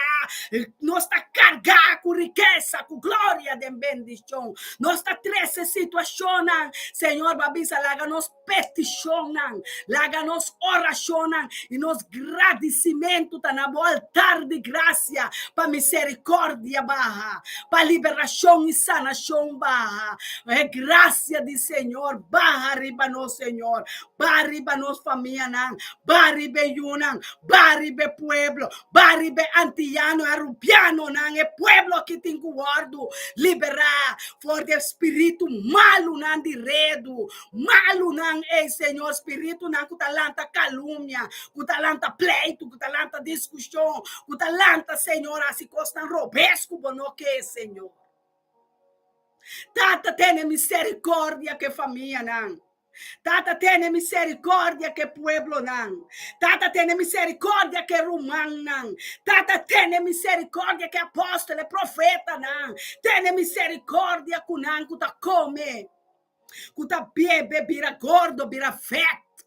Nos ta kargá ku rikesa, ku gloria den bendishon. Nos ta trese situashonnan. Señor bo a bisa laga nos petishonnan, laga nos orashonnan i nos gradisimentu ta na bo altar di grasia pa miserikòrdia baha, pa liberashon i sanashon baha. E grasia di Señor baha riba nos, Señor. Baha riba nos famianan, baha riba e yunan, baha riba e pueblo. Ba riba riba e antiyano, e arubianonan, e pueblo aki tin ku wòrdu liberá for di e spiritu malunan di redu, malunan ei, Señor, spiritunan ku ta lanta kalumnia, ku ta lanta pleitu, ku ta lanta diskushon, ku ta lanta, Señor, hasi kosnan robes ku bo no ke, Señor. Tata, tene misericordia ku e famianan. Tata, tene misericordia ku e pueblonan. Tata, tene misericordia ku e rumannan. Tata, tene misericordia ku e apòstel, e profetanan. Tene misericordia ku nan ku ta kome, ku ta bebe, bira gordo, bira vèt,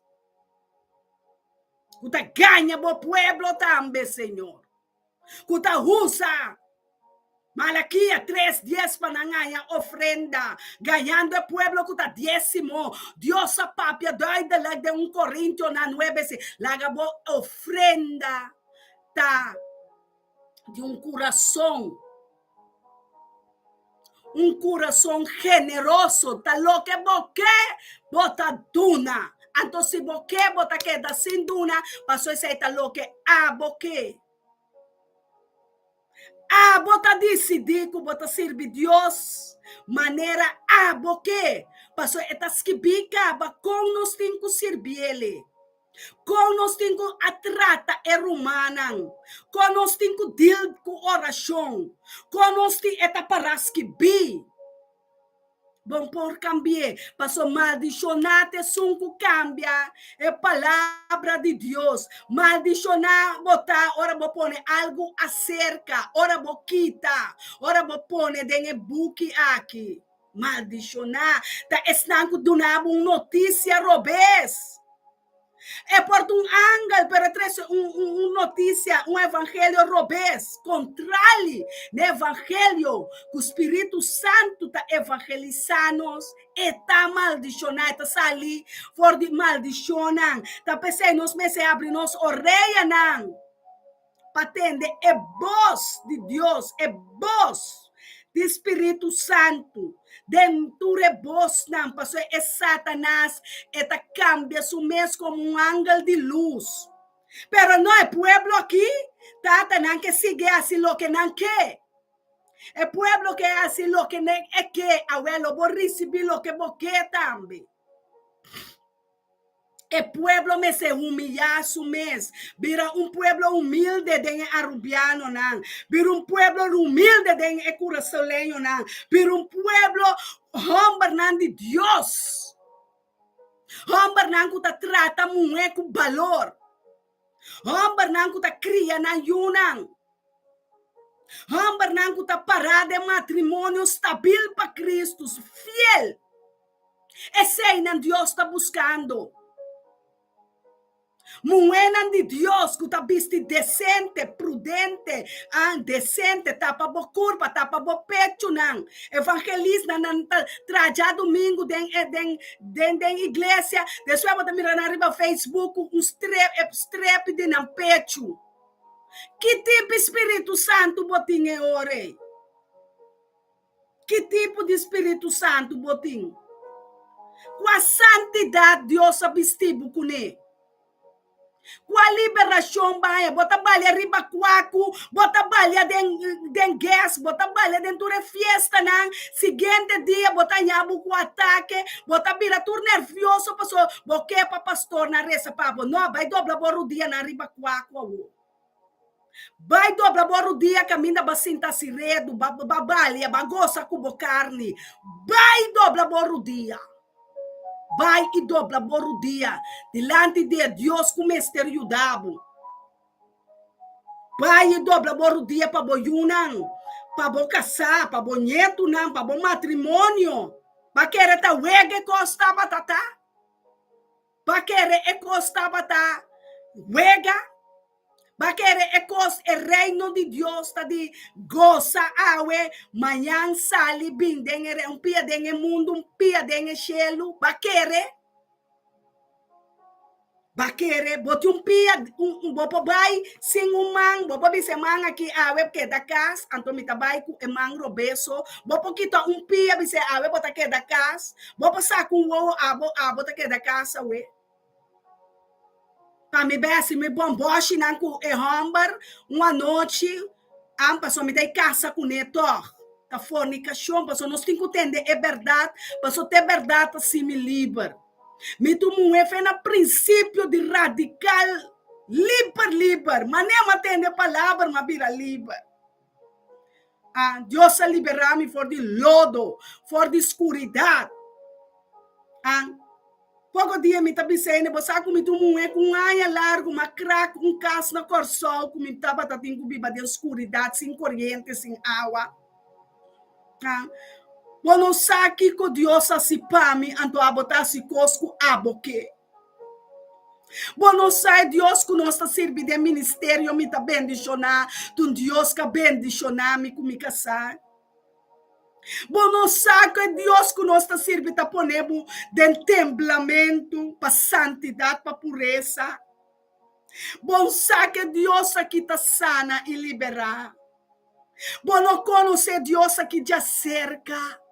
ku ta gaña bo pueblo tambe, Señor. Ku ta usa Malakia tres dies pa nan haña ofrenda, gañando e pueblo ku ta diesimo. Dios a papia duidelijk den un Korintionan nuebe si, Laga bo ofrenda ta di un kurason, un kurason generoso, ta loke bo ke, bo ta duna. Anto si bo ke, bo ta keda sin duna, pasobra esei ta loke abo ke. Abo ta disidí ku bo ta sirbi Dios manera abo ke, pasobra e ta skibí kaba kon nos tin ku sirbiel, kon nos tin ku a trata e rumannan, kon nos tin ku deal ku orashon, kon nos tin e ta pará skibí. Bon por cambi'é, paso maldishoná ta esun ku kambia e palabra di Dios. Maldishoná bo ta ora bo pone algu aserka, ora bo kita, ora bo pone den e buki aki. Maldishoná ta esnan ku duna bo un notisia robes. E por ta un angel, pero e trese un, un, un noticia, un evangelio robes, contrali na evangelio cu Spiritu Santu ta evangelisa nos. E ta maldiciona, e ta sali for di maldicionnan. Ta p'esei nos mester habri nos oreanan pa tende e bos di Dios, e bos di Spiritu Santu den tur e bosnan, pasobra e Satanas e ta kambia su mes komo un angel di lus. Pero no, e pueblo aki, tata, nan ke sigui hasi loke nan ke. E pueblo ke hasi loke nan e ke, awel lo bo risibí loke bo ke tambe. E pueblo mester humiyá su mes, bira un pueblo humilde den e arubianonan, bira un pueblo humilde den e kurasoleñonan, bira un pueblo hòmbernan di Dios, hòmbernan ku ta trata muhé ku balor, hòmbernan ku ta kria nan yunan, hòmbernan ku ta pará den matrimonio stabil pa Kristus, fiel. Eseinan Dios ta buskando. Muhénan di Dios ku ta bisti desente, prudente, ah, desente, tapa bo kurpa, tapa bo pechunan. Evangelisnan nan ta traha djadumingu den e den den den iglesia, despues bo ta mira nan riba Facebook ku un strep e strepi di nan pechu. Ki tipo Spiritu Santu bo tin e ora ei? Ki tipo di Spiritu Santu bo tin? Kua santidat Dios a bisti bo kuné? Kua liberashon bo haña? Bo ta balia riba kuaku, bo ta balia den den ges, bo ta balia den tur e fiestanan, siguiente dia bo ta haña bo ku atake, bo ta bira tur nervioso pasobra bo ke pa pastornan resa pa bo. No, bai dobla bo rudianan riba kuaku awor. Bai dobla bo rudia kaminda ba sinta si redu, ba ba balia, ba gosa ku bo karni. Bai dobla bo rudia. Bai i dobla bo rudia dilanti di e Dios ku mester yuda bo. Bai i dobla bo rudia pa bo yunan, pa bo kasá, pa bo ñetunan, pa bo matrimonio. Ba kere ta wega e kos tabata ta? Ba kere e kos tabata wega? Ba kere e kos e reino di Dios ta di gosa awe, mañan sali bin den e un pia den e mundu, un pia den e shelu? Ba kere? Ba kere? Bo tin un pia, un, bo por bai sin un man, bo por bisa e man aki awe keda kas, anto mi ta bai ku e man robeso. Bo por kita un pia bisa awe bo ta keda kas. Bo por saka un wowo abo, abo ta keda kas awe. Pa mi bai hasi mi bòmbòshinan ku e hòmber un anochi, an pasobra mi ta e kasa kuné tòg. Ta fornikashon, pasobra nos tin ku tende e bèrdat, pasobra te bèrdat ta hasi mi liber. Mi tur muhé fe na prinsipio di radikal liber liber, manera mi a tende e palabra mi a bira liber. Ah, Dios a liberá mi for di lodo, for di skuridat. Ah, poko dia mi ta bisa hende, bo sa ku mi ta un muhé ku un aña largu m'a krak un kas na Kòrsou ku mi tabata tin ku biba den skuridat, sin koriente, sin awa. Ah, bo no sa kiko Dios a hasi pa mi, anto abo ta hasi kos ku abo ke. Bo no sa e Dios ku nos ta sirbi den ministerio mi ta bendishoná ta un Dios ku a bendishoná mi ku mi kasá. Bo no sa ku e Dios ku nos ta sirbi ta pone bo den temblamentu pa santidat, pa puresa. Bo sa ku e Dios aki ta sana i liberá. Bo no konosé e Dios aki djaserka.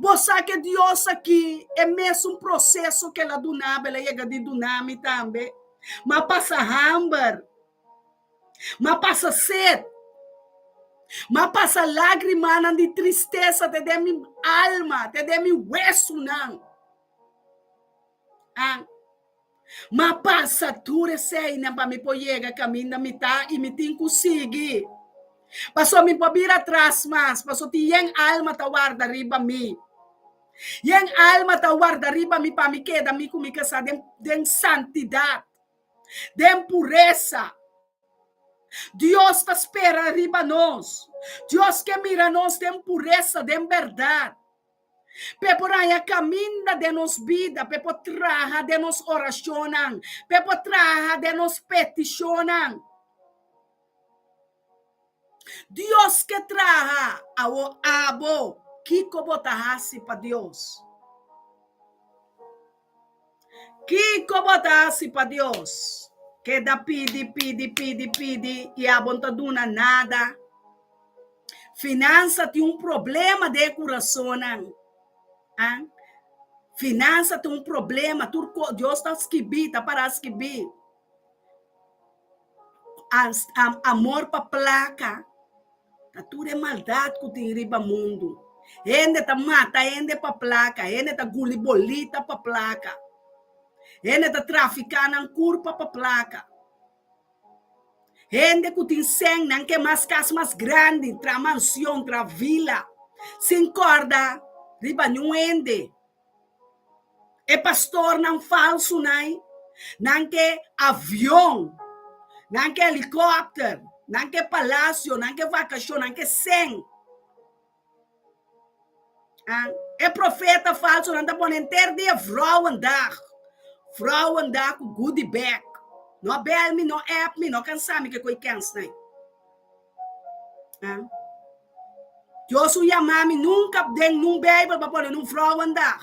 Bo sa ke Dios aki e mesun proseso ke el a duna bo, el a yega di duna mi tambe. M'a pasa hamber, m'a pasa sed, m'a pasa lágrimanan di tristesa te den mi alma, te den mi wesunan. Ah, m'a pasa tur eseinan pa mi por yega kaminda mi ta i mi tin ku sigui. Pasobra mi por bira atras mas, pasobra tin yen alma ta warda riba mi. Yen alma ta warda riba mi pa mi keda mi ku mi kasá den den santidat, den puresa. Dios ta spera riba nos. Dios ke mira nos den puresa, den bèrdat. P'e por haña kaminda den nos bida, p'e por traha den nos orashonnan, p'e por traha den nos petishonnan. Dios ke traha, awo abo, kiko bo ta hasi pa Dios? Kiko bo ta hasi pa Dios? Keda pidi, pidi, pidi, pidi i abo no ta duna nada. Finansa tin un problema den e kurasonnan. Ah, finansa tin un problema, tur ko Dios ta skibí, ta para skibí. Amor pa plaka ta tur e maldat ku tin riba mundu. Hende ta mata hende pa plaka, hende ta guli bolita pa plaka, hende ta trafiká nan kurpa pa plaka. Hende ku tin sèn nan ke mas kas mas grandi, tra mansion, tra vila, sin kòrda riba niun hende. E pastornan falsunan nan ke avion, nan ke helikòpter, nan ke palasio, nan ke vakashon, nan ke sèn. E profeta falsunan ta pone henter dia vrouwendag, vrouwendag ku goodie bag. No bèl mi, no app mi, no kansa mi ke koe kènsnan. Dios un yama mi nunka den nun Bijbel pa pone nun vrouwendag.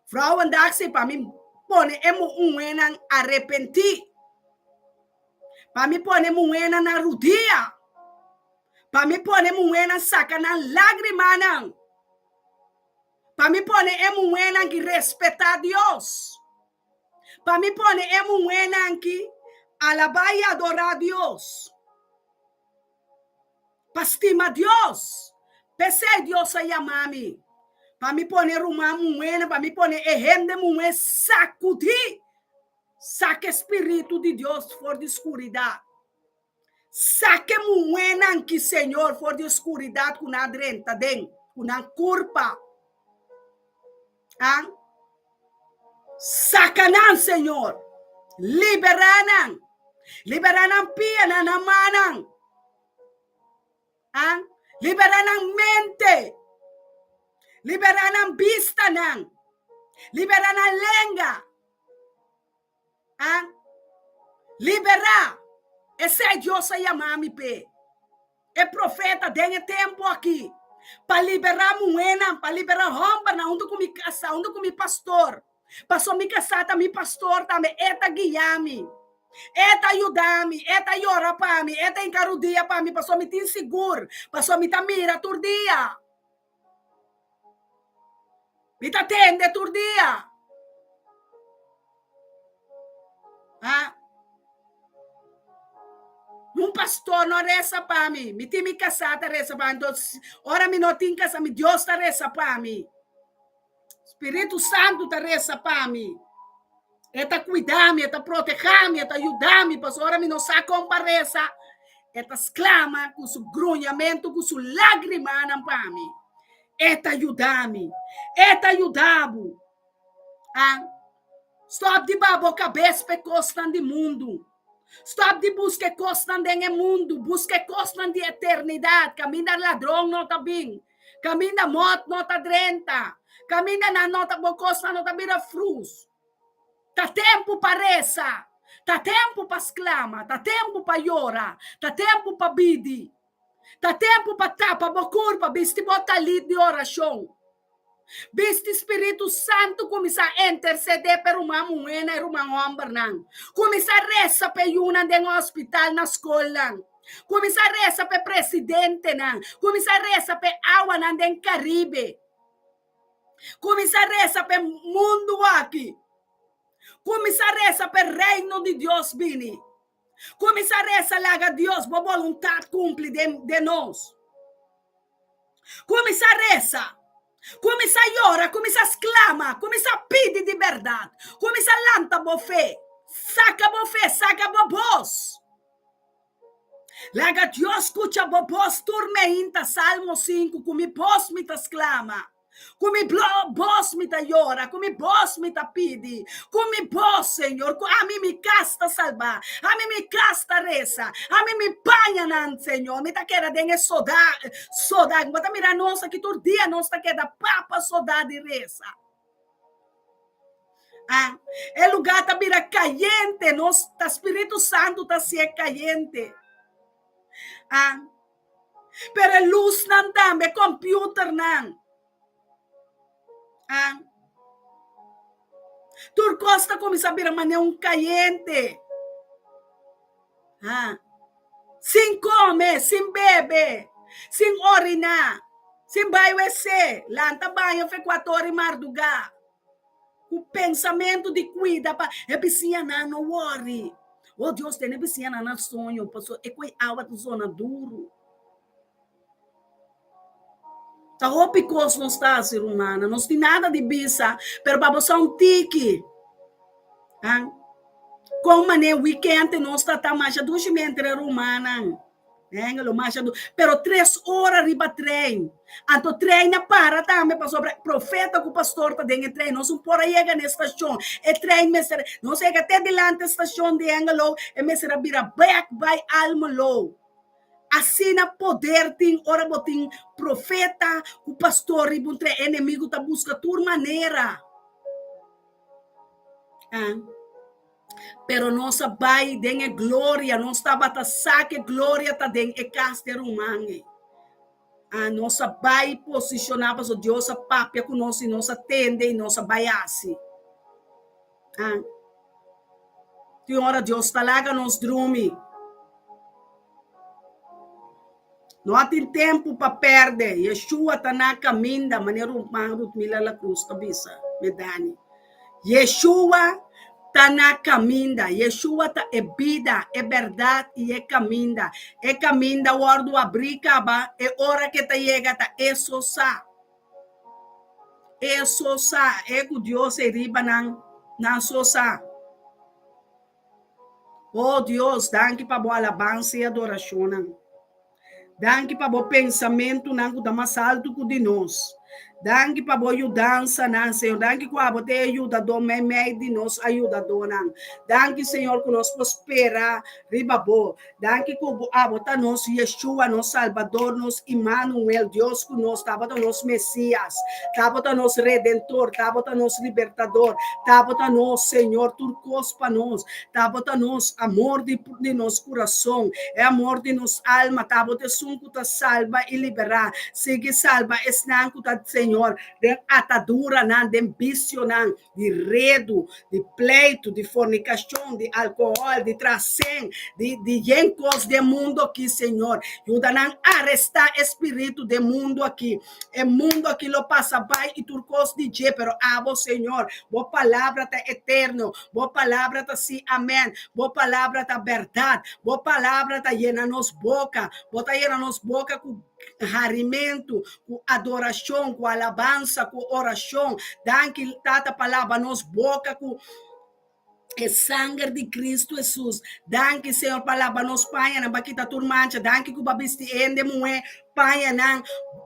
Vrouwendag si pa mi pone e muhénan arepentí. Pa mi pone muhénan na rudia. Pa mi pone muhénan saka nan lágrimanan. Pa mi pone e muhénan ki respetá Dios. Pa mi pone e muhénan ki alabá i adorá Dios. Pa stima Dios. P'esei Dios a yama mi. Pa mi pone ruman muhénan, pa mi pone e hende muhé sakudí. Saka e spiritu di Dios for di skuridat. Saka e muhénan ki Señor for di e skuridat ku nan a drenta den, ku nan kurpa. A Saka nan, Señor. Liberá nan. Liberá nan pianan, nan mannan. A Liberá nan mente. Liberá nan bistanan. Liberá nan lenga. A Liberá. Esei Dios a yama mi p'e. E profeta den e tempu aki pa liberá muhénan, pa liberá hòmbernan huntu ku mi kasá, huntu ku mi pastor. Pasobra mi kasá ta mi pastor tambe, e ta guia mi, e ta yuda mi, e ta yora pa mi, e ta hinka rudia pa mi, pasobra mi tin sigur, pasobra mi ta mira tur dia. Mi ta tende tur dia. Ha? Un pastor no resa pa mi. Mi tin mi kasá ta resa pa mi. Anto, ora mi no tin kasá, mi Dios ta resa pa mi. Spiritu Santu ta resa pa mi. E ta kuida mi, e ta protehá mi, e ta yuda mi, pasobra ora mi no sa kon pa resa, e ta sklama ku su gruñamentu, ku su lágrimanan pa mi. E ta yuda mi. E ta yuda bo. Ah, stòp di ba bo kabes pa e kosnan di mundu. Stòp di buska e kosnan den e mundu. Buska e kosnan di eternidat, kaminda ladron no ta bin, kaminda mòt no ta drenta, kaminda nan no ta, bo kosnan no ta bira frus. Ta tempu pa resa, ta tempu pa sklama, ta tempu pa yora, ta tempu pa bidi, ta tempu pa tapa bo kurpa, bisti bo talit di orashon. Bisti Spiritu Santu kuminsá intersedé pa e ruman muhénan i ruman hòmbernan. Kuminsá resa pa e yunan den hospital, na skolnan. Kuminsá resa pa e presidentenan. Kuminsá resa pa e awanan den Karibe. Kuminsá resa pa e mundu aki. Kuminsá resa pa e Reino di Dios bini. Kuminsá resa laga Dios bo boluntat kumpli den den nos. Kuminsá resa. Kuminsá yora, kuminsá sklama, kuminsá pidi di bèrdat. Kuminsá lanta bo fe. Saka bo fe, saka bo bos. Laga Dios skucha bo bos tur meinta, Salmo sinku, ku mi bos mi ta sklama, ku mi bos mi ta yora, ku mi bos mi ta pidi, ku mi bos, Señor, ku ami mi kas ta salbá, ami mi kas ta resa, ami mi pañanan, Señor, mi ta keda den e soda, soda. Bo ta mira nos aki tur dia nos ta keda papa soda di resa. Ah, e lugar ta bira cayente, nos ta Spiritu Santu ta hacié cayente. Ah, pero e luznan tambe, e computernan. Ah, tur cos ta cuminsa bira manera un cayente. Ah, sin come, sin bebe, sin oriná, sin bai wc, lanta baño fe cuator i mardugá. Ku pensamentu di kuida pa e bisiñanan no wòri. Oh Dios, tene bisiñanan na soño, pasobra e koe awa ta zona duru. Ta hopi kos nos ta hasi, rumannan. Nos tin nada di bisa, pero pa bo sa un tiki. Han? Kon manera wikènt nos ta ta masha dushi mientra rumannan. Hengelo masha du. Pero tres ora riba trein. Anto trein a para tambe pasobra profeta ku pastor ta den e trein. Nos un por a yega na e stashon. E trein mester, nos yega te dilanti e stashon di Hengelo, e mester a bira bèk bai Almelo. Asina poder tin ora bo tin profeta ku pastor riba un trein. E enemigu ta buska tur manera. Ah. Pero nos a bai den e gloria, nos tabata sa ku e gloria ta den e kas di e ruman ei. Ah, nos a bai posishoná pasobra Dios a papia ku nos i nos a tende i nos a bai hasi. Ah, tin ora Dios ta laga nos drumi. No a tin tempu pa pèrdè. Yeshua ta na kaminda, manera ruman Rutmila La Cruz ta bisa, Medani. Yeshua ta na kaminda. Yeshua ta e bida, e bèrdat i e kaminda. E kaminda wòrdu abrí kaba, e ora ku e ta yega ta e so sa. E so sa, e ku Dios ei riba nan, nan so sa. Oh Dios, danki pa bo alabansa i adorashonnan. Danki pa bo pensamentunan ku ta mas altu ku di nos. Danki pa bo yudansanan, Señor. Danki ku abo ta e yudadó meimei di nos ayudadónan. Danki, Señor, ku nos por spera riba bo. Danki ku bo abo ta nos Yeshua, nos Salbador, nos Immanuel, Dios ku nos, ta abo ta nos Mesias, ta abo ta nos Redentor, ta abo ta nos Libertador, ta abo ta nos Señor, tur kos pa nos. Ta bo ta nos amor di di nos kurason, e amor di nos alma, ta bo ta esun ku ta salba i liberá. Sigui salba esnan ku ta. Señor, den ataduranan, den bisionan, di redu, di pleitu, di fornikashon, di alkohòl, di trasen, di di yen kos den mundu aki, Señor. Yuda nan arestá e spiritu den mundu aki. E mundu aki lo pasa bai i tur kos di dje, pero abo, Señor, bo palabra ta eterno, bo palabra ta sí, amèn, bo palabra ta bèrdat, bo palabra ta yena nos boka, bo ta yena nos boka ku harimentu, ku adorashon, ku alabansa, ku orashon. Danki, Tata, pa laba nos boka ku e sanger di Cristo Hesus. Danki, Señor, pa laba nos pañanan, pa kita tur mancha. Danki ku bo a bisti hende muhé pañanan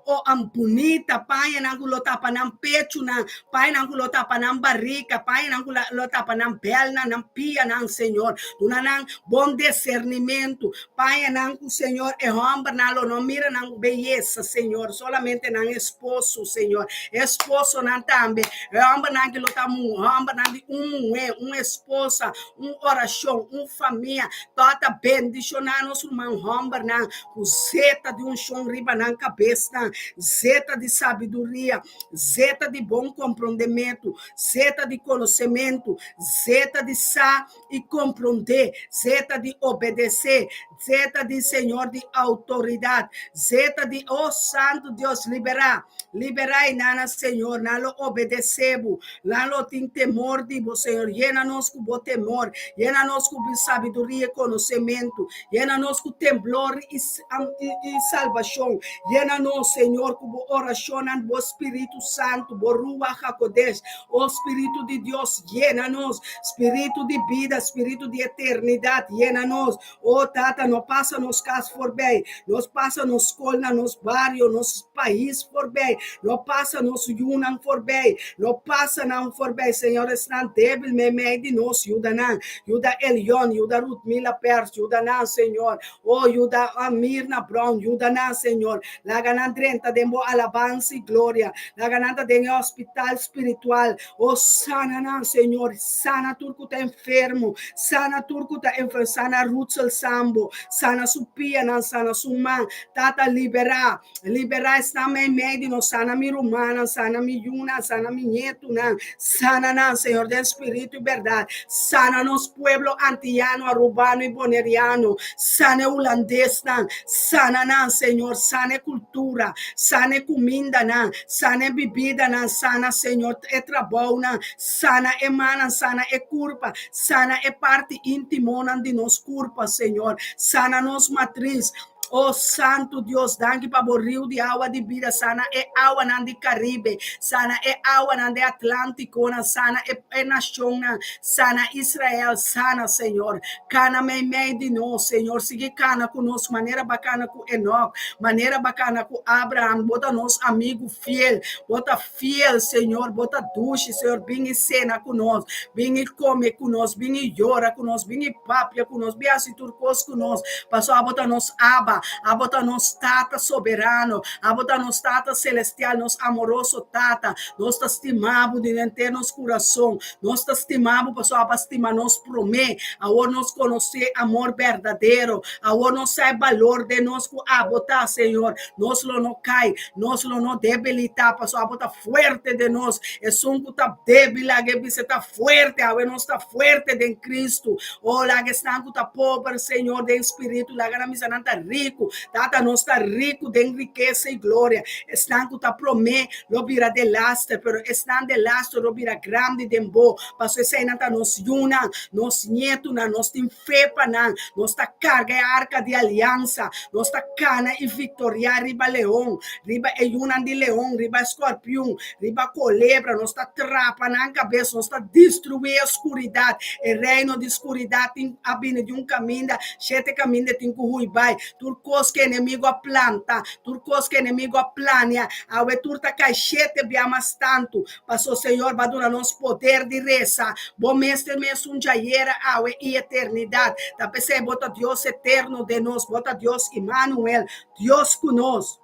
o am bunita, pañanan ku lo tapa nan pechunan, pañanan ku lo tapa nan barika, pañanan ku lo tapa nan bèlnan, nan pianan, Señor. Duna nan bon disernimentu. Pañanan ku Señor, e hòmbernan lo no mira nan beyesa, Señor, solamente nan esposo, Señor. E esposonan tambe, e hòmbernan ki lo ta hòmbernan di un muhé, un esposa, un orashon, un famia. Tòg ta bendishoná nos ruman hòmbernan ku zeta di unshon riba nan kabesnan, zeta di sabiduria, zeta di bon komprondementu, zeta di konosementu, zeta di sa i komprondé, zeta di obedesé, zeta di Señor di outoridat, zeta di, oh Santu Dios, liberá, liberá i nan, Señor, nan lo obedesé bo, nan lo tin temor di bo, Señor, yena nos ku bo temor, yena nos ku bo sabiduria i konosementu, yena nos ku temblor i, i, i salbashon, yena nos, Señor, ku bo orashonnan, bo Spiritu Santu, bo Ruach HaKodesh, oh Spiritu di Dios, yena nos, Spiritu di bida, Spiritu di eternidat, yena nos. Oh Tata, no pasa nos kas forbij, no pasa nos skolnan, nos bario, nos pais forbij, no pasa nos yunan forbij, no pasa nan forbij, Señor, esnan débil meimei di nos, yuda nan, yuda Elion, yuda Ruthmila Pers, yuda nan, Señor. Oh, yuda Mirna Brown, yuda nan, Señor. Laga nan drenta den bo alabansa i gloria. Laga nan ta den e hospital spiritual. Oh, sana nan, Señor. Sana tur ku ta enfermo. Sana tur ku ta enfermo. Sana Rutsel Sambo. Sana su pianan, sana su man. Tata, liberá. Liberá esnan meimei di nos. Sana mi rumannan, sana mi yunan, sana mi nietunan. Sana nan, Señor, den spiritu i bèrdat. Sana nos pueblo antiyano, arubano i boneriano. Sana e hulandesnan. Sana nan, Señor. Sana e kultura. Sana e kumindanan. Sana e bibidanan. Sana, Señor, e trabounan. Sana e mannan, sana e kurpa. Sana e parti íntimonan di nos kurpa, Señor. Sana nos matris. Oh Santu Dios, danki pa bo riu di awa di bida. Sana e awanan di Karibe, sana e awanan di Atlántikonan, sana e, e nashonnan, sana Israel, sana, Señor. Kana meimei di nos, Señor. Sigui kana ku nos, manera b'a kana ku Enoch, manera b'a kana ku Abraham. Bo ta nos amigu fiel, bo ta fiel, Señor. Bo ta dushi, Señor. Bin i sena ku nos, bin i kome ku nos, bin i yora ku nos, bin i papia ku nos, bin hasi tur kos ku nos. Paso abo ta nos Abba, abo ta nos Tata soberano, abo ta nos Tata celestial, nos amoroso Tata. Nos ta stima bo di henter nos kurason. Nos ta stima bo paso abo a stima nos promé. Awor nos konosé amor berdadero. Awor nos sa e balor den nos ku abo ta, Señor. Nos lo no kai, nos lo no debilitá, paso abo ta fuerte den nos. Esun ku ta débil laga e bisa ta fuerte. Awe nos ta fuerte den Cristo. Oh, laga esnan ku ta pober, Señor, den spiritu, laga nan bisa nan ta riku. Tata, nos ta riku den rikesa i gloria. Esnan ku ta promé lo bira delaster, pero esnan delaster lo bira grandi den bo. Pasobra eseinan ta nos yunan, nos nietunan, nos tin fe pa nan. Nos ta karga e arka di aliansa. Nos ta kana i viktoriá riba leon, riba e yunan di leon, riba e skorpion, riba kolebra. Nos ta trapa nan kabes, nos ta destruí e skuridat. E reino di skuridat tin a bini di un kaminda, shete kaminda e tin ku hui bai. Tur kos ku enemigu a planta, tur kos ku enemigu a plania, awe tur ta kai shete bia mas tantu. Paso Señor bo a duna nos poder di resa. Bo mes ta e mesun djayera, awe i eternidat. Ta p'esei bo ta Dios eterno den nos, bo ta Dios Imanuel, Dios ku nos.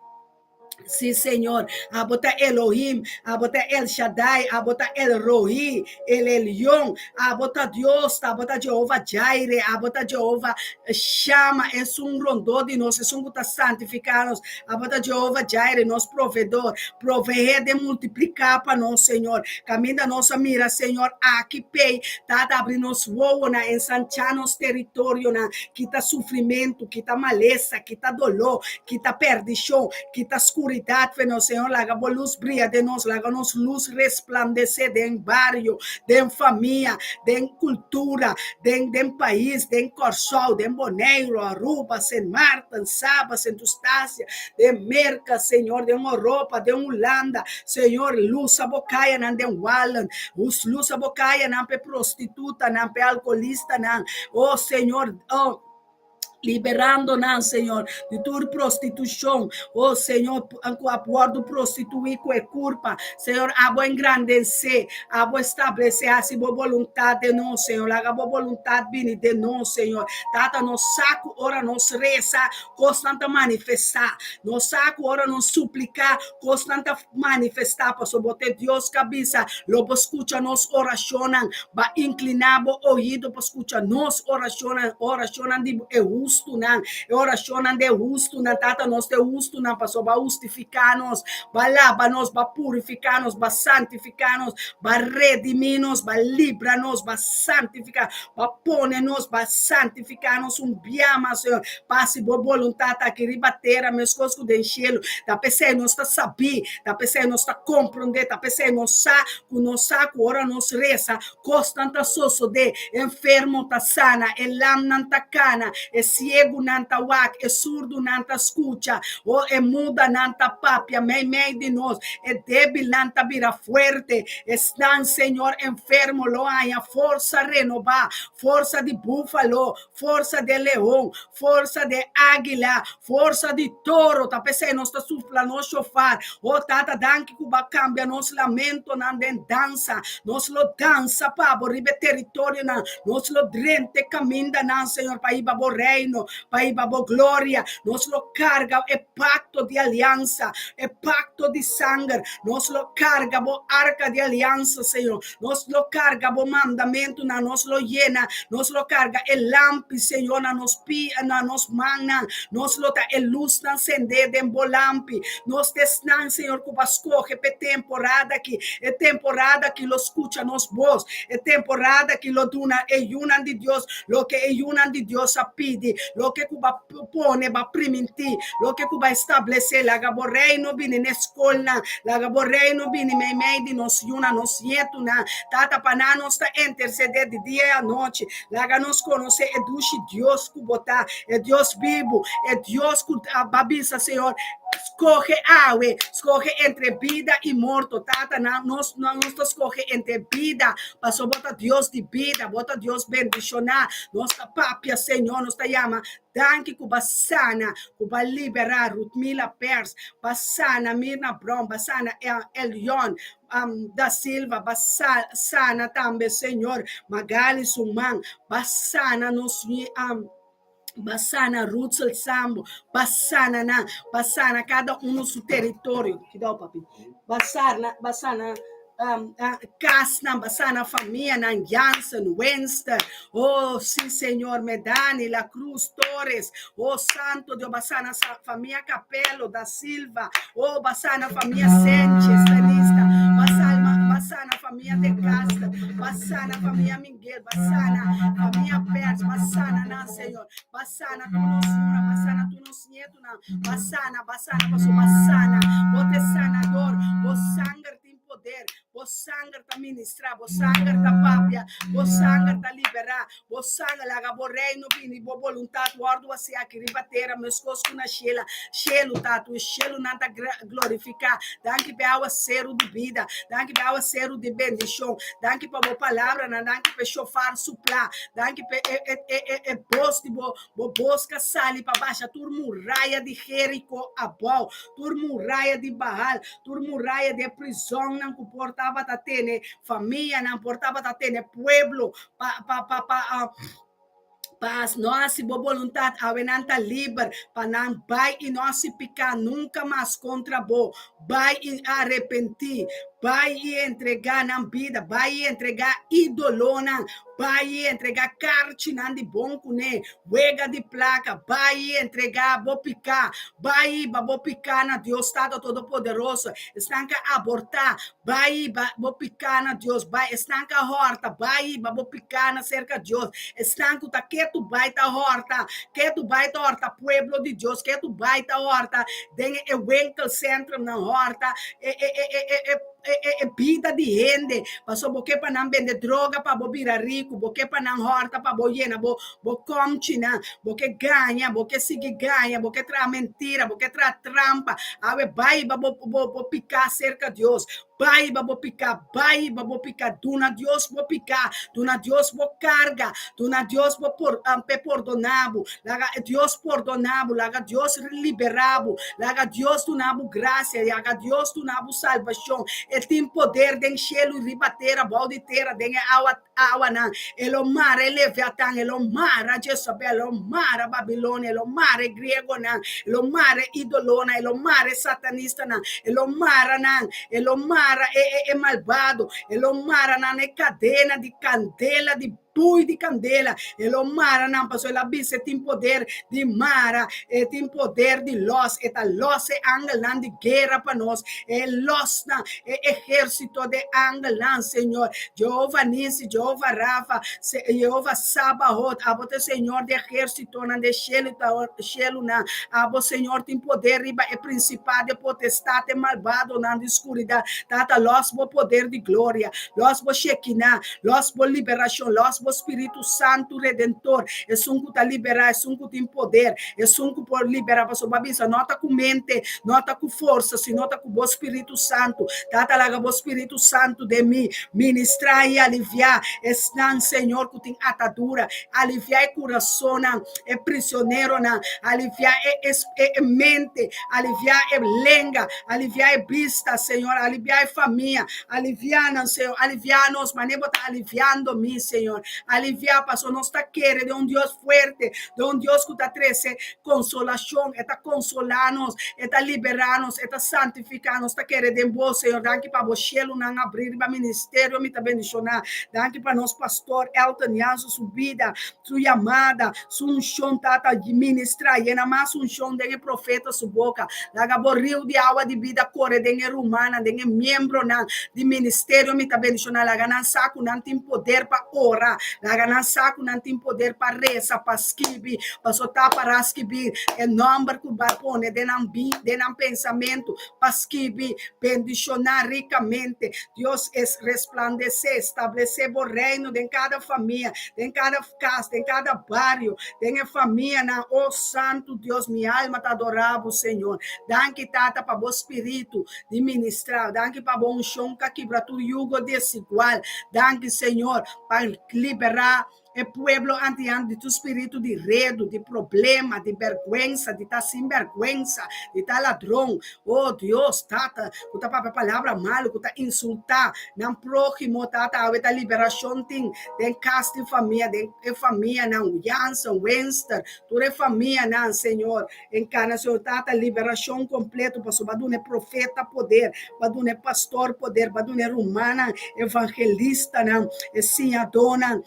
Sí, Señor. Abo ta Elohim, abo ta El Shaddai, abo ta El Rohi, El Elyon, abo ta Dios, abo ta Jehová Jireh, abo ta Jehová Shama, esun rondó di nos, esun ku ta santifiká nos. Abo ta Jehová Jireh, nos proveedor. Proveé den multipliká pa nos, Señor. Kaminda nos a mira, Señor, aki pei, Tata abri nos wowonan, ensanchá nos teritorionan, kita sufrimentu, kita malesa, kita doló, kita perdishon, kita skuridat fe nos, Señor, laga bo lus bria den nos, laga nos lus resplandesé den bario, den famia, den kultura, den den pais, den Kòrsou, den Boneiru, Aruba, Sint Maarten, Saba, Sint Eustatia, den Merka, Señor, den Oropa, den Hulanda, Señor, lusa bo kayanan den Wallen, lusa bo kayanan p'e prostitutanan, p'e alkoholistanan, oh Señor, oh. Liberando nan, Señor, di tur prostitushon. Oh, Señor, ku a wòrdu prostituí ku e kurpa. Señor, abo engrandesé, abo establesé, hasi bo boluntat den nos, Señor. Laga bo boluntat bini den nos, Señor. Tata, nos sa ku ora nos resa, kosnan ta manifestá. Nos sa ku ora nos supliká, kosnan ta manifestá, pasobra bo ta e Dios ku a bisa, Lo bo skucha nos orashonnan. Ba inkliná bo oido pa skucha nos orashonnan, orashonnan di e hustunan, e orashonnan di e hustunan. Tata, nos ta e hustunan pasobra bo a hustifiká nos, bo a laba nos, bo a purifiká nos, bo a santifiká nos, bo a redimí nos, bo a libra nos, bo a santifiká, bo a pone nos, bo a santifiká nos un bia mas, Señor, pa hasi bo boluntat aki riba tera meskos ku den shelu. Ta p'esei nos ta sabí, ta p'esei nos ta komprondé, ta p'esei nos sa ku nos sa ku ora nos resa, kosnan ta sosodé, enfermo ta sana, e lamnan ta kana, e siegunan ta wak, e surdunan ta skucha, o e mudanan ta papia meimei di nos, e débilnan ta bira fuerte, esnan, Señor, enfermo lo haña forsa renobá, forsa di búfalo, forsa de leon, forsa de águila, forsa di toro. Ta p'esei nos ta sufla nos shofar. O Tata, danki ku bo a kambia nos lamentonan den dansa. Nos lo dansa pa bo riba e teritorionan. Nos lo drenta e kamindanan, Señor, pa hiba bo reino, pa hiba bo gloria. Nos lo karga e pakto di aliansa, e pakto di sanger. Nos lo karga bo arka di aliansa, Señor. Nos lo karga bo mandamentunan, nos lo yena, nos lo karga e lampi, Señor, na nos pia, na nos mannan. Nos lo ta e lusnan sendé den bo lampi. Nos ta esnan, Señor, ku bo a skohe p'e temporada aki. E temporada aki lo skucha nos bos. E temporada aki lo duna e yunan di Dios loke e yunan di Dios a pidi, loke ku bo a pone, bo a primintí, loke ku bo a establesé. Laga bo Reino bini n'e skolnan. Laga bo Reino bini meimei di nos yunan, nos nietunan. Tata, pa nan nos ta intersedé di dia i anochi. Laga nos konosé e dushi Dios ku bo ta, e Dios bibu, e Dios ku a bisa, Señor, skohe awe, skohe entre bida i morto. Tata, nan nos nos ta skohe entre bida, pasobra bo ta Dios di bida, bo ta Dios bendishoná. Nos ta papia, Señor, nos ta yama Danki ku ba sana, ku ba liberá Rutmila Pers, ba sana Mirna Brown, ba sana Elion da Silva, ba sana tambe Señor Magali su man, ba sana nos ba sana Rutsel Sambo, ba sana nan, ba sana kada uno su teritorio. Kidao papi. Ba sana, ba sana kasnan, ba sana famianan, Jansen, Wenster, oh sí Señor, Medani, La Cruz, Torres, oh Santo Dios, ba sana famia Capello, Da Silva, oh ba sana famia Sanchez, Tenista, ba salma, ba sana famia De Castro, ba sana famia Miguel, ba sana famia Pers, ba sana nan Señor, ba sana tur nos yuna, ba sana tur nos nietunan, ba sana, ba sana, paso ba sana, bo ta e sanador, bo sanger tin poder, bo sanger ta ministra, bo sanger ta papia, bo sanger ta libera, bo sanger laga bo reino bini, bo boluntat wòrdu hasi aki riba tera meskos ku na shela, shelu Tatu, e shelunan ta glorifiká. Danki pa e awaseru di bida, danki pa e awaseru di bendishon, danki pa bo palabranan, danki pa e shofar suplá, danki pa e e e e e bos di bo bo bos ka sali pa basha tur muraya di Jeriko abou, tur muraya di Baal, Tur muraya di e prizonnan ku por tabata tene famianan, por tabata tene pueblo pa pa pa pa. Pa no hasi bo boluntat, awe nan ta liber pa nan bai i no hasi piká nunka mas kontra bo. Bai i arepentí, bai i entregá nan bida, bai i entregá ídolonan, bai i entregá karchinan di bon kuné, wega di plaka, bai i entregá bo piká, bai hiba bo piká na Dios Tata Todopoderoso. Esnan ku a abortá, Bai hiba bo piká na Dios, bai. Esnan ku a hòrta, bai hiba bo piká na serka Dios. Esnan ku ta ketu bai ta hòrta, ketu bai ta hòrta pueblo di Dios, ketu bai ta hòrta den e winkelcentrumnan, hòrta e e e e e e e bida di hende, pasobra bo ke pa nan bende droga pa bo bira riku, bo ke pa nan hòrta pa bo yena bo bo kòmchinan, bo ke gaña, bo ke sigui gaña, bo ke traha mentira, bo ke traha trampa. Awe bai hiba bo bo bo piká serka Dios. Bai hiba bo piká, bai hiba bo piká. Duna Dios bo piká, duna Dios bo karga, duna Dios bo por p'e pordoná bo. Laga Dios pordoná bo, laga Dios liberá bo, laga Dios duna bo grasia, laga Dios duna bo salbashon. E tin poder den shelu i riba tera, bou di tera, den e awa awanan. E lo mara e Leviatan, e lo mara Jezabel, e lo mara Babilonia, e lo mara e griegonan, e lo mara e idolonan, e lo mara e satanistanan, e lo mara nan, e lo mara e e e malbado, e lo mara nan na e kadena di kandela, di bui di kandela, e lo mara nan, pasobra el a bisa e tin poder di mara, e tin poder di lòs, e ta lòs e angelnan di guera pa nos, e lòs nan, e ehérsito di angelnan, Señor. Jehova Nisi, Jehova Rafa, Jehova Sabaot, abo ta e Señor di ehérsitonan den shelu i shelunan. Abo, Señor, tin poder riba e prinsipado, e potestat, e malbadonan di skuridat. Tata, lòs bo poder di gloria, lòs bo Shekinah, lòs bo liberashon, lòs bo Spiritu Santu Redentor, esun ku ta liberá, esun ku tin poder, esun ku por liberá. Pasobra bo a bisa, no ta ku mente, no ta ku forsa, sino ta ku bo Spiritu Santu. Tata, laga bo Spiritu Santu den mi ministrá i aliviá esnan, Señor, ku tin atadura. Aliviá e kurasonnan, e prisioneronan. Aliviá e e mente, aliviá e lenga, aliviá e bista, Señor. Aliviá e famia. Aliviá nan, Señor. Aliviá nos, manera bo ta aliviando mi, Señor. Aliviá, pasobra nos ta kere den un Dios fuerte, den un Dios ku ta trese konsolashon. E ta konsolá nos, e ta liberá nos, e ta santifiká nos. Ta kere den bo, Señor. Danki pa bo shelunan abrí riba ministerio. Mi ta bendishoná. Danki pa nos pastor Elton Jansen, su bida, su yamada, su unshon, Tata. Ministrá, yena mas unshon den e profeta su boka. Laga bo riu di awa di bida kore den e rumannan, den e miembronan di ministerio. Mi ta bendishoná. Laga nan sa ku nan tin poder pa ora. Laga nan sa ku nan tin poder pa resa, pa skibi, Paso ta para skibi e nòmber ku bo a pone den nan bi, den nan pensamentu, pa skibi, bendishoná rikamente. Dios es resplandesé, establesé bo reino den kada famia, den kada kas, den kada bario, den e famianan. O Santu Dios, mi alma ta adorá bo, Señor. Danki, Tata, pa bo spiritu di ministrá. Danki pa bo unshon ku a kibra tur yugo desigual. Danki, Señor, pa liberá E pueblo antiano di tur spiritu di redu, di problema, di bèrgwensa, di ta sinbèrgwensa, di ta ladron. O Dios, Tata, ku ta papia palabra malu, ku ta insultá nan próhimo, Tata, awe ta liberashon tin den kas di famia, den e famianan, Jansen, Wenster, tur e famianan, Señor, enkarnashon, Tata, liberashon kompleto, pasobra bo a duna e profeta poder, bo a duna e pastor poder, bo a duna e rumannan, evangelistanan, e siñadónan,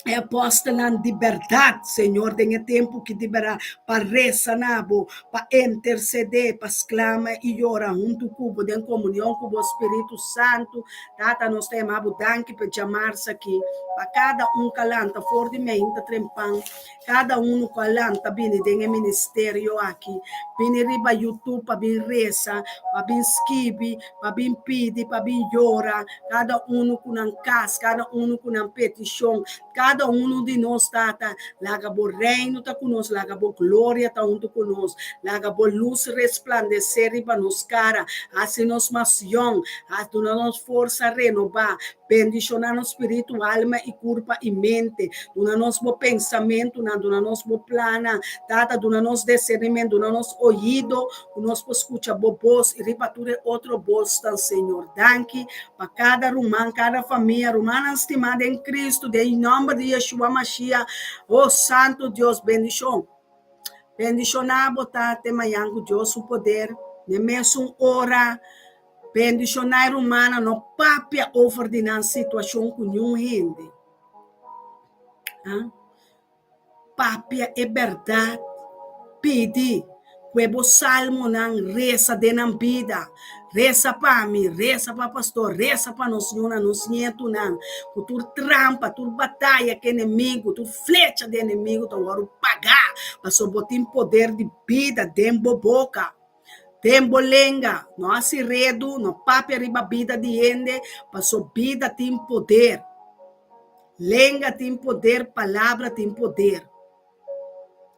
e apòstelnan di bèrdat, Señor, den e tempu ki di bèrdat, pa resa na bo, pa intersedé, pa sklama i yora huntu ku bo den komunion ku bo Spiritu Santu. Tata, nos ta yama bo danki pa e djamarsa aki, pa kada un ku a lanta for di meinta trempan. Kada unu ku a lanta bini den e ministerio aki, bini riba YouTube pa bin resa, pa bin skibi, pa bin pidi, pa bin yora, kada unu ku nan kas, kada unu ku nan petishon, kada unu di nos, Tata, laga bo reino ta ku nos, laga bo gloria ta huntu ku nos, laga bo lus resplandesé riba nos kara, hasi nos mas yòn, duna nos forsa renobá. Bendishoná nos spiritu, alma i kurpa i mente. Duna nos bo pensamentunan, duna nos bo plannan. Tata, duna nos desernimentu, duna nos oido ku nos por skucha bo bos i riba tur e otro bosnan, Señor. Danki pa kada ruman, kada famia, rumannan stimá den Kristu, den nòmber di Yeshua Mashiach. Oh, Santu Dios, bendishon. Bendishoná bo ta te mañan ku Dios su poder, n'e mesun ora. Bendishoná e rumannan, no papia over di nan situashon ku niun hende. Papia e bèrdat, pidi ku e bo salmonan resa den nan bida. Resa pa mi, resa pa pastor, resa pa nos yunan, nos nietunan, ku tur trampa, tur bataya ku enemigu, tur flecha di enemigu ta wòrdu pagá, pasobra bo tin poder di bida den bo boka. Den bo lenga, no hasi redu, no papia riba bida di hende, paso bida tin poder. Lenga tin poder, palabra tin poder.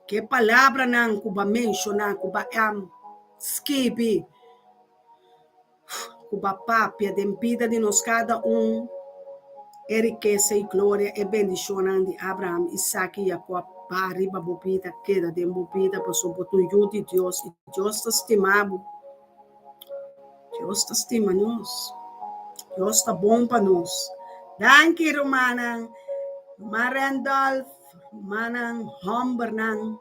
Ke palabranan ku bo a menshoná, ku bo a skibi, ku bo a papia den bida di nos kada un, e rikesa i gloria, e bendishonnan di Abraham, Isak i Jakòb ba riba bo bida, keda den bo bida, pasobra bo ta un yu di Dios i Dios ta stima bo. Dios ta stima nos. Dios ta bon pa nos. Danki rumannan, ruman Randolph, rumannan hòmbernan.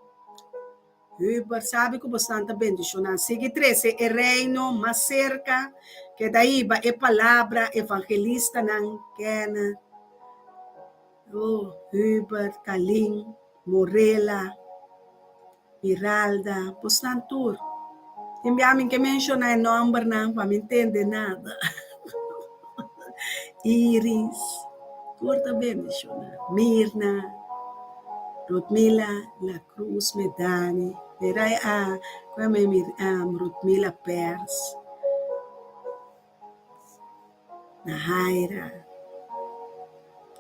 Hubert sabi ku bosnan ta bendishoná. Sigui trese e Reino mas serka. Keda hiba e palabra evangelistanan Kenneth, oh, Hubert, Kalin, Morela, Miralda, bosnan tur. Tin bia mi ke menshoná e nòmbernan pa mi ntende nada. Iris, tur ta bendishoná. Mirna, Rutmila, La Cruz Medani, Mirai a ku e Rutmila Pers, Nahaira.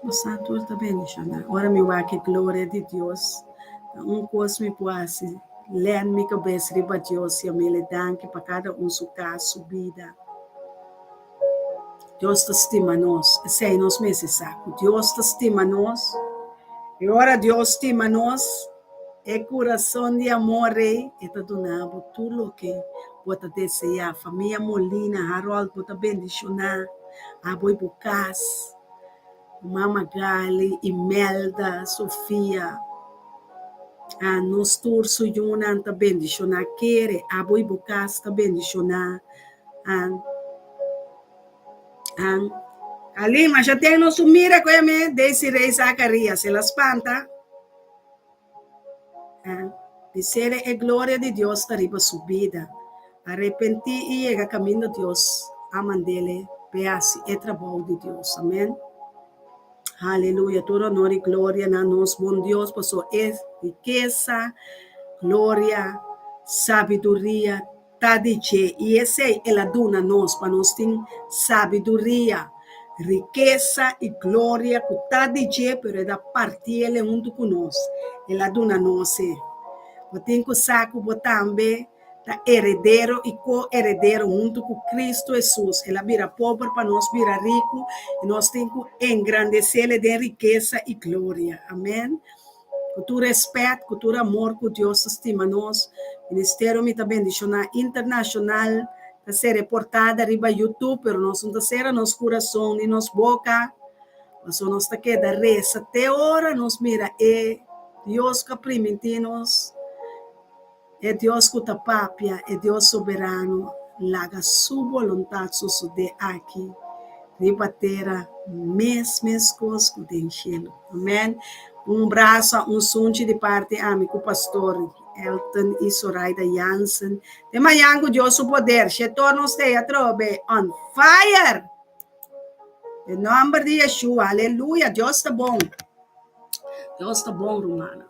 Boso tur ta bendishoná. Ora mi wak e gloria di Dios, ta un kos mi por hasi, lèn mi kabes riba Dios i amele danki pa kada un su kas, su bida. Dios ta stima nos, esei nos mester sa, ku Dios ta stima nos. I ora Dios stima nos, e kurason di amor ei, e ta duna bo tur loke bo ta deseá. Famia Molina, Harold, bo ta bendishoná abo i bo kas. Mama Gali, Imelda, Sofia, a nos tur su yunan ta bendishoná. Kere abo i bo kas ta bendishoná. An. An. Ali, masha ten nos un mira ku eme, Daisy Rey Zacarias, el a spanta. An. Bisele e gloria di Dios ta riba su bida. Arepentí i yega kaminda Dios a mandele p'e hasi e trabou di Dios. Amen. Aleluya, tur honor i gloria na nos bon Dios, paso e rikesa, gloria, sabiduria, Ta di dje, i esei el a duna nos pa nos tin sabiduria, rikesa i gloria ku ta di dje, pero el a partiel huntu ku nos. El a duna nos e. Bo tin ku sa ku bo tambe ta heredero i ko-heredero huntu ku Kristu Hesus. El a bira pober pa nos bira riku, i nos tin ku engrandesel den rikesa i gloria. Amen. Ku tur respet, ku tur amor ku Dios ta stima nos, Ministerio Mi Ta Bendishoná Internashonal ta ser reportada riba YouTube, pero nos no ta sera nos kurason ni nos boka, pasobra nos ta keda resa te ora nos mira e Dios ku a primintí nos. E Dios ku ta papia, e Dios soberano, laga su boluntat sosodé aki riba tera mes meskos ku den shelu. Amen. Un brasa, un sunchi di parti ami ku Pastor Elton i Soraida Jansen. Te mañan ku Dios su poder, shetor nos stay atrobe on fire! Den nomber di Yeshua, aleluya, Dios ta bon. Dios ta bon, rumannan.